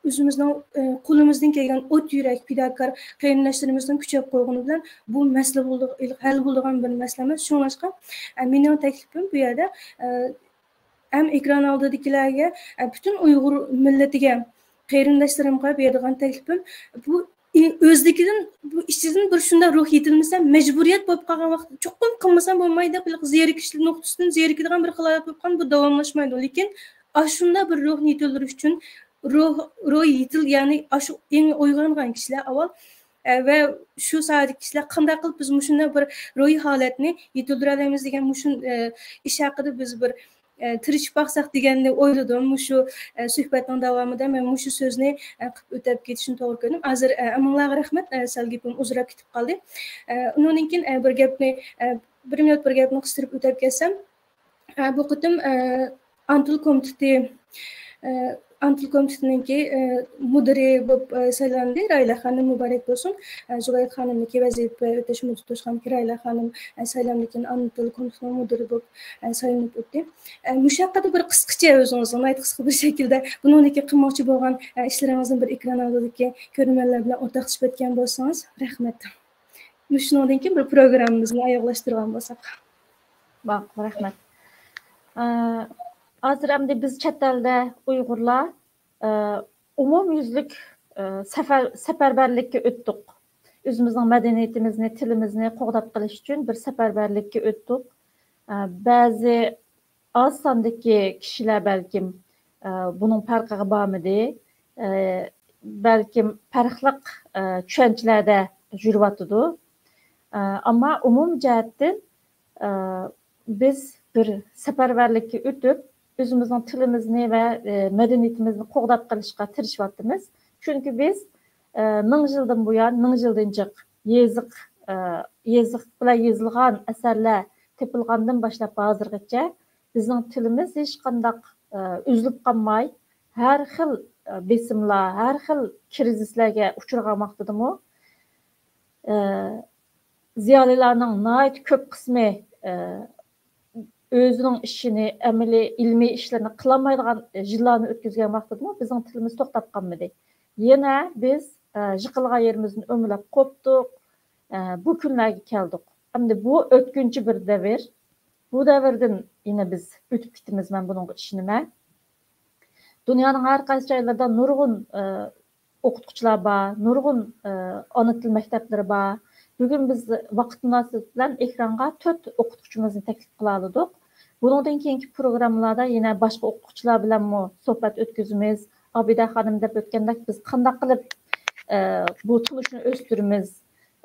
ئۆزىمىزنىڭ، ئە، قولىمىزدىن كەلگەن ئوت يۈرەك پىداكار قېرىنداشلىرىمىزنىڭ كۈچەپ قويغىنى بىلەن بۇ مەسىلە بولىدىغ-، ھەل بولىدىغان بىر مەسىلە ئەمەس. شۇڭلاشقا، ئە، مېنىڭ تەكلىپىم بۇ يەردە، ئە، ھەم ئېكران ئالدىدىكىلەرگە، ئە، پۈتۈن ئۇيغۇر مىللىتىگە، قېرىنداشلىرىمغا بېرىدىغان تەكلىپىم، بۇ ئۆزلۈكىدىن، بۇ ئىچىدىن بىر شۇنداق روھ يېتىلمىسە، مەجبۇرىيەت بولۇپ قالغان ۋاقىتتا چوقۇم قىلمىسام بولمايدۇ، بىر زېرىكىش نۇقتىسىدىن زېرىكىدىغان بىر خىل ھالەت بولۇپ قالغان، بۇ داۋاملاشمايدۇ. لېكىن ئاشۇنداق بىر روھنى يېتىلدۈرۈش ئۈچۈن روھ، روھ يېتىل-، يەنى ئاشۇ ئېڭى ئويغانغان كىشىلەر ئاۋۋال، ئە، ۋە شۇ ساھەدىكى كىشىلەر قانداق قىلىپ بىز مۇشۇنداق بىر روھىي ھالەتنى يېتىلدۈرەلەيمىز دېگەن مۇشۇ، ئە، ئىش ھەققىدە بىز بىر، ئە، تىرىشىپ باقساق دېگەننى ئويلىدىم. مۇشۇ، ئە، سۆھبەتنىڭ داۋامىدا مەن مۇشۇ سۆزنى، ئە، قىلىپ ئۆتۈپ كېتىشنى توغرا كۆردۈم. ھازىر، ئە، ئەمىڭلارغا رەھمەت، ئە، سەل گېپىم ئۇزىراپ كېتىپ قالدى. ئە، ئۇنىڭدىن كېيىن، ئە، بىر گەپنى، ئە، بىر مىنۇت بىر گەپنى قىستۇرۇپ ئۆتۈپ كەتسەم، ئە، بۇ قېتىم، ئە، ئانا تىل كومىتېتى، ئە، ئانا تىل كومىتېتىنىڭكى، ئە، مۇدىرى بولۇپ، ئە، سايلاندى. راھىلە خانىم، مۇبارەك بولسۇن. ئە، زۇبەيدە خانىمنىڭكى ۋەزىپە ئۆتەش مۇددىتى توشقاندىكىن راھىلە خانىم، ئە، سايلاندىن كېيىن ئانا تىل كومىتېتىنىڭ مۇدىرى بولۇپ، ئە، سايلىنىپ ئۆتتى. ئە، مۇشۇ ھەققىدە بىر قىسقىچە ئۆزىڭىزنىڭ ناھايىتى قىسقا بىر شەكىلدە بۇنىڭدىكى قىلماقچى بولغان، ئە، ئىشلىرىڭىزنى بىر ئېكران ئالدىدىكى كۆرۈرمەنلەر بىلەن ئورتاقلىشىپ ئۆتكەن بولسىڭىز، رەھمەت. مۇشۇنىڭدىن كېيىن بىر پروگراممىمىزنى ئاياغلاشتۇرغان بولساق. ماقۇل، رەھمەت. ئە، ھازىر ئەمدى بىز چەت ئەلدە ئۇيغۇرلار، ئە، ئومۇميۈزلۈك، ئە، سەپەر-، سەپەرۋەرلىككە ئۆتتۇق. ئۆزىمىزنىڭ مەدەنىيىتىمىزنى، تىلىمىزنى قوغداپ قېلىش ئۈچۈن بىر سەپەرۋەرلىككە ئۆتتۇق. ئە، بەزى ئاز ساندىكى كىشىلەر بەلكىم، ئە، بۇنىڭ پەرقىگە بارمىدى. ئە، بەلكىم پەرقلىق، ئە، چۈشەنچىلەردە يۈرۈۋاتىدۇ. ئە، ئەمما ئومۇمىي جەھەتتىن، ئە، بىز بىر سەپەرۋەرلىككە ئۆتۈپ، ئۆزىمىزنىڭ تىلىمىزنى ۋە، ئە، مەدەنىيىتىمىزنى قوغداپ قېلىشقا تىرىشىۋاتىمىز. چۈنكى بىز، ئە، مىڭ يىلدىن بۇيان، مىڭ يىلدىن جىق يېزىق، ئە، يېزىق بىلەن يېزىلغان ئەسەرلەر تېپىلغاندىن باشلاپ ھازىرغىچە بىزنىڭ تىلىمىز ھېچقانداق، ئە، ئۈزۈلۈپ قالماي، ھەر خىل، ئە، بېسىملار، ھەر خىل كىرىزىسلەرگە ئۇچرىغان ۋاقتىدىمۇ، ئە، زىيالىيلارنىڭ ناھايىتى كۆپ قىسمى، ئە، ئۆزىنىڭ ئىشىنى، ئەمەلىي ئىلمىي ئىشلىرىنى قىلالمايدىغان يىللارنى ئۆتكۈزگەن ۋاقتىدىمۇ بىزنىڭ تىلىمىز توختاپ قالمىدى. يەنە بىز، ئە، يىقىلغان يېرىمىزدىن ئۆمىلەپ قوپتۇق. ئە، بۇ كۈنلەرگە كەلدۇق. ئەمدى بۇ ئۆتكۈنچى بىر دەۋر. بۇ دەۋردىن يەنە بىز ئۆتۈپ كېتىمىز، مەن بۇنىڭغا ئىشىنىمەن. دۇنيانىڭ ھەر قايسى جايلىرىدا نۇرغۇن، ئە، ئوقۇتقۇچىلار بار، نۇرغۇن، ئە، ئانا تىل مەكتەپلىرى بار. بۈگۈن بىز ۋاقىت مۇناسىۋىتى بىلەن ئېكرانغا تۆت ئوقۇتقۇچىمىزنى تەكلىپ قىلالىدۇق. بۇنىڭدىن كېيىنكى پروگراممىلاردا يەنە باشقا ئوقۇتقۇچىلار بىلەنمۇ سۆھبەت ئۆتكۈزىمىز. ئابىدە خانىم دەپ ئۆتكەندەك، بىز قانداق قىلىپ، ئە، بۇ تونۇشنى ئۆستۈرىمىز؟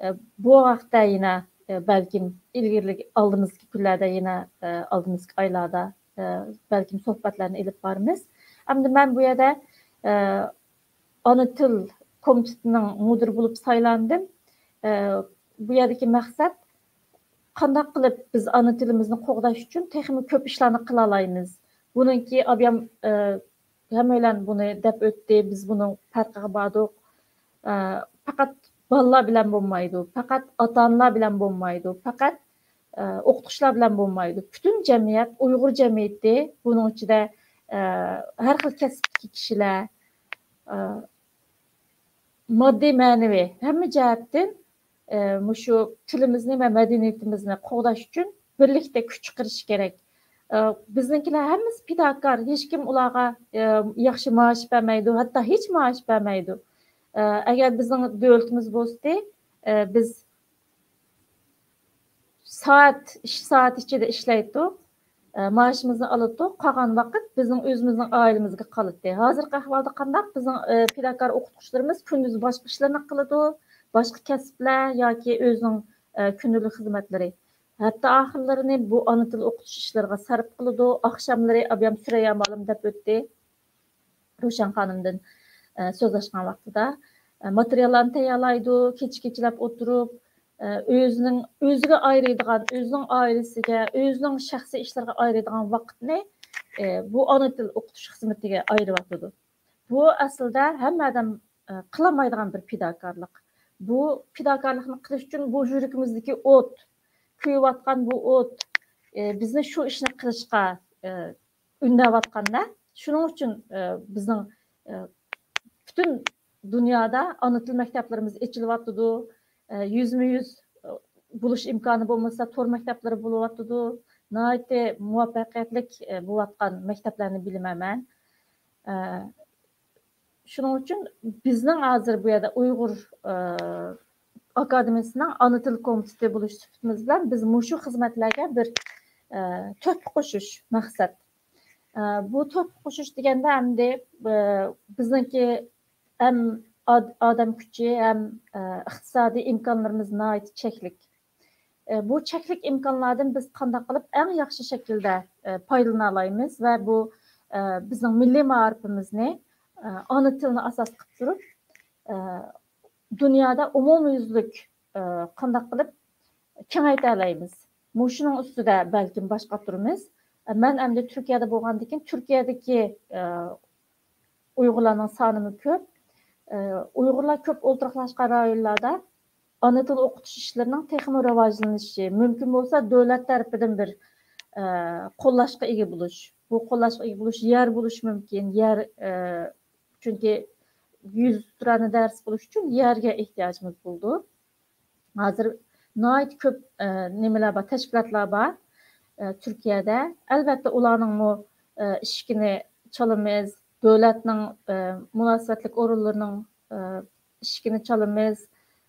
ئە، بۇ ھەقتە يەنە، ئە، بەلكىم ئىلگىرىلىك ئالدىمىزدىكى كۈنلەردە يەنە، ئە، ئالدىمىزدىكى ئايلاردا، ئە، بەلكىم سۆھبەتلەرنى ئېلىپ بارىمىز. ئەمدى مەن بۇ يەردە، ئە، ئانا تىل كومىتېتىنىڭ مۇدىرى بولۇپ سايلاندىم. ئە، بۇ يەردىكى مەقسەت، قانداق قىلىپ بىز ئانا تىلىمىزنى قوغداش ئۈچۈن تېخىمۇ كۆپ ئىشلارنى قىلالايمىز؟ بۇنىڭكى ئابىيام، ئە، ھەممەيلەن بۇنى دەپ ئۆتتى، بىز بۇنىڭ پەرقىگە باردۇق. ئە، پەقەت بالىلار بىلەن بولمايدۇ، پەقەت ئاتا-ئانىلار بىلەن بولمايدۇ، پەقەت، ئە، ئوقۇتقۇچىلار بىلەن بولمايدۇ. پۈتۈن جەمئىيەت، ئۇيغۇر جەمئىيىتى، بۇنىڭ ئىچىدە، ئە، ھەر خىل كەسىپتىكى كىشىلەر، ئە، ماددىي، مەنىۋى ھەممە جەھەتتىن، ئە، مۇشۇ تىلىمىزنى ۋە مەدەنىيىتىمىزنى قوغداش ئۈچۈن بىرلىكتە كۈچ چىقىرىش كېرەك. ئە، بىزنىڭكىلەر ھەممىسى پىداكار، ھېچكىم ئۇلارغا، ئە، ياخشى مائاش بەرمەيدۇ، ھەتتا ھېچ مائاش بەرمەيدۇ. ئە، ئەگەر بىزنىڭ دۆلىتىمىز بولسىدى، ئە، بىز سائەت، ئىش سائەتى ئىچىدە ئىشلەيتتۇق. ئە، مائاشىمىزنى ئالاتتۇق. قالغان ۋاقىت بىزنىڭ ئۆزىمىزنىڭ ئائىلىمىزگە قالاتتى. ھازىرقى ئەھۋالدا قانداق؟ بىزنىڭ، ئە، پىداكار ئوقۇتقۇچىلىرىمىز كۈندۈز باشقا ئىشلارنى قىلىدۇ، باشقا كەسىپلەر ياكى ئۆزىنىڭ، ئە، كۈندىلىك خىزمەتلىرى. ھەپتە ئاخىرلىرىنى بۇ ئانا تىل ئوقۇتۇش ئىشلىرىغا سەرپ قىلىدۇ. ئاخشاملىرى ئابىيام سۈرەييە مۇئەللىم دەپ ئۆتتى. روشەن خانىمدىن، ئە، سۆزلەشكەن ۋاقتىدا، ئە، ماتېرىياللارنى تەييارلايدۇ، كېچە-كېچىلەپ ئولتۇرۇپ، ئە، ئۆزىنىڭ، ئۆزىگە ئايرىيدىغان، ئۆزىنىڭ ئائىلىسىگە، ئۆزىنىڭ شەخسىي ئىشلىرىغا ئايرىيدىغان ۋاقىتنى، ئە، بۇ ئانا تىل ئوقۇتۇش خىزمىتىگە ئايرىۋاتىدۇ. بۇ ئەسلىدە ھەممە ئادەم، ئە، قىلالمايدىغان بىر پىداكارلىق. بۇ پىداكارلىقنى قىلىش ئۈچۈن بۇ يۈرىكىمىزدىكى ئوت، كۆيۈۋاتقان بۇ ئوت، ئە، بىزنى شۇ ئىشنى قىلىشقا، ئە، ئۈندەۋاتقاندا، شۇنىڭ ئۈچۈن، ئە، بىزنىڭ، ئە، پۈتۈن دۇنيادا ئانا تىل مەكتەپلىرىمىز ئېچىلىۋاتىدۇ. ئە، يۈزمۇ يۈز، ئە، بولۇش ئىمكانى بولمىسا، تور مەكتەپلىرى بولۇۋاتىدۇ. ناھايىتى مۇۋەپپەقىيەتلىك، ئە، بولۇۋاتقان مەكتەپلەرنى بىلىمەن مەن. ئە، شۇنىڭ ئۈچۈن بىزنىڭ ھازىر بۇ يەردە ئۇيغۇر، ئە، ئاكادېمىيىسىنىڭ ئانا تىل كومىتېتى بولۇش سۈپىتىمىز بىلەن بىز مۇشۇ خىزمەتلەرگە بىر، ئە، تۆھپە قوشۇش مەقسەت. ئە، بۇ تۆھپە قوشۇش دېگەندە ئەمدى، ئە، بىزنىڭكى ھەم ئاد-، ئادەم كۈچى، ھەم، ئە، ئىقتىسادىي ئىمكانلىرىمىز ناھايىتى چەكلىك. ئە، بۇ چەكلىك ئىمكانلاردىن بىز قانداق قىلىپ ئەڭ ياخشى شەكىلدە، ئە، پايدىلىنالايمىز ۋە بۇ، ئە، بىزنىڭ مىللىي مائارىپىمىزنى، ئە، ئانا تىلنى ئاساس قىلىپ تۇرۇپ، ئە، دۇنيادا ئومۇميۈزلۈك، ئە، قانداق قىلىپ كېڭەيتەلەيمىز؟ مۇشۇنىڭ ئۈستىدە بەلكىم باش قاتۇرىمىز. ئە، مەن ئەمدى تۈركىيەدە بولغاندىن كېيىن تۈركىيەدىكى، ئە، ئۇيغۇرلارنىڭ سانىمۇ كۆپ. ئە، ئۇيغۇرلار كۆپ ئولتۇراقلاشقان رايونلاردا ئانا تىل ئوقۇتۇش ئىشلىرىنىڭ تېخىمۇ راۋاجلىنىشى، مۇمكىن بولسا دۆلەت تەرىپىدىن بىر، ئە، قوللاشقا ئىگە بولۇش. بۇ قوللاشقا ئىگە بولۇش يەر بولۇشى مۇمكىن. يەر، ئە، چۈنكى يۈز تۇرانە دەرس بولۇش ئۈچۈن يەرگە ئېھتىياجىمىز بولىدۇ. ھازىر ناھايىتى كۆپ، ئە، نېمىلەر بار، تەشكىلاتلار بار، ئە، تۈركىيەدە. ئەلۋەتتە، ئۇلارنىڭمۇ، ئە، ئىشىكىنى چالىمىز، دۆلەتنىڭ، ئە، مۇناسىۋەتلىك ئورۇنلىرىنىڭ، ئە، ئىشىكىنى چالىمىز،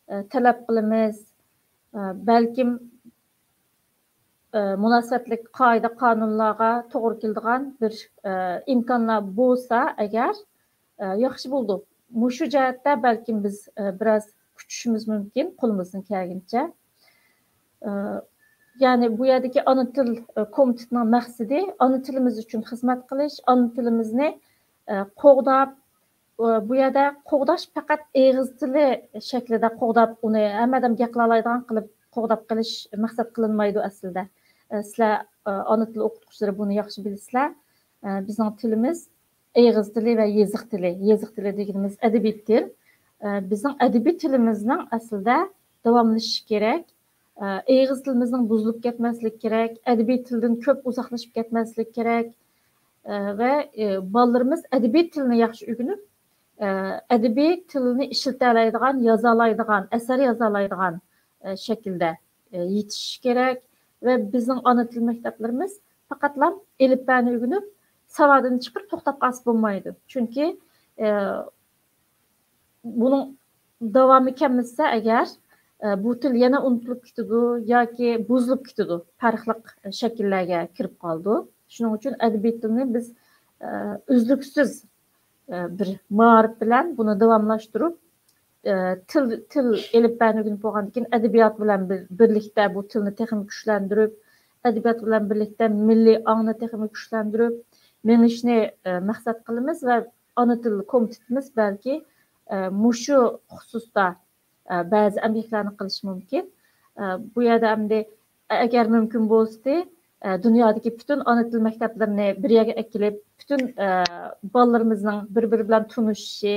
ئە، تەلەپ قىلىمىز. ئە، بەلكىم، ئە، مۇناسىۋەتلىك قائىدە قانۇنلارغا توغرا كېلىدىغان بىر، ئە، ئىمكانلار بولسا ئەگەر، ئە، ياخشى بولىدۇ. مۇشۇ جەھەتتە بەلكىم بىز، ئە، بىراز كۈچىشىمىز مۇمكىن قولىمىزدىن كەلگىنىچە. ئە، يەنى بۇ يەردىكى ئانا تىل، ئە، كومىتېتىنىڭ مەقسىتى ئانا تىلىمىز ئۈچۈن خىزمەت قىلىش، ئانا تىلىمىزنى، ئە، قوغداپ، ئە، بۇ يەردە قوغداش پەقەت ئېغىز تىلى شەكلىدە قوغداپ، ئۇنى ھەممە ئادەم گەپ قىلالايدىغان قىلىپ قوغداپ قېلىش مەقسەت قىلىنمايدۇ ئەسلىدە. ئە، سىلەر، ئە، ئانا تىل ئوقۇتقۇچىلىرى بۇنى ياخشى بىلىسىلەر. ئە، بىزنىڭ تىلىمىز ئېغىز تىلى ۋە يېزىق تىلى. يېزىق تىلى دېگىنىمىز ئەدەبىي تىل. ئە، بىزنىڭ ئەدەبىي تىلىمىزنىڭ ئەسلىدە داۋاملىشىشى كېرەك. ئە، ئېغىز تىلىمىزنىڭ بۇزۇلۇپ كەتمەسلىكى كېرەك. ئەدەبىي تىلدىن كۆپ ئۇزاقلىشىپ كەتمەسلىكى كېرەك. ئە، ۋە، ئە، بالىلىرىمىز ئەدەبىي تىلنى ياخشى ئۆگىنىپ، ئە، ئەدەبىي تىلنى ئىشلىتەلەيدىغان، يازالايدىغان، ئەسەر يازالايدىغان، ئە، شەكىلدە، ئە، يېتىشىشى كېرەك. ۋە بىزنىڭ ئانا تىل مەكتەپلىرىمىز پەقەتلا ئېلىپبەنى ئۆگىنىپ، ساۋادىنى چىقىرىپ توختاپ قالسا بولمايدۇ. چۈنكى، ئە، بۇنىڭ داۋامى كەلمىسە ئەگەر، ئە، بۇ تىل يەنە ئۇنتۇلۇپ كېتىدۇ ياكى بۇزۇلۇپ كېتىدۇ، پەرقلىق شەكىللەرگە كىرىپ قالىدۇ. شۇنىڭ ئۈچۈن ئەدەبىي تىلنى بىز، ئە، ئۈزلۈكسىز، ئە، بىر مائارىپ بىلەن بۇنى داۋاملاشتۇرۇپ، ئە، تىل، تىل ئېلىپبەنى ئۆگىنىپ بولغاندىن كېيىن ئەدەبىيات بىلەن بىر-، بىرلىكتە بۇ تىلنى تېخىمۇ كۈچلەندۈرۈپ، ئەدەبىيات بىلەن بىرلىكتە مىللىي ئاڭنى تېخىمۇ كۈچلەندۈرۈپ مېڭىشنى، ئە، مەقسەت قىلىمىز ۋە ئانا تىل كومىتېتىمىز بەلكى، ئە، مۇشۇ خۇسۇستا، ئە، بەزى ئەمگەكلەرنى قىلىشى مۇمكىن. ئە، بۇ يەردە ئەمدى ئەگەر مۇمكىن بولسىدى، ئە، دۇنيادىكى پۈتۈن ئانا تىل مەكتەپلىرىنى بىر يەرگە ئەكېلىپ، پۈتۈن، ئە، بالىلىرىمىزنىڭ بىر-بىرى بىلەن تونۇشۇشى،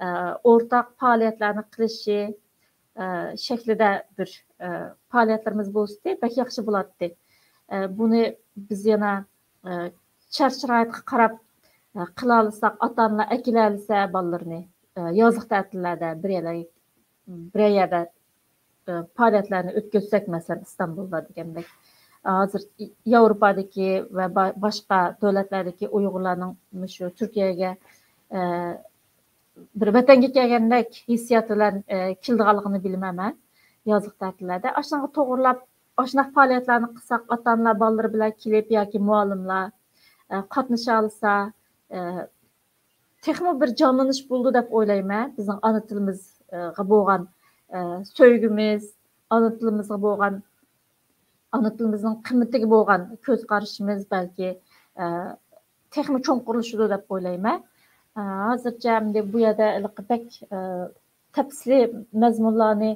ئە، ئورتاق پائالىيەتلەرنى قىلىشى، ئە، شەكلىدە بىر، ئە، پائالىيەتلىرىمىز بولسىدى، بەك ياخشى بولاتتى. ئە، بۇنى بىز يەنە، ئە، شەرت-شارائىتقا قاراپ، ئە، قىلالىساق، ئاتا-ئانىلار ئەكېلەلىسە بالىلىرىنى، ئە، يازلىق تەتىللەردە بىر يەرلەر-، بىرەر يەردە، ئە، پائالىيەتلەرنى ئۆتكۈزسەك، مەسىلەن، ئىستانبۇلدا دېگەندەك. ھازىر ياۋروپادىكى ۋە با-، باشقا دۆلەتلەردىكى ئۇيغۇرلارنىڭ مۇشۇ تۈركىيەگە، ئە، بىر ۋەتەنگە كەلگەندەك ھېسسىيات بىلەن، ئە، كېلىدىغانلىقىنى بىلىمەن مەن. يازلىق تەتىللەردە ئاشۇنىڭغا توغرىلاپ، ئاشۇنداق پائالىيەتلەرنى قىلساق، ئاتا-ئانىلار بالىلىرى بىلەن كېلىپ ياكى مۇئەللىملەر، ئە، قاتنىشالىسا، ئە، تېخىمۇ بىر جانلىنىش بولىدۇ دەپ ئويلايمەن. بىزنىڭ ئانا تىلىمىزغا بولغان، ئە، سۆيگۈمىز، ئانا تىلىمىزغا بولغان، ئانا تىلىمىزنىڭ قىممىتىگە بولغان كۆز قارىشىمىز بەلكى، ئە، تېخىمۇ چوڭقۇرلىشىدۇ دەپ ئويلايمەن. ئە، ھازىرچە ئەمدى بۇ يەردە ھېلىقى بەك، ئە، تەپسىلىي مەزمۇنلارنى،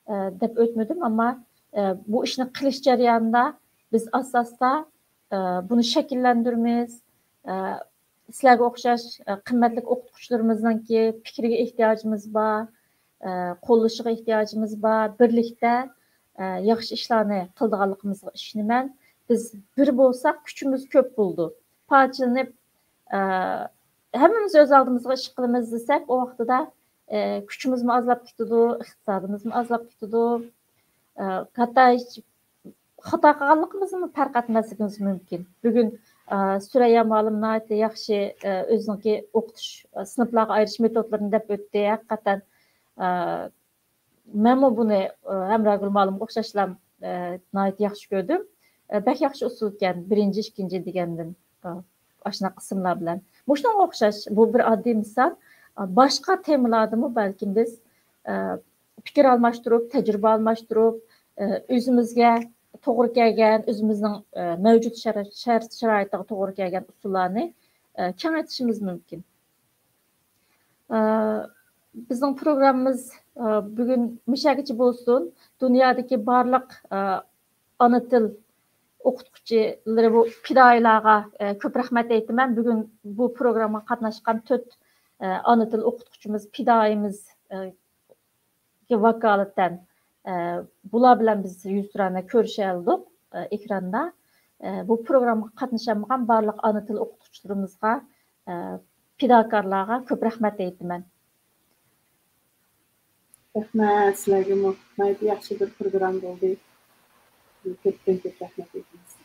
ئە، دەپ ئۆتمىدىم، ئەمما، ئە، بۇ ئىشنى قىلىش جەريانىدا بىز ئاستا-ئاستا، ئە، بۇنى شەكىللەندۈرىمىز. ئە، سىلەرگە ئوخشاش، ئە، قىممەتلىك ئوقۇتقۇچىلىرىمىزنىڭكى پىكرىگە ئېھتىياجىمىز بار، ئە، قوللىشىغا ئېھتىياجىمىز بار. بىرلىكتە، ئە، ياخشى ئىشلارنى قىلىدىغانلىقىمىزغا ئىشىنىمەن. بىز بىر بولساق، كۈچىمىز كۆپ بولىدۇ. پارچىلىنىپ، ئە، ھەممىمىز ئۆز ئالدىمىزغا ئىش قىلىمىز دېسەك، ئۇ ۋاقتىدا، ئە، كۈچىمىزمۇ ئازلاپ كېتىدۇ، ئىقتىسادىمىزمۇ ئازلاپ كېتىدۇ. ئە، ھەتتا ھېچ خاتا قىلغانلىقىمىزمۇ پەرق ئەتمەسلىكىمىز مۇمكىن. بۈگۈن، ئە، سۈرەييا مۇئەللىم ناھايىتى ياخشى، ئە، ئۆزىنىڭكى ئوقۇتۇش، ئە، سىنىپلارغا ئايرىش مېتودلىرىنى دەپ ئۆتتى. ھەقىقەتەن، ئە، مەنمۇ بۇنى، ئە، ھەمراگۈل مۇئەللىمگە ئوخشاشلا، ئە، ناھايىتى ياخشى كۆردۈم. ئە، بەك ياخشى ئۇسۇل ئىكەن، بىرىنچى، ئىككىنچى دېگەندىن، ئە، ئاشۇنداق قىسىملار بىلەن. مۇشۇنىڭغا ئوخشاش، بۇ بىر ئاددىي مىسال. ئە، باشقا تېمىلاردىمۇ بەلكىم بىز، ئە، پىكىر ئالماشتۇرۇپ، تەجرىبە ئالماشتۇرۇپ، ئە، ئۆزىمىزگە توغرا كەلگەن، ئۆزىمىزنىڭ، ئە، مەۋجۇت شارا-، شەرت شارائىتىغا توغرا كەلگەن ئۇسۇللارنى، ئە، كېڭەيتىشىمىز مۇمكىن. ئە، بىزنىڭ پروگراممىمىز، ئە، بۈگۈن مۇشۇ يەرگىچە بولسۇن. دۇنيادىكى بارلىق، ئە، ئانا تىل ئوقۇتقۇچىلىرى، بۇ پىدائىيلارغا، ئە، كۆپ رەھمەت ئېيتىمەن. بۈگۈن بۇ پروگراممىغا قاتناشقان تۆت، ئە، ئانا تىل ئوقۇتقۇچىمىز، پىدائىيىمىز، ئە، ۋاكالىتەن، ئە، بۇلار بىلەن بىز يۈزتۇرانە كۆرۈشەلىدۇق، ئە، ئېكراندا. ئە، بۇ پروگراممىغا قاتنىشالمىغان بارلىق ئانا تىل ئوقۇتقۇچىلىرىمىزغا، ئە، پىداكارلارغا كۆپ رەھمەت ئېيتىمەن. رەھمەت سىلەرگىمۇ. ناھايىتى ياخشى بىر پروگرام بولدى. كۆپتىن كۆپ رەھمەت ئېيتىمىز.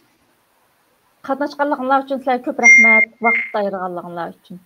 قاتناشقانلىقىڭلار ئۈچۈن سىلەرگە كۆپ رەھمەت، ۋاقىت ئايرىغانلىقىڭلار ئۈچۈن.